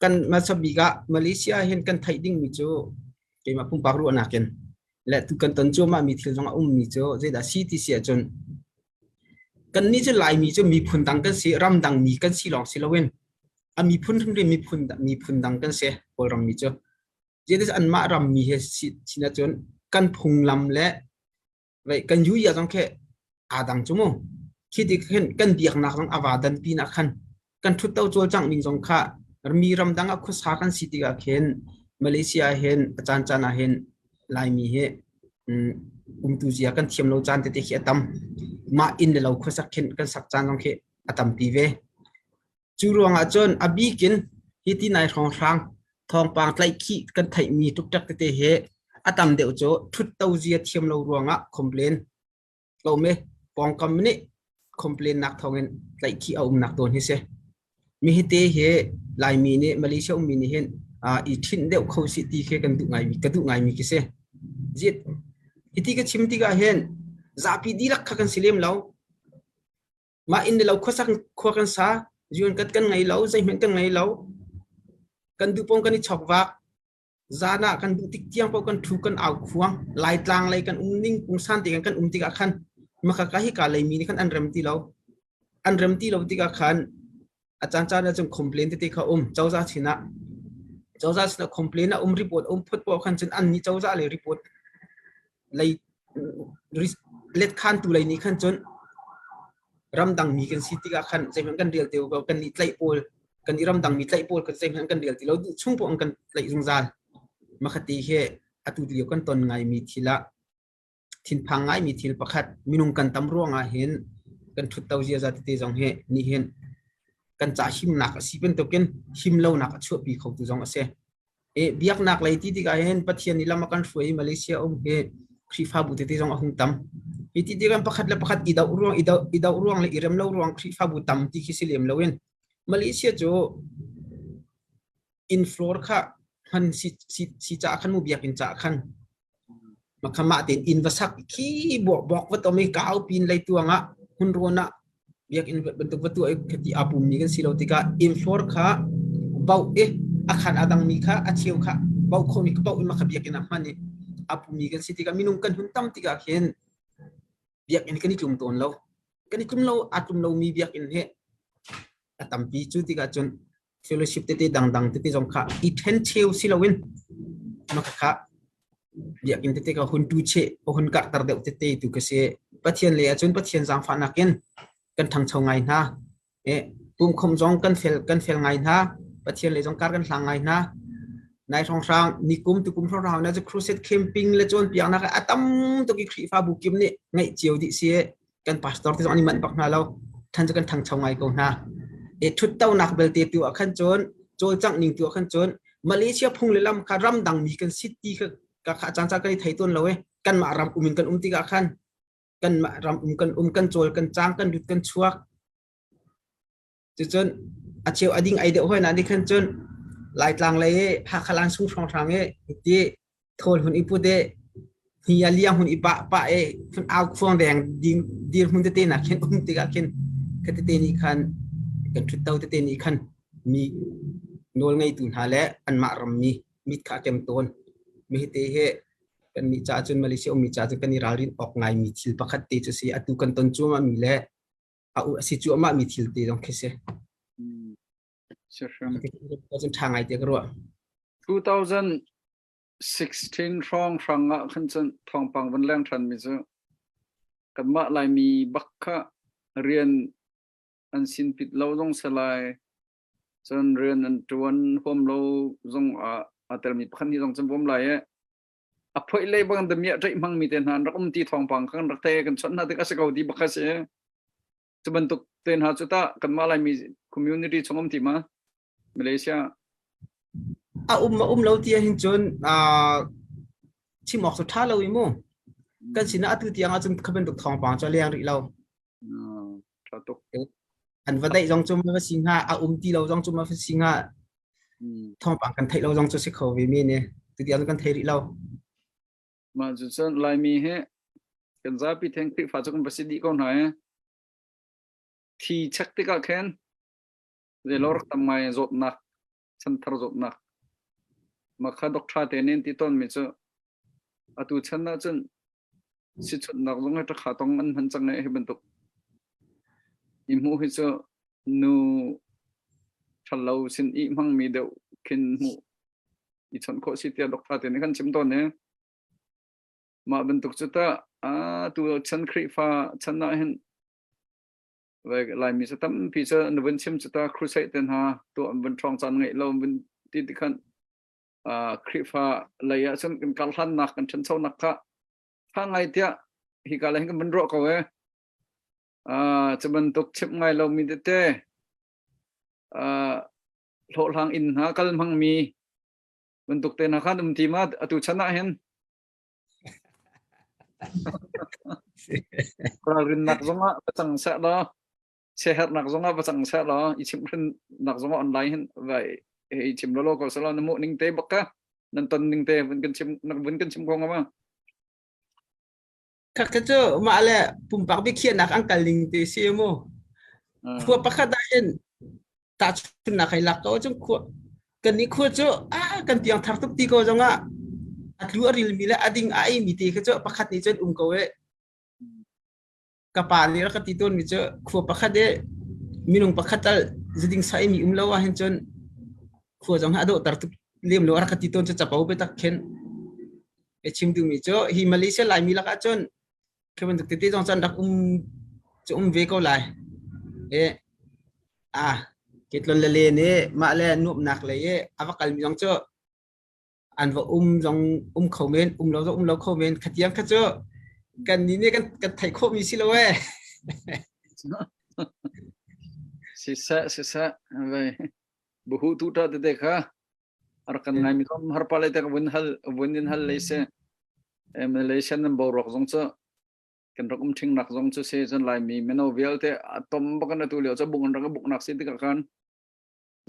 kan hmasa bik ah Malaysia hin kan theih dingmi cu keimah pumpak ruahnak in le tu kan ton cuahmah mi thil zong a ummi cu zeidah si ti si ahcun kannih cu Laimi cu miphun dang kan si ramdang mi kan si lawng si loin a miphun hrimhrim miphun miphun dang kan si Kawlram mi cu zeitis anmah ram mi he si sin ahcun kan phunglam le Vei kan yu ya zong khi aa dang cu mu. Khi ti khin kan biaknak zong a va dan pin ah khan kan ṭhutto cawlcangh ning zong kha mi ramdang ah khuasa kan si tikah khin Malaysia hin a caan caan ah hin Laimi hi umtu zia kan thiam lo caan tete khi a tam. Mah inn le lo khuasak khin kan sak caan zong khi a tampi ve. Cu ruangah cun a bik in hiti nai hrawnghrang thawngpang tlaihkhih kan theihmi ṭukṭak tete hi a tam deuh cu ṭhutto zia thiam lo ruangah complain ko me pawngkam nih complain nak thawngin tlaihkhih a umnak tawn hi si. Mi hite hi Laimi nih Malaysia ummi nih hin i ṭhinh deuh kho sih ti khi kan duh ngaimi ka duh ngaimi khi si. Zit hiti ka chim tikah hin zapi dihlak kha kan si lem lo. Mah inn le lo khuasak khua kan sa, rian kan kan ngei lo, zeihmanh kan ngei lo. Kan duh paoh kan i chokvak. Zan ah kan duh tik tiang paoh kan ṭhu kan au khuang. Laitlang lei kan um ning pungsan te kan um tikah khan maka ka hi ka lei mi nih khan an rem ti lo. An rem ti lo tikah khan a caan caan ah cun complain tete kha um cozah sinah cozah sinah complain a um report um phot poah khan cun an nih cozah lei report lei let khan tu lei nih khan cun ramdang mi kan si tikah khan zeihmanh kan rel ti lo kan nih tlaih pawl kan i ramdang mi tlaih pawl kan zeihmanh kan rel ti lo duh chung poah kan tlaih zungzal makhati he atu lio kan ton ngaimi thil ah thinphang ngaimi thil pakhat minung kan tam ruangah hin kan ṭhutto ziaza tete zong hi nih hin kan ca himnak a si bantukin him lonak a chuahpi khotu zong a si. E, biaknak lei ti tikah hin Pathian nih lam a kan hruai i Malaysia um hi Khrihfabu tete zong a hung tam. Hi ti tikah pakhat le pakhat i doh ruang i doh i doh ruang le i rem lo ruang Khrihfabu tam ti khi si lem loin Malaysia cu inn floor kha hman si si si caah khan mu biakinn caah khan Makhamah tein inn va sak khi bawk va tom i kau pin lei tuang ah hmunrawn ah biakinn bantuk va tuah i khati aa pummi kan si lo tikah inn floor kha bauh i a khan a dangmi kha a cheu kha bauh khomi kha bauh i makha biakinn ah hman i aa pummi kan si tikah minung kan hun tam tikah khin biakinn kan i tlum tawn lo. Kan i tlum lo aa tlum lomi biakinn hi a tampi cu tikah cun fellowship tete dangdang tete zong kha i ṭhen cheu si loin maka kha biakinn tete ka hun tu che hun karhter deuh tete tu ka si Pathian le ahcun Pathian zaangfahnak in kan ṭhangcho ngai hna e pumkhom zong kan fel kan fel ngai hna Pathian le zong kar kan hlang ngai hna nai hrawnghrang nikum tukum hrawnghrang na cu crusade camping le cawnpiaknak a tam tuk i Khrihfabu kim nih ngeih cio dih si kan pastor te zong an i manh bak hna lo than cu kan thangcho ngai ko hna e thuttonak belte tu ah khan cun cawlcangh ning tu ah khan cun Malaysia phung le lam kha ramdang mi kan si ti kha ka kha caan caan kan i thei tawn lo e kanmah ram um in kan um tikah khan kanmah ram um kan um kan cawl kan cang kan lut kan chuak Cucun a cheu a ding ai deuh hoi na nih khan cun Laitlang lei i Hakhalan sung hrawnghrang i ti thawl hun i put i hi a liang hun i pah pah i hun au khuang deng ding dir hmun tete na khin um tikah khin kha tete nih khan kan ṭhutto tete nih khan mi nawl ngeitu hna le anmah rammi mit kha a kem tawn. Mi hite he kan nih caah cun Malaysia ummi caah cun kan i ralrin awk ngaimi thil pakhat te cu si atu kan ton cuahmah mi le a a si cuahmah mi thil te zong khi si. Siahram. Cun ṭha ngai te ka ruah. 2016 hrawng hrang ah khan cun thawngpang van leng ṭhan mi cu kanmah Laimi bak kha rian an sin pit lo zong si lai cun rian an ṭuan huam lo zong ah aa telmi pakhat nih zong cun bawm lai i a phoih lei bang damiah ṭaih hmangmi te hna an rak um ti thawngpang kha kan rak thei kan chawnh hna tik a si ko ti bak kha si cu bantuk te. te hna cu tah kanmah Laimi community chung um ti ma? Malaysia. A um a um lo ti ahhin cun chim awk cu ṭha lo i mu. Kan sinah atu tiang ahcun kha bantuk thawngpang cu a leng rih lo. Ṭha tuk. An va daih zong cu ma va si hnga, a um ti lo zong cu ma va si hnga. Thawngpang kan theih lo zong cu si kho ve mi ne. Tutiang kan thei rih lo. Mah cu cun Laimi hi kan zapi theng Khrihfa cu kan va si dih ko hna i thi check tikah khin zeilo rak tam ngai zawtnak chanthar zawtnak mah kha doctor te nih an ti tawnmi cu atu chan ah cun sichunhnak zong hi ṭakha tong an hman cang i hi bantuk i hmuh hi cu nu ṭhalo sin i hmangmi deuh khin hmuh i chawnh khawh si tiah doctor te nih kan chim tawn i mah bantuk cu tah tu chan Khrihfa chan ah hin Laimi cu tampi cu na vun chim cu ta crusade te hna tuah vun ṭhawng caan ngeih lo vun ti ti khan Khrihfa lei ah cun kan karhlannak kan ṭhanchonak kha ṭha ngai tiah hika lei hin kan vun ruah ko e. Cu bantuk chimh ngai lomi tete hlawhhlang inn hna kal hmangmi bantuk te hna khan um ti ma atu chan ah hin Ralrinnak zongah va cang seh law siaherhnak zongah va cang seh law i chimhhrinnak zongah online hin va i chim lawlaw ko seh law na hmuh ning te bak ka nan ton ning te vun kan chim vun kan chim ko nga ma. Khak cu mah le pumpak biakhiahnak an kal ning ti si mu. Khua pakhat ah hin tahchunhnak hei lak ko cun khua kan nih khua cu a kan piang thar tuk ti ko zongah a tlu a rilmi le a ding a eimi ti kha cu pakhat nih cun um ko e ka pa nih rak ka ti tawnmi cu khua pakhat i minung pakhat tal zuding sa mi um lo ah hin cun khua zong hi a dawhter tuk lem lo a rak ka ti tawn cu capo biatak khin e chim duhmi cu hi Malaysia Laimi lakah cun khi bantuk tete zong cun rak um cu um ve ko lai e a ke tlon le len i mah le nuamhnak lei i a va kalmi zong cu an va um zong um kho men um lo zong um lo kho men khatiang kha cu kan ni nih kan kan theih khawhmi si lo e. Siseh siseh vai buhu tu ta tete kha ar kan ngai mi tom har pa le te vun hal vun in hal lei se Malaysia nan boruak zong cu kan rak um ṭhing nak zong cu se cun Laimi mino vialte a tom bak an atu lio cu buk an rak buk nak si tikah khan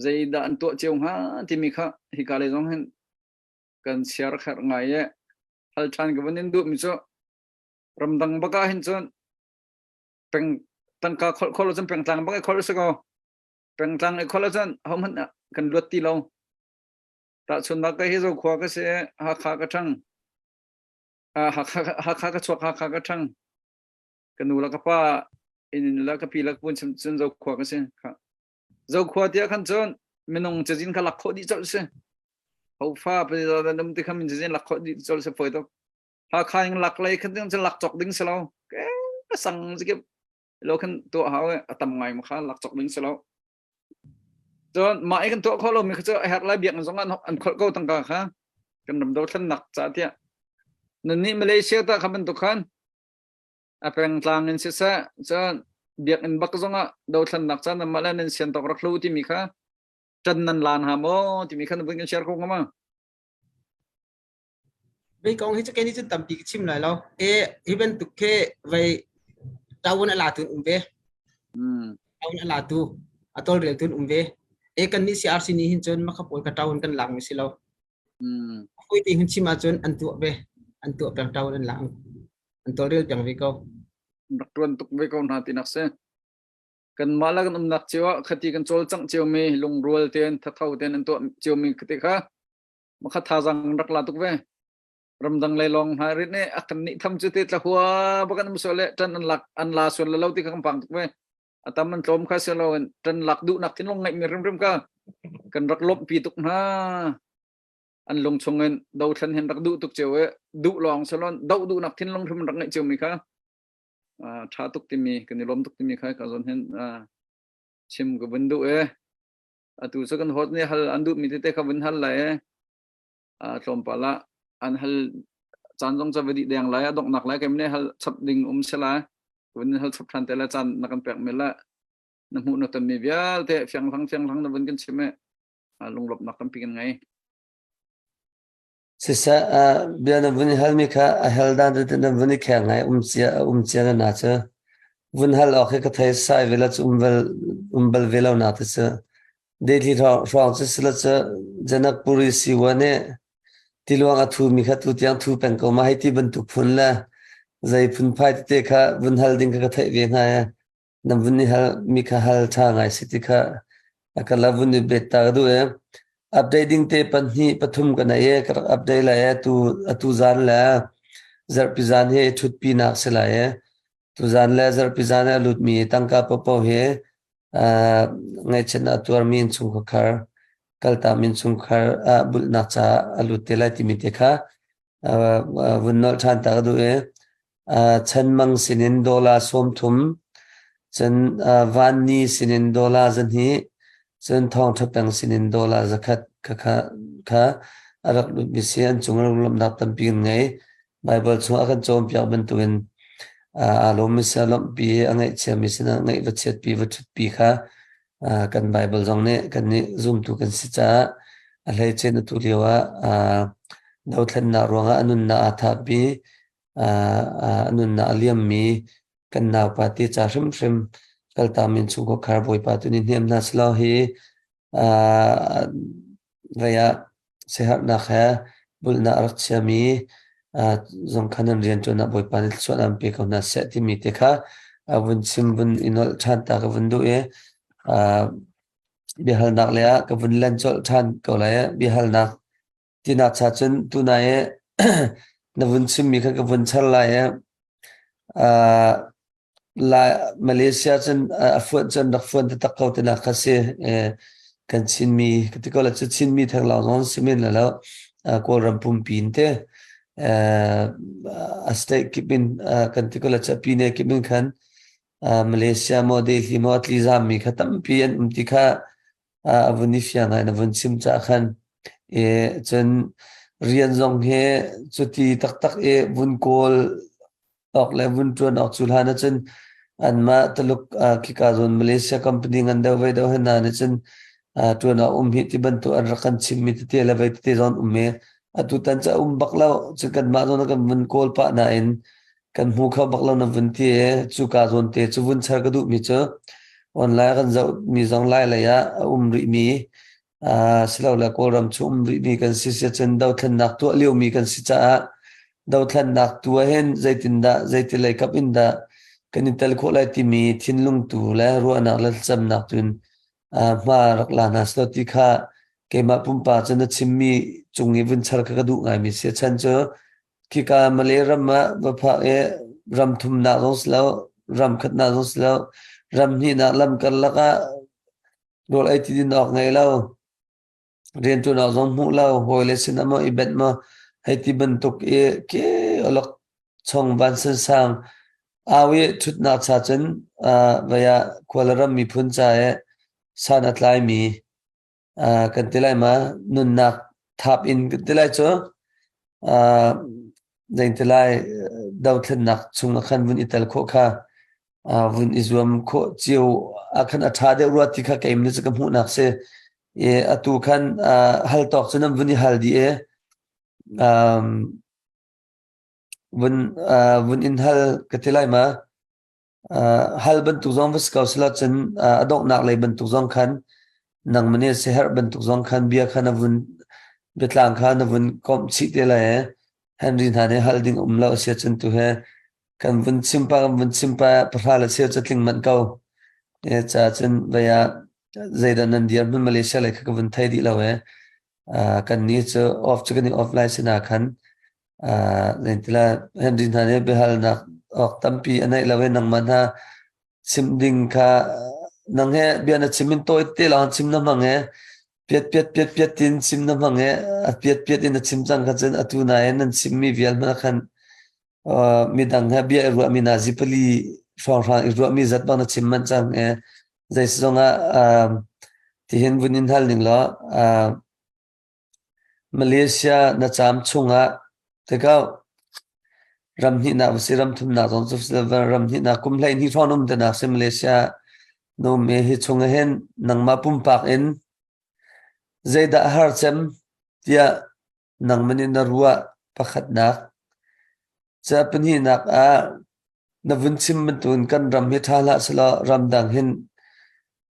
zeidah an tuah cio hnga timi kha hika lei zong hin kan siar kher ngai e hal ṭhan ka van in duh mi cu ramdang baka hin cun peng tangka khol khol cun pengtlang bak i khol si ko pengtlang i khol cun hohmanh kan luat ti lo tahchunnak ka hi zo khua ka si Hakha ka ṭhang Hakha ka chuak Hakha ka ṭhang ka nu le ka pa in le ka pi le ka pun cun Zokhua ka si. Zokhua tiah khan cun minung cazin kha lak khawh dih colh si. Hofa pa num ti kha min cazin lak khawh dih colh si fawi tuk. Hakha in lak lei khan cun lak cawk ding si lo. Ke sang zikip lo khan tuah hau a tam ngai ma kha lak cawk ding si lo. Cun mah i kan tuah khawh lomi kha cu a herh lai biakinn zong ah an kholh ko tangka kha kan ram dothlennak ca tiah. Nannih Malaysia ta kha bantuk khan a pengtlang in siseh cun biakinn bak zong ah dothlennak ca nanmah le nan sian tawk rak hlu timi kha ṭan nan lan ha maw timi kha na vun kan share ko hnga ma? Vei kong hi cu kei nih cun tampi ka chim lai lo. E hi bantuk khi vei ṭawun a latu an um ve. Ṭawun a latu, a tawlreltu an um ve. E kan nih CRC nih hin cun makha pawl kha ṭawun kan lak mi si lo. Fawi te hun chim ahcun an tuah ve. An tuah peng ṭawun an lak. An tawlrel peng ve ko. Rak ṭuan tuk ve ko hna tinak si. Kanmah le kan umnak cio ah khati kan cawlcangh ciomi lungrual tein thatho tein an tuah ciomi khati kha makha thazang rak la tuk ve ramdang lei lawng hna rit nih a kan nih tham cu te tlahua bakan um sual le tan an lak an la sual lo ti kha kan pang tuk ve a tam an tlawm kha si lo in tan lak duh nak thinlung ngaih mi rimrim ka kan rak lawmh pi tuk hna an lung chung in dothlan hin rak duh tuk cio e duh lawng salon do duh nak thinlung hrim rak ngaih cio mi kha tha tuk timi kan i lawm tuk timi kha ka zon hin chim ka vun duh e Atu cu kan hawt nih hal an duhmi tete kha vun hal lai i tlawmpal ah an hal caan zong ca va dih deng lai a donghnak lai keimah nih hal chap ding um si lai. Vun hal chap ṭhan te lai caan na kan pek mi le. Na hmuh na tonmi vialte fianghlang fianghlang na vun kan chim i lunglawmhnak tampi kan ngei. Siseh, bia na vun i halmi kha a hal dan tete na vun i kheng ngai um cia na na cu. Vun hal awk hi ka thei sai ve la cu um bal um bal ve lo na te cu. Delhi hrawng cu sila cu Janakpuri siwa nih tiluang a thu mi kha tu tiang thu peng ko ma hei ti bantuk phun le zei phunphai tete kha vun hal ding kha ka theih ve hna i na vun i hal mi kha hal ṭha ngai si ti kha a ka la vun i bet ta ka duh i update ding te pahnih pathum ka nei i ka rak update lai i atu atu zan le zarhpi zan hi ṭhutpi nak si lai i tu zan le zarhpi zan i a lutmi tangka popo hi ngaihchiatnak a tuarmi innchungkhar kaltam innchungkhar ah bulhnak caah a lut te lai timi te kha vun nolh ṭhan ta ka duh i Chanmang sinin dollar 30, cun Vanni sinin dollar 200, cun Thawngṭha Peng sinin dollar 100 kha kha a rak lutmi si. An cung lawmhnak tampi kan ngei. Baibal chung a kan cawnpiak bantukin aa lawmmi sin ah lawmhpi, a ngaihchiami sinah ngaih va chiatpi, va ṭhutpi kha kan Baibal zong nih kannih zumtu kan si caah a hleice in atu lio ah dothlennak ruangah a nunnak aa thapmi, a nunnak a liammi kan naupa te ca hrimhrim kaltaam in chungkhar Bawipa tu nih hnem hna selaw hi vei ah siaherhnak he bulhnak a rak chiami zong kha nan rianṭuan ah Bawipa nih thluachuah an pe ko hna seh timi te kha a vun chim vun i nolh ṭhan ta ka vun duh i biahalnak le ah ka vun len colh ṭhan ko lai. Biahalnak tinak cha cun tunai i na vun chimmi kha ka vun char lai i Lai Malaysia cun a fuan cun rak fuan taktak ko tinak kha si. Kan Chinmi ka ti ko la cu Chinmi theng lawng zong si men lo Kawlram pumpi in te a state kip in kan ti ko la cu pine kip in khan Malaysia maw Delhi maw a tlizam mi kha tampi an um ti kha a vun i fiang ngai na vun chim cah khan e cun rian zong he cuti taktak i vun kawl awk le vun ṭuan awk cu hlan ahcun anmah Tuluk khika zawn Malaysia company ngan deuh ve deuh hna nih cun ṭuan awk um hi ti bantuk an rak kan chimmi tete le vei tete zong um i atutan cu a um bak lo. Cun kanmah zawn kan vun kawl pah nain kan hmu kho bak lo na vun ti i cuka zawn te cu vun char ka duhmi cu online kan zohmi zong lai lei ah a um rihmi silole Kawlram cu um rihmi kan si si cun dothlennak tuah liomi kan si caah dothlennak tu ah hin zeitindah zeiti lei kap in dah kan i tel khawh lai timi thinlung tu le ruahnak le thlacamnak tu in hma rak la hna selaw ti kha keimah pumpak cu na chimmi cung i vun char kha ka duh ngaimi si. A chan cu khika Malay ram ah va phak i ram thumnak zong si lo, ram khatnak zong si lo, ram hnihnak lam karlak ah rawl ei ti din awk ngei lo, rianṭuan awk zong hmuh lo, hawile sin ah maw i benh maw hei ti bantuk i ke awlok chong van sansang au i ṭhutnak cha cun vei ah khual ram miphun ca i san a tlaimi kan ti lai ma nunnak thap in kan ti lai cu Zeiti lai dothlennak chung ah khan vun i tel khawh kha vun i zuam khawh cio ah khan a ṭha deuh rua ti kha keim nih cu ka hmuhnak si. I atu khan hal tawk cu nan vun i hal dih i vun vun in hal ka ti lai ma? Hal bantuk zong va si ko selaw cun a donghnak lei bantuk zong khan nangmah nih siaherh bantuk zong khan bia kha na vun biatlang kha na vun komh chih te lai i Henry hna nih hal ding um lo a si ahcun tu he kan vun chim pa kan vun chim pa pahra le cheu cu tling manh ko. E ca cun vei ah zeidah nan dir hmun Malaysia lei kha ka vun thei dih lo e. Kan ni cu off cu kan i off lai sina khan zeintila Henry hna nih biahalnak awk tampi a neih lo i nangmah hna chim ding kha nang he bia na chim in tawi te lawng chim na hmang e piat piat piat piat tin chim na hmang e a piat piat in a chim cang kha cun atu nain nan chimmi vial hmanh khan midang he bia i ruahmi na zipali hrawnghrang i ruahmi zat bang na chim manh cang e zei zong ah tihin vun in hal ning law Malaysia na caam chungah tikah ram hnihnak va si ram thumnak zong cu ram hnihnak kum 12 hrawng um tinak si Malaysia. Na um i hi chung ah hin nangmah pumpak in zeidah a har cem tiah nangmah nih na ruah pakhatnak. Ca pahnihnak ah na vun chim bantukin kan ram hi ṭha hlah sehlaw ramdang hin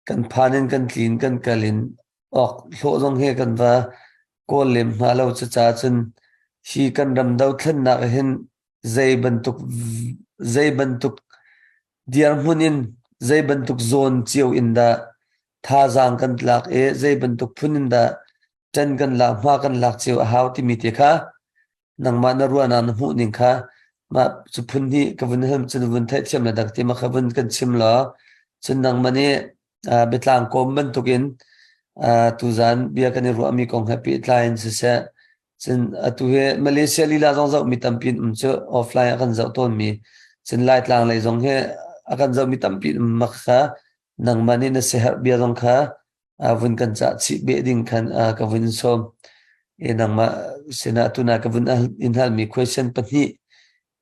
kan phan in kan tlin kan kal in awk hlawh zong hi kan va kawl lem hnga lo. Cucaah cun hi kan ram dothlennak ah hin zei bantuk dirhmun in zei bantuk zawn cio in dah thazaang kan tlak i zei bantuk phun in dah ṭan kan lak hma kan lak cio a hau timi te kha nangmah na ruahnak na hmuh ning kha mah cu phun hnih ka vun hem cun vun theihthiam le dak ti ma kha vun kan chim law cun nangmah nih biatlang kawm bantukin tuzan bia kan i ruahmi kong he pehtlai in siseh cun atu hi Malaysia lila zong zohmi tampi an um cu offline a kan zoh tawnmi cun Laitlang lei zong hi a kan zohmi tampi an um mak kha nangmah nih na siaherh bia zong kha vun kan cah chih beh ding khan ka vun sawm e nangmah sinah tuna ka vun in halmi question pahnih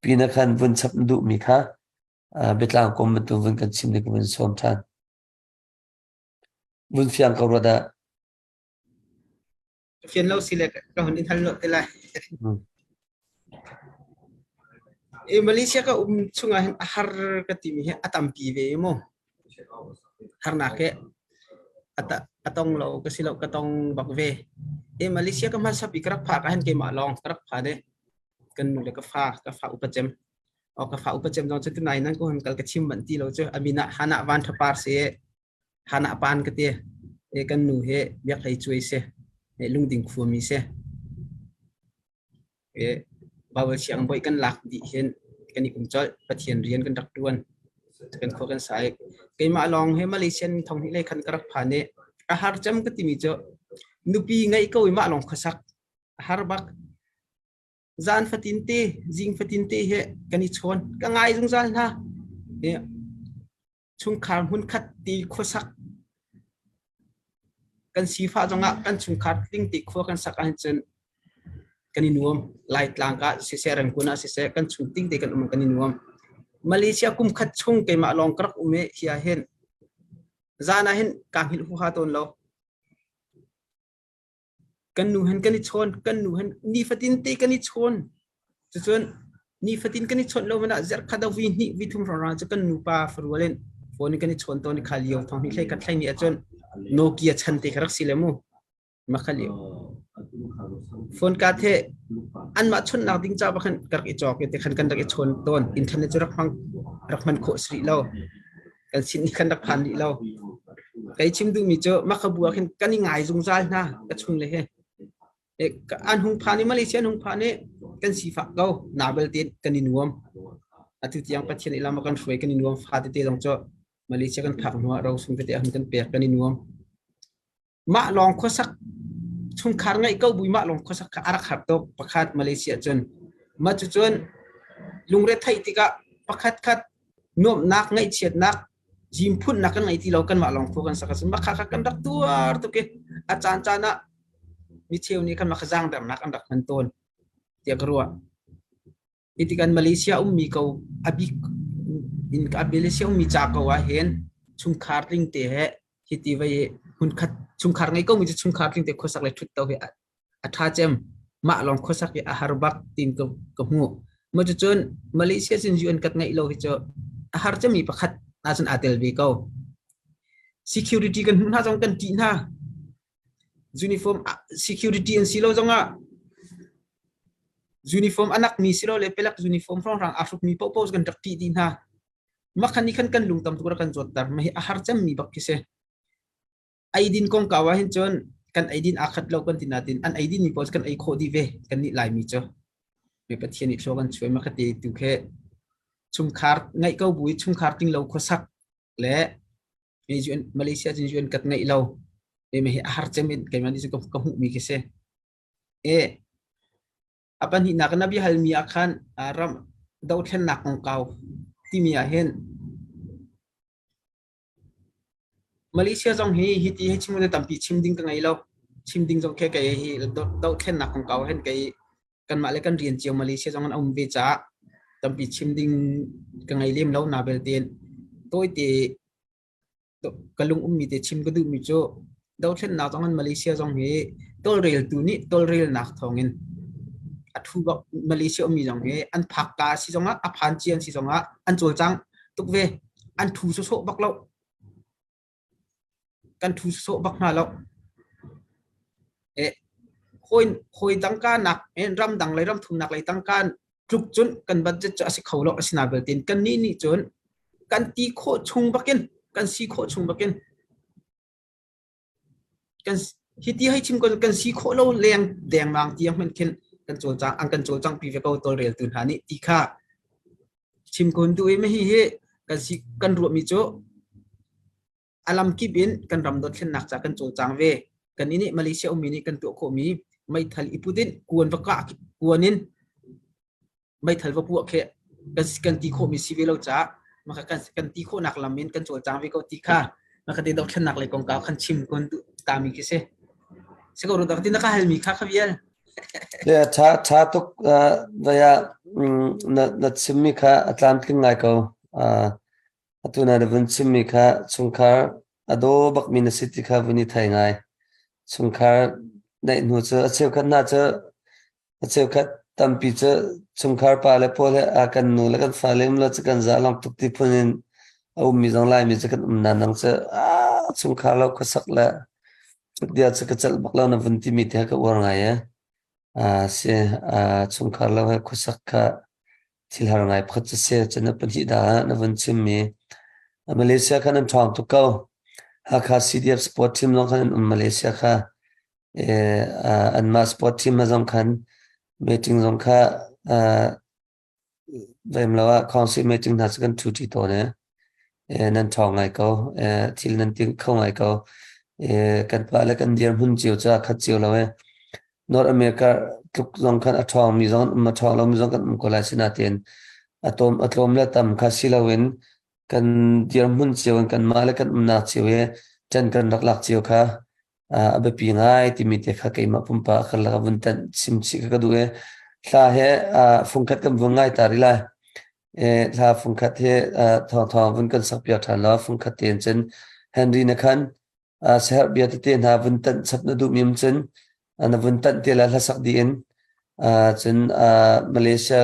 pina khan vun chap duhmi kha biatlang kom bantuk vun kan chim ding ka vun sawm than vun fiang ko rua dah. Fian lo si le ka hun in hal lo te lai. E Malaysia ka um chungah hin a har ka timi hi a tampi ve mu. Harnak he a tong lo ka si lo ka tong bak ve. E Malaysia ka hmasa pi ka rak pha ka hin keimah lawng ka rak pha de. Kan nu le ka fa ka fa upa cem. O ka fa upa cem zong cu tunai nan ko hun kal ka chim ban ti lo cu amina hana van thapar se Hana pan ka ti. E kan nu he biak hlei cuai si. E lungding khuami si. E Bible siang boi kan lak dih hin kan i um colh. Pathian rian kan rak tuan. Kan khua kan sai. Keimah lawng he Malaysian thong hi le khan ka rak phan i a har cem ka timi cu nupi ngeih ko i mah lawng khuasak a har bak. Zan fatin te, zing fatin te he kan i chawn. Ka ngai zungzal hna. E chungkhar hmunkhat ti khuasak kan sifah zongah kan chungkhar tling ti khua kan sak ahcun kan i nuam. Laitlang ah siseh Rangoon ah siseh kan chung ting te kan um kan i nuam. Malaysia kum khat chung keimah lawng ka rak um i hi ah hin zan ah hin kaa hngilh huaha tawn lo. Kan nu hen kan i chawn, kan nu hen nifatin te kan i chawn. Cucun nifatin kan i chawnh lo man ah zarhkhat ah vui hnih vui thum hrawng cu kan nupa farual in phone in kan i chawn tawn i kha lio thong hnih hlei khat hlei ni ahcun Nokia chan te kha rak si le mu. Makha lio. Phone ka the anmah chawnhnak ding ca khan ka rak i cawk i te khan kan rak i chawn tawn. Internet cu rak hmang rak hman khawh si rih lo. Kan sin nih khan rak phan rih lo. Kei chim duhmi cu makhabu ah khin kan i ngai zungzal hna ka chung le he. An hung phan i Malaysia an hung phan i kan sifak ko. Na belte kan i nuam. Atu tiang Pathian ilam a kan hruai kan i nuam fa tete zong cu Malaysia kan phak hnu ah rosung tete a hun kan pek kan i nuam. Mah lawng khuasak chungkhar ngeih ko bui mah lawng khuasak kha a rak har tuk pakhat Malaysia cun. Mah cucun lungretheih tikah pakhat khat nuamhnak ngaihchiatnak zimphunnak kan ngei ti lo kanmah lawng khua kan sak ahcun mah kha kan rak tuar tuk i a caan caan ah micheu nih khan mah kha zaangdernak an rak hman tawn tiah ka ruah. Hi tikhan Malaysia ummi ko a bik in Malaysia ummi ca ko ah hin chungkhar tling te he hiti vai hmunkhat chungkhar ngei ko mi cu chungkhar tling te khuasak le ṭhut to hi a ṭha cem. Mah lawng khuasak hi a har bak tiin ka ka hmuh. Maw cucun Malaysia cun UN kat ngeih lo hi cu a har cemmi pakhat ahcun aa tel ve ko. Security kan hmuh hna zong kan ṭih hna. Uniform security an si lo zongah Uniform a nakmi silole pelak uniform hrawnghrang aa hrukmi paohpaoh kan rak ṭih dih hna. Mah nih khan kan lung tam tuk rak kan zawtter. Mah hi a har cemmi bak khi si. Eidin kongkau ah hin cun kan eidin aa khat lo kan ti natin an eidin mi paoh kan ei khawh dih ve kan nih Laimi cu. Mi Pathian nih thlua kan chuai mah kha te tu khi chungkhar ngeih ko bu i chungkhar ting lo khuasak le Malaysia cun UN kat ngeih lo. Me hi a har cem in keimah nih cun ka hmuhmi khi si. E a pahnihnak na biahalmi ah khan ram dothlennak kongkau timi ah hin Malaysia zong hi hiti hi chim tampi chim ding ka ngei lo. Chim ding zong khe kei hi dothlennak kongkau hin kei kanmah le kan rian cio Malaysia zong an um ve caah tampi chim ding ka ngei lem lo na belte tawite. Ka lung ummi te chim ka duhmi cu dothlennak zong in Malaysia zong hi tawlreltu nih tawlrelnak thawngin a ṭhu bak. Malaysia ummi zong hi an phakka a si zongah a phan cia an si zongah an cawlcang tuk ve. An ṭhu sawsawh bak lo. Kan ṭhu sawsawh bak hna lo. Hawi tangka nak ramdang lei ramthumnak lei tangka tluk cun kan budget cu a si kho lo. Asinain belte kannih nih cun kan ti khawh chung bakin kan si khawh chung bakin kan hiti hei chim ko kan si khawh lo leng dengmang tiang hmanh khin kan cawlcang an kan cawlcang pi ve ko tawlreltu hna nih ti kha chim kun tu i hi hi kan si kan ruahmi cu a lamkip in kan ram dothlennak ca kan cawlcang ve. Kan nih Malaysia ummi nih kan tuah khawhmi meithal i put in kuan va kah kuan in meithal va puah khi kan ti khawhmi si ve lo caah maka kan kan ti khawhnak lam in kan cawlcang ve ko ti kha maka te dothlennak lei kongkau khan chim kun tami khi si. Si ko ru dak ti na ka halmi kha kha vial. Yeah, tha tha tuk vaya na na chimmi kha a tlamtling ngai ko. Atu na vun chimmi kha chungkhar a daw bakmi na si ti kha vun i thei ngai. Chungkhar neih hnu cu a cheukhat hna cu a cheukhat tampi cu chungkhar pa le pawl he a kan nu le kan fale um lo cu kan za long tuk ti phun in a ummi zong Laimi cu kan um na nang cu ah chungkhar lo khuasak le dia cu ka celh bak lo na vun timi te ka uar ngai e. Si chungkhar lo he khuasak kha thil har ngai pakhat cu si. Cun na pahnih dah na vun chimmi Malaysia khan an ṭhawng tuk ko. Hakha CDF sport team zong khan an um Malaysia kha. Anmah sport team zong khan meeting zong kha Vem lo ah council meeting hna cu kan ṭhu ṭi tawn i nan ṭhawng ngai ko. Thil nan ting kho ngai ko. Kan pa le kan dirhmun cio cu aa khat cio lo i North America tluk zong khan a ṭhawngmi zong an um, a ṭhawng lomi zong kan um ko lai. Sinain a tlawm, a tlawm le tam kha si loin kan dirhmun cio in kanmah le kan umnak cio i ṭan kan rak lak cio kha a biapi ngai timi te kha keimah pumpak karlak ah vun tanh chimchih kha ka duh i thla he fungkhat kan vun ngai ta rih lai. Thla fungkhat he thawngthawng vun kan sak piak ṭhan law fungkhat tein cun Henry na khan siaherh bia tete hna vun tanh chap na duhmi um cun na vun tanh te le hlasak dih in cun Malaysia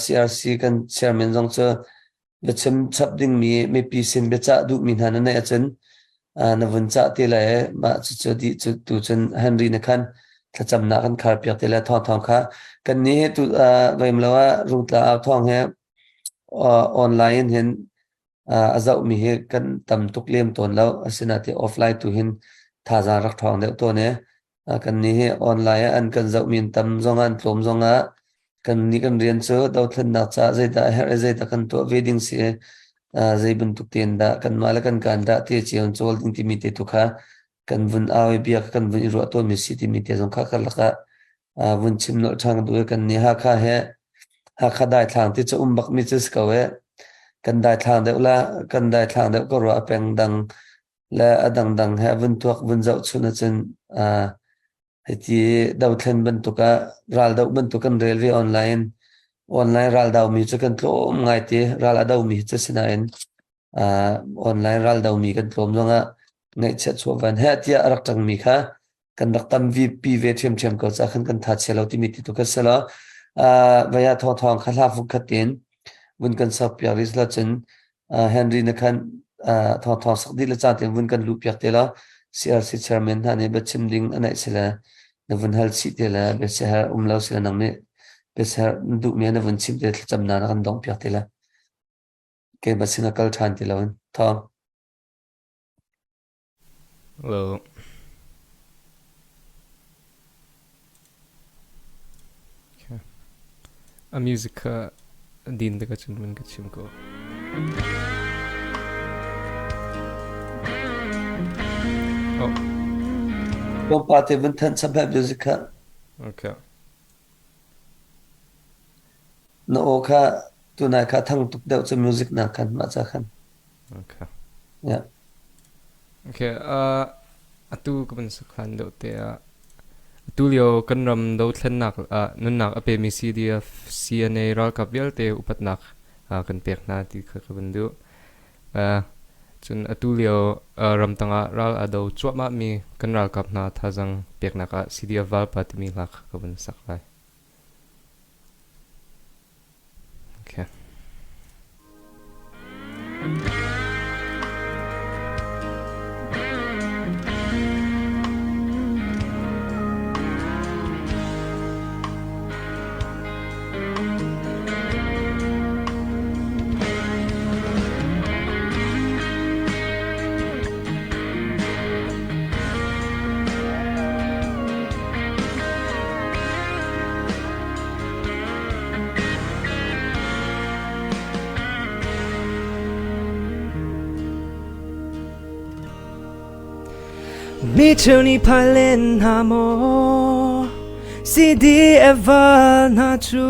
CRC kan chairman zong cu biachim chap dingmi mipi sin biacah duhmi hna na neih ahcun na vun cah te lai mah cucu dih cu tu cun Henry na khan thlacamnak kan khar piak te lai thawngthawng kha kan ni he tu voim lo ah rungtla au thawng he online in hin a zohmi hi kan tam tuk lem tawn lo asinain offline tu hin thazaang rak ṭhawng deuh tawn e Kan nih hi online ah an kan zohmi an tam zongah an tlawm zongah kan nih kan rian cu dothlennak caah zeidah a herh i zeidah kan tuah ve ding si i zei bantuk tein dah kanmah le kan kaan dah ti cio in cawl ding timi te tu kha kan vun au i bia kha kan vun i ruah tawnmi si timi te zong kha karlak ah vun chim nolh ṭhan ka duh i kan nih Hakha he Hakha daithlang ti cu um bakmi cu si ko e kan daithlang deuh la kan daithlang deuh ko rua a peng dang le a dangdang he vun tuak vun zohchun ahcun hiti dothlen bantuk ah raldoh bantuk kan rel ve online online raldo mi cu kan tlawm ngai te ral a do mi cu sinain online raldo mi kan tlawm zongah ngaihchiat chuahvan he tiah a rak ṭang mi kha kan rak tam vi pi ve ṭhiamṭhiam ko ca khan kan tha chia lo timi ti tu ka si lo vaya thawng thawng kha hla fuk khat in vun kan sak piak rih la cun Henry na khan thawng thawng sak dih le cang tein vun kan luh piak te la CRC chairman hna nih biachim ding a neih si le na vun hal chih te le biasiher um lo si le nang nih biasiher na duhmi na vun chim te thlacam na na kan dong piak te la keimah sin a kal ṭhan ti lo in thawng Hello. Okay. A music kha din te ka cun mun ka chim ko. Oh. Pompa te vun thanh chap music kha. Okay. Na aw kha tunai kha thang tuk deuh cu music na khan mah ca khan. Okay. Yeah. Okay, atu ka van sakhan deuh te ah atu lio kan ram dothlennak ah nunnak a pemi CDF CNA ralkap vialte upatnak kan pek hna ti kha ka van duh. Cun atu lio ramtang ah ral a do cuahmahmi kan ralkap hna thazaang peknak ah CDF Valpa timi hla kha ka vun sak lai. Okay. Mi cheu nih phai len hna maw CDF val hna cu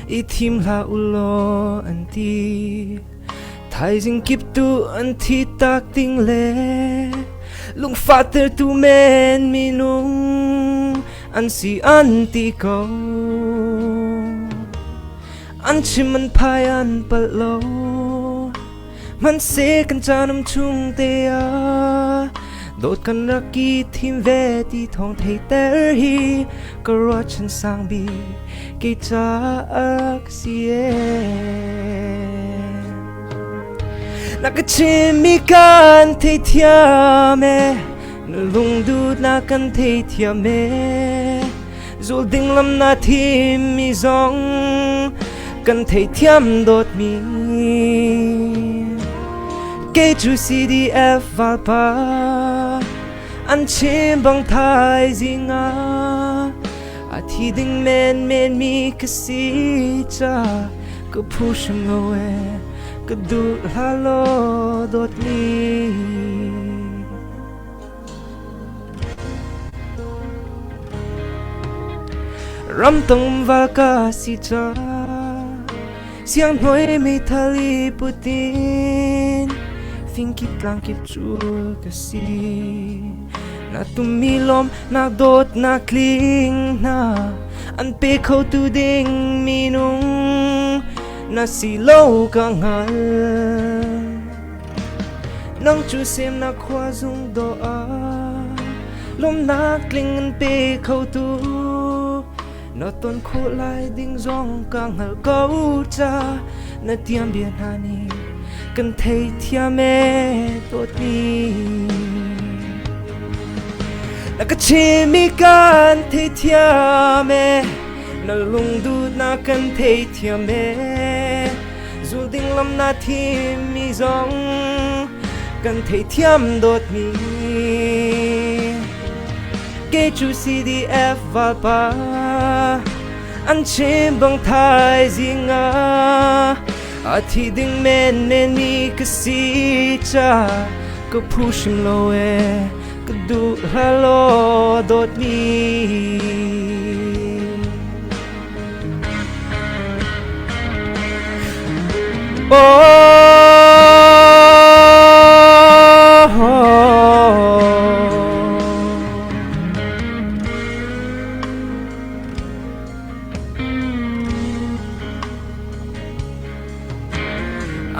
i thim hlah u law an ti. Thaizing kip tu an thi tak ding le lungfahtertu men minung an si an ti ko. An chim an phai an palh lo. Hmanhseh kan caan um chung te ah dawt kan rak i thim ve ti thawng theiter hi ka ruahchan sang bik kei caah ka si ee. Na ka chimmi kan theithiam ee, na lungduh na kan theithiam ee. Zul ding lam na thimmi zong kan theithiam dawtmi. Kei cu CDF valpa an chim bang thaizing ah a thi ding menmen mi ka si ca ka phu hrim lo ee ka duh hlah law dawtmi. Ramtang val ka si ca sianghnuai meithal i putin fingkip tlangkip cu ka si na tummi lawm na dawt na tling hna an pe kho tu ding minung na si lo ka hngal Nang cu semnak khua zung dawh ah lawmhnak tling an pe kho tu na ton khawh lai ding zong ka hngalh ko ca na tiam bia hna nih kan theithiam ee dawtmi na ka chimmi kan theithiam ee na lungduhnak kan theithiam ee Zul ding lam na thimmi zong kan theithiam dawtmi Kei cu CDF valpa an chim bang thaizing ah a thi ding menmen mi ka si ca ka phu hrim lo ee ka duh hlah law dawtmi.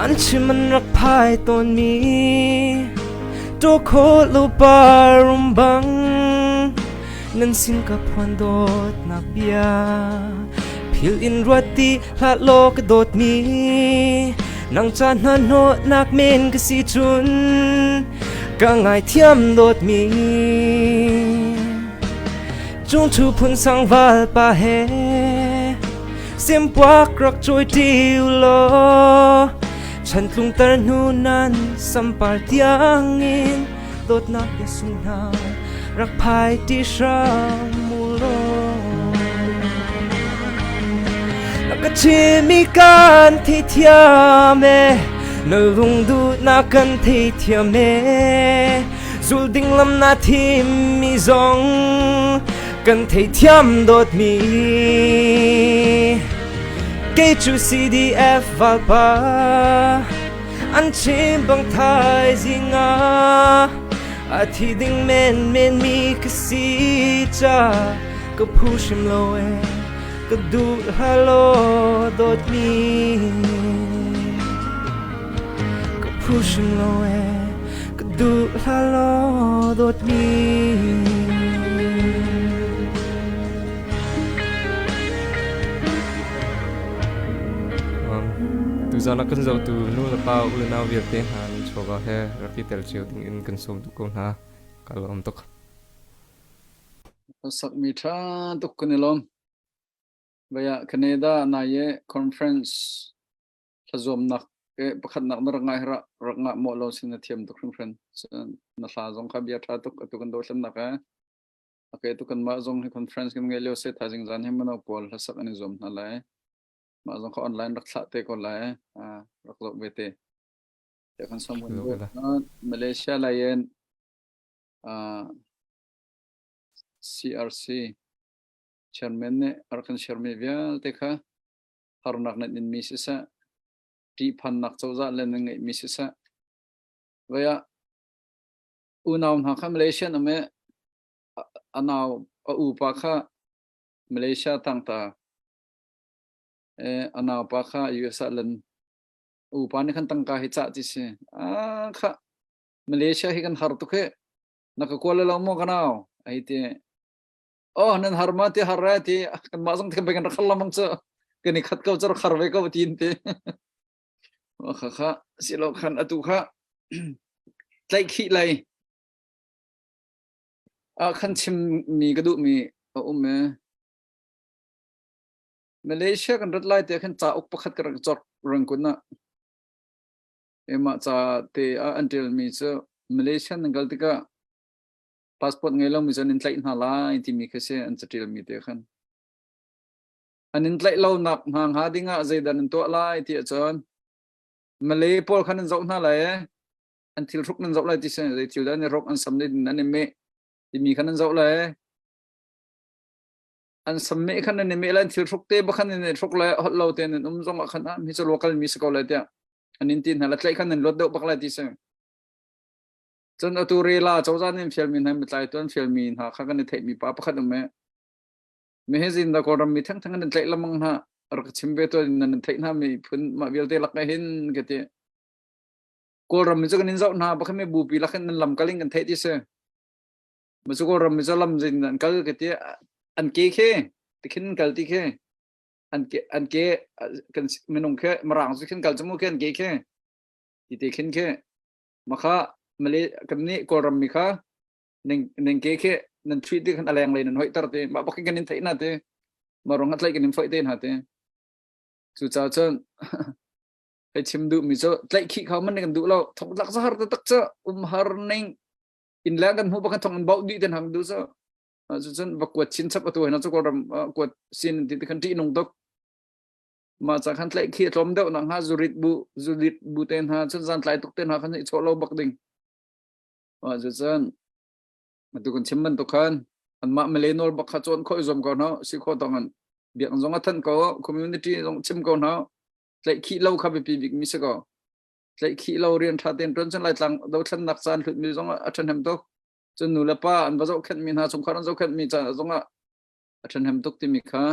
An chim an rak phai tawnmi Tawkhaw lo par um bang nan sin ka phuan dawtnak bia phil in ruat ti hlah law ka dawtmi nang ca hna hnawhnak men ka si cun ka ngaithiam dawtmi Cungthu phun sang valpa he simpuak rak cawi ṭi u law chantlung tar hnu nan sampar tiangin dawtnak bia sung hna rak phai ti hram mu law na ka chimmi kan theithiam e na lungduhnak kan theithiam e zul ding lam na thimmi zong kan theithiam dawtmi kei cu CDF valpa An chim bang thaizing ah a thi ding menmen mi ka si ca ka phu hrim lo ee ka duh hlah law dawtmi ka phu. Khuhrim lo e ka duh hlah law dawtmi. Tuzan ah kan zohtu nu le pa u le nau vialte hna nan chawva he rak i tel cio ding in kan sawm duh ko hna. Ka lawm tuk. Sakmi ṭha tuk kan i lawm. Vaya Canada nai conference Thlazuamnak pakhatnak na rak ngai rak rak ngah mawh lo sin na thiam tuk hringhran. Na hla zong kha bia ṭha tuk atu kan dothlennak eh. Okay, tu kan mah zong hi conference kan ngei lio se thaizing zan hi mano pawl hlasak an i zuam hna lai. Mah zong kha online rak thlah te ko lai. Rak zoh ve te. Te kan som kan Malaysia lai in CRC chairman nih a rak kan share mi vialte kha harnak nan inmi siseh, ṭihphannak cozah le nan ngeihmi siseh, voi ah unau hna kha Malaysia um i a nau a upa kha Malaysia tangta a naupa kha US ah lan upa nih khan tangka hi cah ti si ah kha Malaysia hi kan har tuk hi na ka kual lo maw ka nau ai ti Oh nan har ma ti har ra ti kan mah zong kan kan rak lamang cu kan i khat ko cu rak har ve ko ti ti kha kha silo khan atu kha tlaih khih lei a khan chim mi ka duh mi a um e Malaysia kan rat lai te khan cauk pakhat ka rak cawk rangkun ah ema ca te a an ṭial mi cu Malaysia nan kal tikah Passport ngei lomi cu an in tlaih hna lai timi khi si an caṭialmi te khan. An in tlaih lonak hna hnga ding ah zeidah nan tuah lai ti ahcun Malay pawl khan nan zoh hna lai i an thil hruk nan zoh lai ti si zei thil dah an i hruk an sam nih an i meh timi khan nan zoh lai an sam meh khan nan i meh lai an thil hruk te bak khan nan i hruk lai holh lo te nan um zong ah khan ah mi cu local mi si ko lai tiah an in ti hna la tlaih khan nan luat deuh bak lai ti si Cun atu rela cozah nih an fialmi hna mitlaitu an fialmi hna kha kan i theihmi pa pakhat um i mehezin da Kawlram mi thengtheng an tlaih lengmang hna rak chim ve tuan nan theih hna mi phun mah vialte lak ah hin ka ti Kawlram mi cu kan in zoh hna bakhan mi bupi lak hin nan lam kal in kan theih ti si ma cu Kawlram mi cu lam zin an kal ka ti an ke khi tikhin kal ti khi an ke an ke kan minung khi marang cu khin kal cu mu khi an ke khi ti te khin khi Makha Malay kan nih Kawlram mi kha ning ke khi nan thui ti khan a leng lei nan hoihter te mah bak kan in theih na te ma rong tlai kan in foih te hna te cu ca cun hei chim duh mi cu tlaih khih kha man kan duh lo thok lak za har tak cha um har ning in leng kan hmu bak thong an bau dih ten hang du so cu cun va kuat chin chap atu hna cu Kawlram kuat sin ti khan ṭih nung tuk Mah ca khan tlaih khi a tlawm deuh nak hnga zurit bu zurit bu te hna cun zan tlai tuk te hna khan i chawh lo bak ding. Mah cu cun atu kan chim bantuk khan anmah Malay nawl bak kha cawn khawh i zuam ko hna si khawh tawng an biak zong a thanh ko community zong chim ko hna tlaih khih lo kha biapi bik mi si ko tlaih khih lo rian ṭha tein ṭuan cun Laitlang dothlennak caan hlut mi zong a ṭhahnem tuk cun nu le pa an va zohkhenh mi hna chungkhar an zohkhenh mi ca zong ah a ṭhahnem tuk timi kha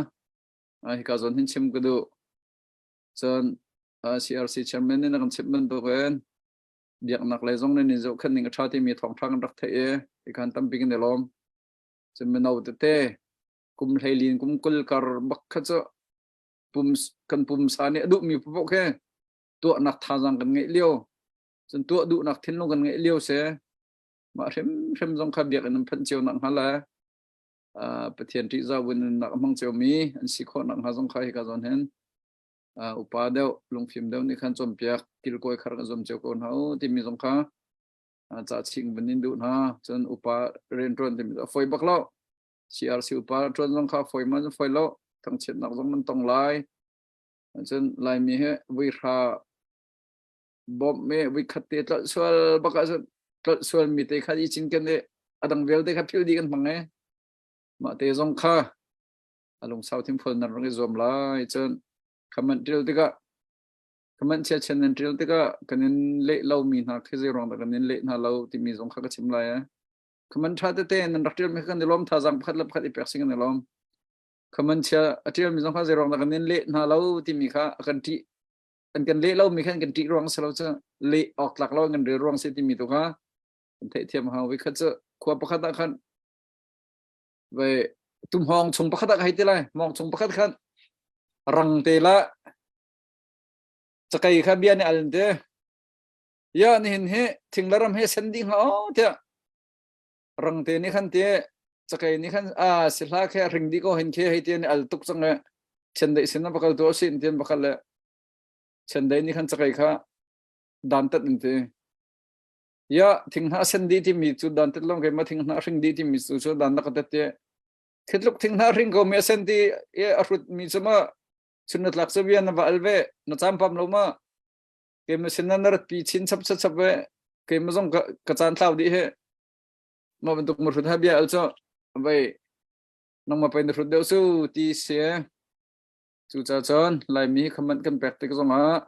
Hika zawn hin chim ka duh. Cun CRC chairman nih na kan chimh bantukin biaknak lei zong nan in zohkhenh ning a ṭha timi thawngṭha kan rak theih i hika tampi kan i lawm. Cun mino tete kum hleilin kum 20 kar bak kha cu pum kan pumsa nih a duhmi paoh khi tuahnak thazaang kan ngeih lio cun tuah duhnak thinlung kan ngeih lio si mah hrimhrim zong kha biakinn an phanh cio nak hnga le Pathian ṭihzah bu nunnak a hmang ciomi an si khawh nakhnga zong kha hika zawn hin upa deuh lungfim deuh nih khan cawnpiak kilkawi khar kan zuam cio ko hna u timi zong kha ca ching van in duh hna cun upa rianṭuan timi a fawi bak lo CRC upa ṭuan zong kha fawi ma fawi lo thangchiatnak zong nan tong lai cun Laimi he vuihra bawmh me voi khat te tlolh sual bak ah tlolh sual mi te kha i cinken i a dang vialte kha philh dih kan hmang e mah te zong kha a lungsau thinfual nan rak i zuam lai cun comment ṭial tikah comment chia chen nan ṭial tikah kan in leh lo mi hna khi zei ruang dah kan in leh hna lo timi zong kha ka chim lai e comment ṭha tete nan rak ṭial mi kha kan i lawm thazaang pakhat le pakhat i pek sing kan i lawm comment chia a ṭial mi zong kha zei ruang dah kan in leh hna lo timi kha a kan ṭih. An kan leh lomi khan kan ṭih ruang si lo cu leh awk tlak lo kan rel ruang si timi tu kha kan theihthiam hau. Voi khat cu khua pakhat ah khan vai tumhawng chung pakhat ah ka hei ti lai. Hmawng chung pakhat khan rang te la cakei kha bia nih al te. Ya nihin hi thing le ram he sen dih hnga aw tiah rangte nih khan te cakei nih khan a si hla khe ring di ko hin khe hei ti al tuk cang le chendei sin na bakal tu sin tian bakal le chendei nih khan cakei kha dan tat in ti ya thing hna sen di ti mi cu dan tat long ke ma thing hna hring di ti mi cu cu dan na ka tat te thitluk thing hna hring ko mi sen ti e a hrut mi chu ma chun na tlak chu na va al ve na cham pam lo ma ke ma sin na rat pi chin chap chap chap ve ke ma zong ka caan thlau dih he mah bantuk murhut ha bia al cu vei nangmah pei na hrut deuh su ti si cu ca cun laimi khaman kan pek tik zongah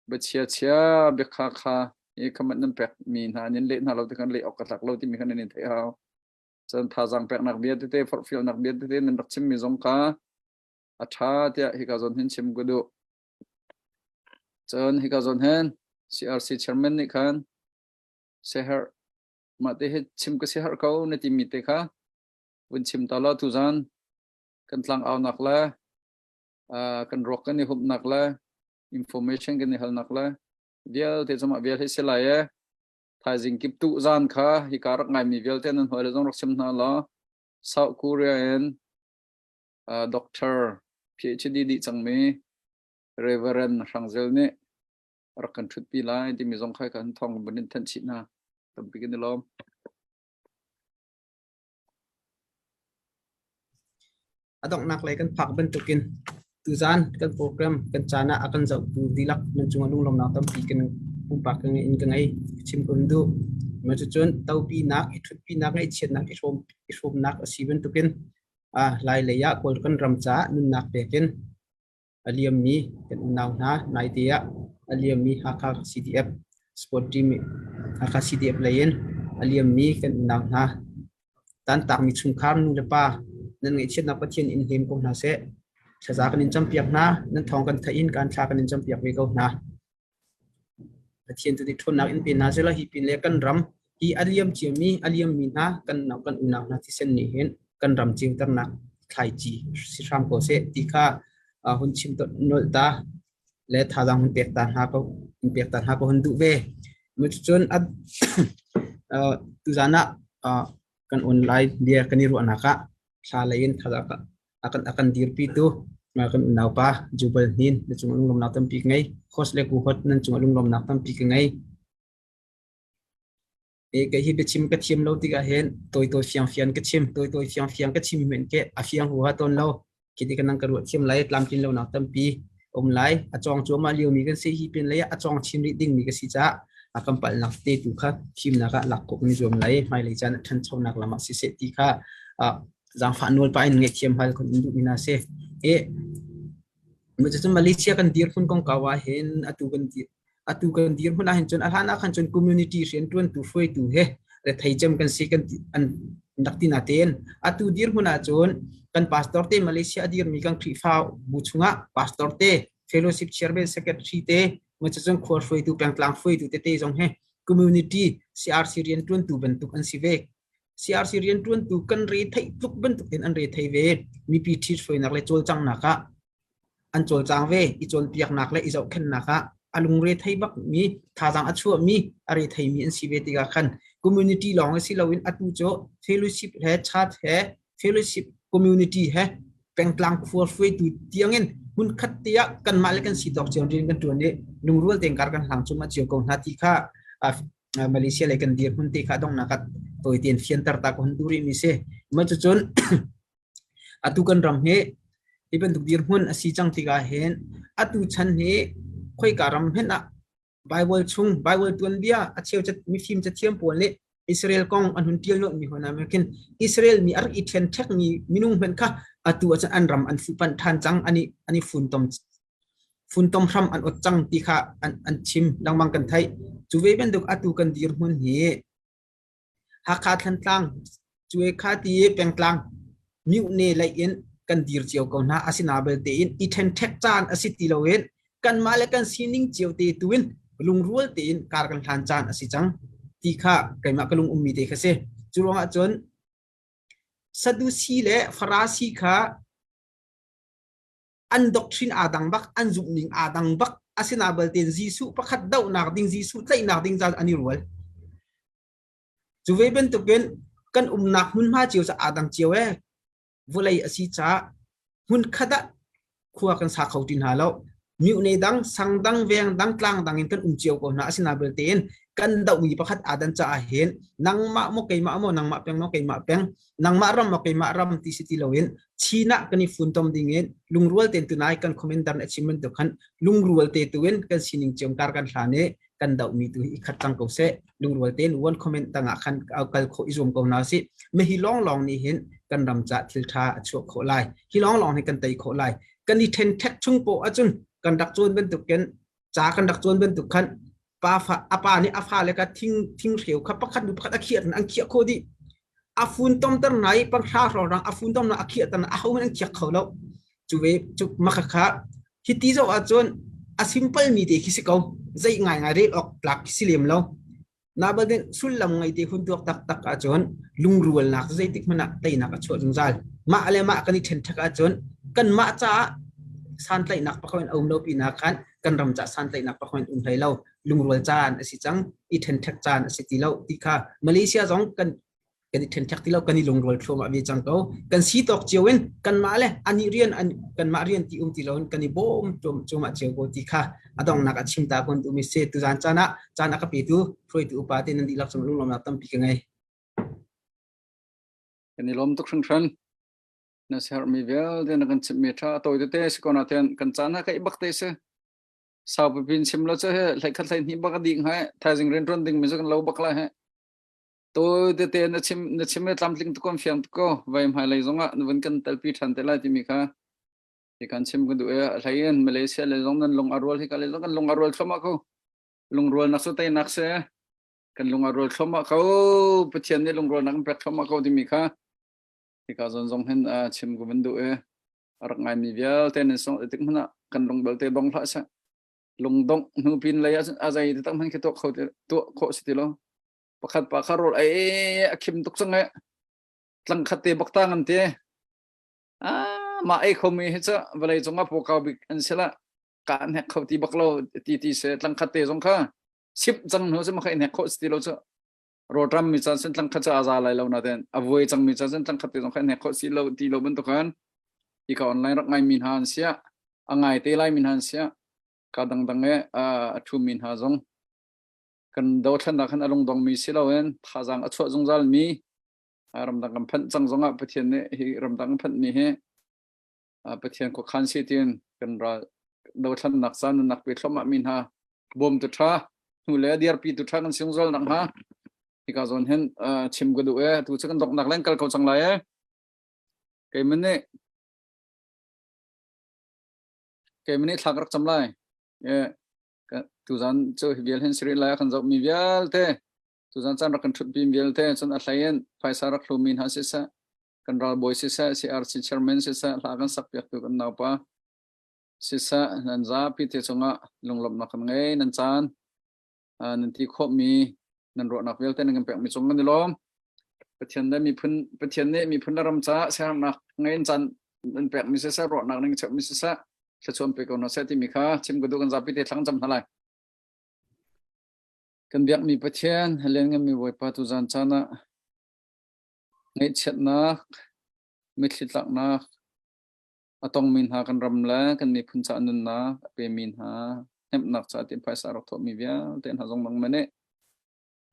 bia chia bia kha kha i khaman nan pek mi hna nin leh hna lo ti khan leh awk ka tlak lo timi khan nan in theih hau cun thazaang peknak bia tete forhfialnak bia tete nan rak chim mi zong kha a ṭha tiah hika zawn hin chim ka duh cun hika zawn hin CRC chairman nih khan seher mah te hi chim ka si har ko na timi te kha vun chim ta law tuzan kan tlang aunak le kan ruak kan i humnak le information kan i halnak le vialte cuma vial hi si lai e thaizing kip tu zan kha hi ka rak ngai mi vialte nan hoi le zong rak chim hna law South Korea in doctor PhD dih cangmi Reverend Hrangzel nih rak kan ṭhutpi lai timi zong kha kan thawng vun in thanh chih hna. Tampi kan i lawm. A donghnak lei kan phak bantukin tuzaan kan program kan caan ah a kan zohtu dihlak nan cungah lunglawmhnak tampi kan pumpak ka in ka ngei chim ka hun duh. Mah cucun topinak, i ṭhutpinak, ngaihchiatnak, i hrawm i hrawmnak a si bantukin Lai lei ah Kawl kan ram caah nunnak pekin a liammi kan unau hna naite ah a liammi Hakha CDF sport team Hakha CDF lei in a liammi kan unau hna tantakmi chungkhar nu le pa nan ngaihchiatnak Pathian in hnem ko hna seh. Thlaza kan in campiak hna, nan thawng kan theih in kan thla kan in campiak ve ko hna. Pathian tu nih ṭhawnnak in pe hna sehla hi pin le kan ram hi a liam ciami a liammi hna kan kan unau hna thisen nih hin kan ram ceuternak thlaici si hram ko seh ti kha hun chim nolh ta le thazaang hun pek ta hna ko in pek ta hna ko hun duh ve. Cun tuzaan ah kan online bia kan i ruahnak ah thla lei in thazaang a kan dirpitu kan unaupa Jubal Hnin na cungah lunglawmhnak tampi ka ngei. Host le ku-hot nan cungah lunglawmhnak tampi ka ngei. E kei hi biachim ka thiam lo tikah hin tawi-tawi fiang-fiang ka chim, tawi-tawi fiang-fiang ka chim men ke a fiang huha tawn lo. Khi ti kan ka ruah thiam lai, tlamtlin lonak tampi um lai. A cawng cuahmah liomi kan si hi pin lei ah a cawng chin rih dingmi ka si caah a kan palhnak te tu kha thimnak ah lak khawh kan i zuam lai. Hmailei caan ah ṭhanchonak lam ah siseh ti kha zaangfah nawl pah in ngaihthiam hal kan in duhmi hna si. E cucu Malaysia kan dirhmun kongkau ah hin atu kan dir atu kan dirhmun ah hin cun a hlan ah khan cun community rianṭuantu hruaitu he rethei cem kan si kan an rak ti na tein atu dirhmun ah cun kan pastor te Malaysia a dirmi kan Khrihfa bu chungah pastor te fellowship chairman secretary te cucun khua hruaitu pengtlang hruaitu tete zong he community CRC rianṭuantu bantuk an si ve CRC rianṭuantu kan re theih tluk bantuk in an re thei ve. Mipi ṭhithruainak le cawlcanghnak ah an cawlcang ve. I cawnpiaknak le i zohkhenhnak ah a lungre thei bakmi, thazaang a chuahmi, a re theimi an si ve tikah khan community lawng si loin atu cu fellowship he church he fellowship community he pengtlang khua hruaitu tiangin hmunkhat te ah kanmah le kan si tawk cio rian kan ṭuan i lungrual tein kar kan hlang cuahmah cio ko hna ti kha Malaysia lei kan dirhmun te kha donghnak ah tawi tein fianter ta ko hun duh rihmi si. Mah cucun atu kan ram hi hi bantuk dirhmun a si cang tikah hin atu chan hi khoika ram hmanh ah Bible chung Bible tuanbia a cheu mifim cathiam pawl nih Israel kong an hun ṭial mi hna khin Israel mi a rak i ṭhenṭhek mi minung hmanh kha atu ahcun an ram an fuhpanh ṭhan cang an i an i funtom funtom hram an ot cang ti kha an, an chim lengmang kan theih. Cu ve bantuk atu kan dirhmun hi Hakha Thantlang cuwe kha ti pengtlang myuhne lei in kan dir cio ko hna. Asina belte in i ṭhenṭhek caan a si ti loin Kanmah le kan sining cio te tu in lungrual tein kar kan hlan caan a si cang ti kha keimah ka lung ummi te kha si. Cu ruangah cun Sadusi le Farasi kha an doctrine aa dang bak, an zumhning aa dang bak. Asina balte Jesuh pakhat dohnak ding, Jesuh tlaihnak ding caan an i rual. Cu ve bantukin kan umnak hmunhma cio cu aa dang cio ee. Vawlei a si caah hmunkhat ah khua kan sa kho ti hna lo. Myone dang, sang dang, veng dang, tlang dang in kan um cio ko hna. Asinain belte in kan dohmi pakhat aa dan caah hin nangmah maw keimah maw nangmah peng maw keimah peng nangmah ram maw keimah ram ti si ti loin Chin ah kan i funtom ding in lungrual tein tunai kan commander nih a chim bantuk khan lungrual te tu in kan sining cio kar kan hlan i kan dohmi tu hi i khat cang ko seh. Lungrual tein one comment tangah khan kal khawh i zuam ko hna usih. Mi hi lawnglawng nih hin kan ram caah thil ṭha a chuah khawh lai. Hi lawnglawng hi kan tei khawh lai. Kan i ṭhenṭhek chung poah ahcun kan rak cawn bantuk in ca kan rak cawn bantuk khan pa fa a pa nih a fale kha thing thing hreu kha pakhat hnu pakhat a khiah an khiah khawh dih. A funtom ter hna i panghra hrawng a funtom na a khiah ter a ho an khiak kho lo. Cu ve cu maka kha hi ti zoh ahcun a simple mi te khi si ko. Zei ngai ngai rel awk tlak khi si lem lo. Na balin sullam ngei te hun tuak taktak ahcun lungrualnak zeitik hmanh ah teinak a chuah zungzal. Mah le mah kan i ṭhenṭhek ahcun kanmah caah santlaihnak pakhat in a um lo pinah khan kan ram caah santlaihnak pakhat in um hlei lo. Lungrual caan a si cang, i ṭhenṭhek caan a si ti lo ti kha Malaysia zong kan kan i ṭhenṭhek ti lo, kan i lungrual thluahmah ve cang ko. Kan si tawk cio in kanmah le anih rian an kanmah rian ti um ti loin kan i bawm cuahmah cio ko ti kha a donghnak a chim ta kun duhmi si. Tuzaan caan ah caan a ka petu hruaitu upa te nan dihlak cung lunglawmhnak tampi ka ngei. Kan i lawm tuk hringhran. Na siaherhmi vialte na kan chimhmi ṭha a tawi tete si ko nain kan caan ha kai bak te si. Sau pipin chim lo cu he hlei khat hlei hnih bak a dih hnga thaizing rianṭuan ding mi cu kan lo bak lai he. Tawi tete na chim na chim le tlamtling tuk kan fiang tuk ko. Vai hmailei zongah na vun kan telpi ṭhan te lai timi kha hi kan chim ka duh i a hlei in Malaysia le zong nan lung a rual hi ka le zong kan lung a rual thluahmah ko. Lungrualnak cu teinak si. Kan lung a rual thluahmah ko. Pathian nih lungrualnak kan pek thluahmah ko timi kha hika zawn zong hin chim ka van duh i a rak ngaimi vialte nan song tik hmanh ah kan lung belte dong hlah seh. Lungdongh hnu pin lei ah a zei te tak hmanh khi tuah kho tuah khawh si ti lo. Pakhat pa kha rawl ei a khim tuk cang e. Tlang khat te bak ta ngan te. Ah mah ei khomi hi cu vawlei cung ah pawkau bik an si la. Ka an hek kho ti bak lo ti ti se tlang khat te zong kha sip cang hnu cu ma kha in hek khawh si ti lo cu. Rawlṭam mi caan sin tlang khat cu a za lai lo nain a vuai cang mi caan sin tlang khat te zong kha in hek khawh si lo ti lo bantukan hi ka online rak ngai mi hna an siah a ngai te lai mi hna an siah ka dangdang e a ṭhu mi hna zong kan dothlennak khan a lungdong mi si loin thazaang a chuah zungzal mi ramdang kan phanh cang zongah Pathian nih hi ramdang phanh mi hi Pathian khuakhan si tiin kan ral dothlennak ca nunnak pe thluahmah mi hna bawm tu ṭha hnu le dirpi tu ṭha kan sung zol nak hnga hika zawn hin chim ka duh e tu cu kan donghnak leng kal ko cang lai e keiman nih keiman nih thla ka rak cam lai e tuzan cu hi vial hin siri lai kan zoh mi vialte tuzan caan rak kan ṭhut pin vialte cun a hlei in phaisa rak hlu mi hna siseh kan ralbawi siseh CRC chairman siseh hla kan sak piak tu kan naupa siseh nan zapi te cungah lunglawmhnak kan ngei nan caan nan ti khawhmi nan ruahnak vialte nan kan pekmi cung kan i lawm Pathian le miphun Pathian nih miphun le ram caah siaherhnak ngei in caan nan pekmi siseh ruahnak nan cheuhmi siseh thluachuah pe ko hna seh timi kha chim ka duh kan zapi te thlang cam hna lai kan biakmi Pathian liannganmi Bawipa tuzan caan ah ngaihchiatnak mitthli tlaknak a tongmi hna kan ram le kan miphun caah nunnak a pemi hna hnemhnak caah ti phaisa rak thawhmi vialte hna zong nangmah nih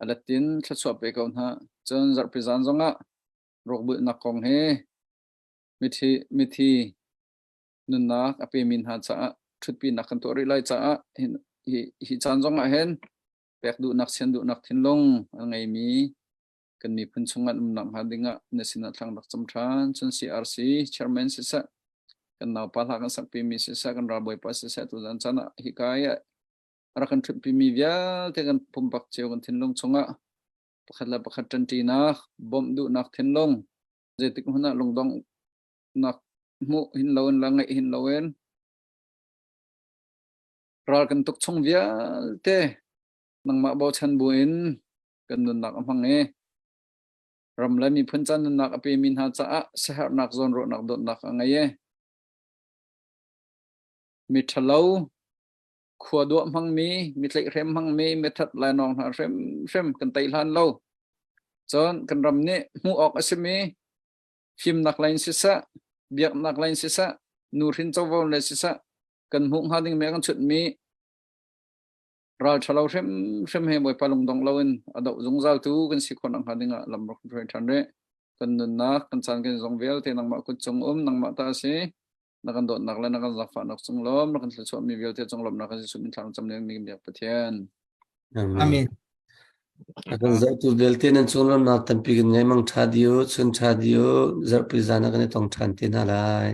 a latin thluachuah pe ko hna. Cun zarhpi zan zongah rawkbulhnak kong hi mithi mithi nunnak a pemi hna caah ṭhutpinak kan tuah rih lai caah hi, hi, hi caan zongah hin pek duhnak sian duhnak thinlung a ngeimi kan miphun chung an umnak hnga dingah na sinah thlang rak cam ṭhan. Cun CRC chairman siseh, kan naupa hla kan sakpimi siseh, kan ralbawipa siseh tuzan caan ah hika i a rak kan ṭhutpimi vialte kan pumpak cio kan thinlung chungah pakhat le pakhat ṭanṭinak, bawmh duhnak thinlung, zeitik hmanh ah lungdonghnak hmuh hin loin le ngeih hin loin. Ral kan tuk chung vialte nangmah bochan buin kan nunnak a hmang i ram le miphun ca nunnak a pemi hna caah siaherhnak zawnruahnak dawtnak a ngei i mi ṭhalo khua duah hmangmi mi tlaihhrem hmangmi mithat lainawng hna hrimhrim kan tei hlan lo cun kan ram nih hmuh awk a simi fimnak lei in siseh biaknak lei in siseh nuhrin covo le siseh kan hmuh hnga dingmi a kan chutmi ral ṭhalo hrimhrim he Bawipa lungdong loin a doh zungzal tu kan si khawh nakhnga dingah lam rak hruai ṭhan rih. Kan nunnak, kan caan kan zong vialte nangmah kut cung um, nangmah ta si. Na kan dawtnak le na kan zaangfahnak cung lawm, na kan thluachuahmi vialte cung lawmhnak kan Jesuh min thla cam leng mi biak Pathian. Amen. A kan zohtu vialte nan cung lawmnak tampi kan ngei mang ṭha diu, chun ṭha diu, zarhpi zan ah kan i tong ṭhan te hna lai.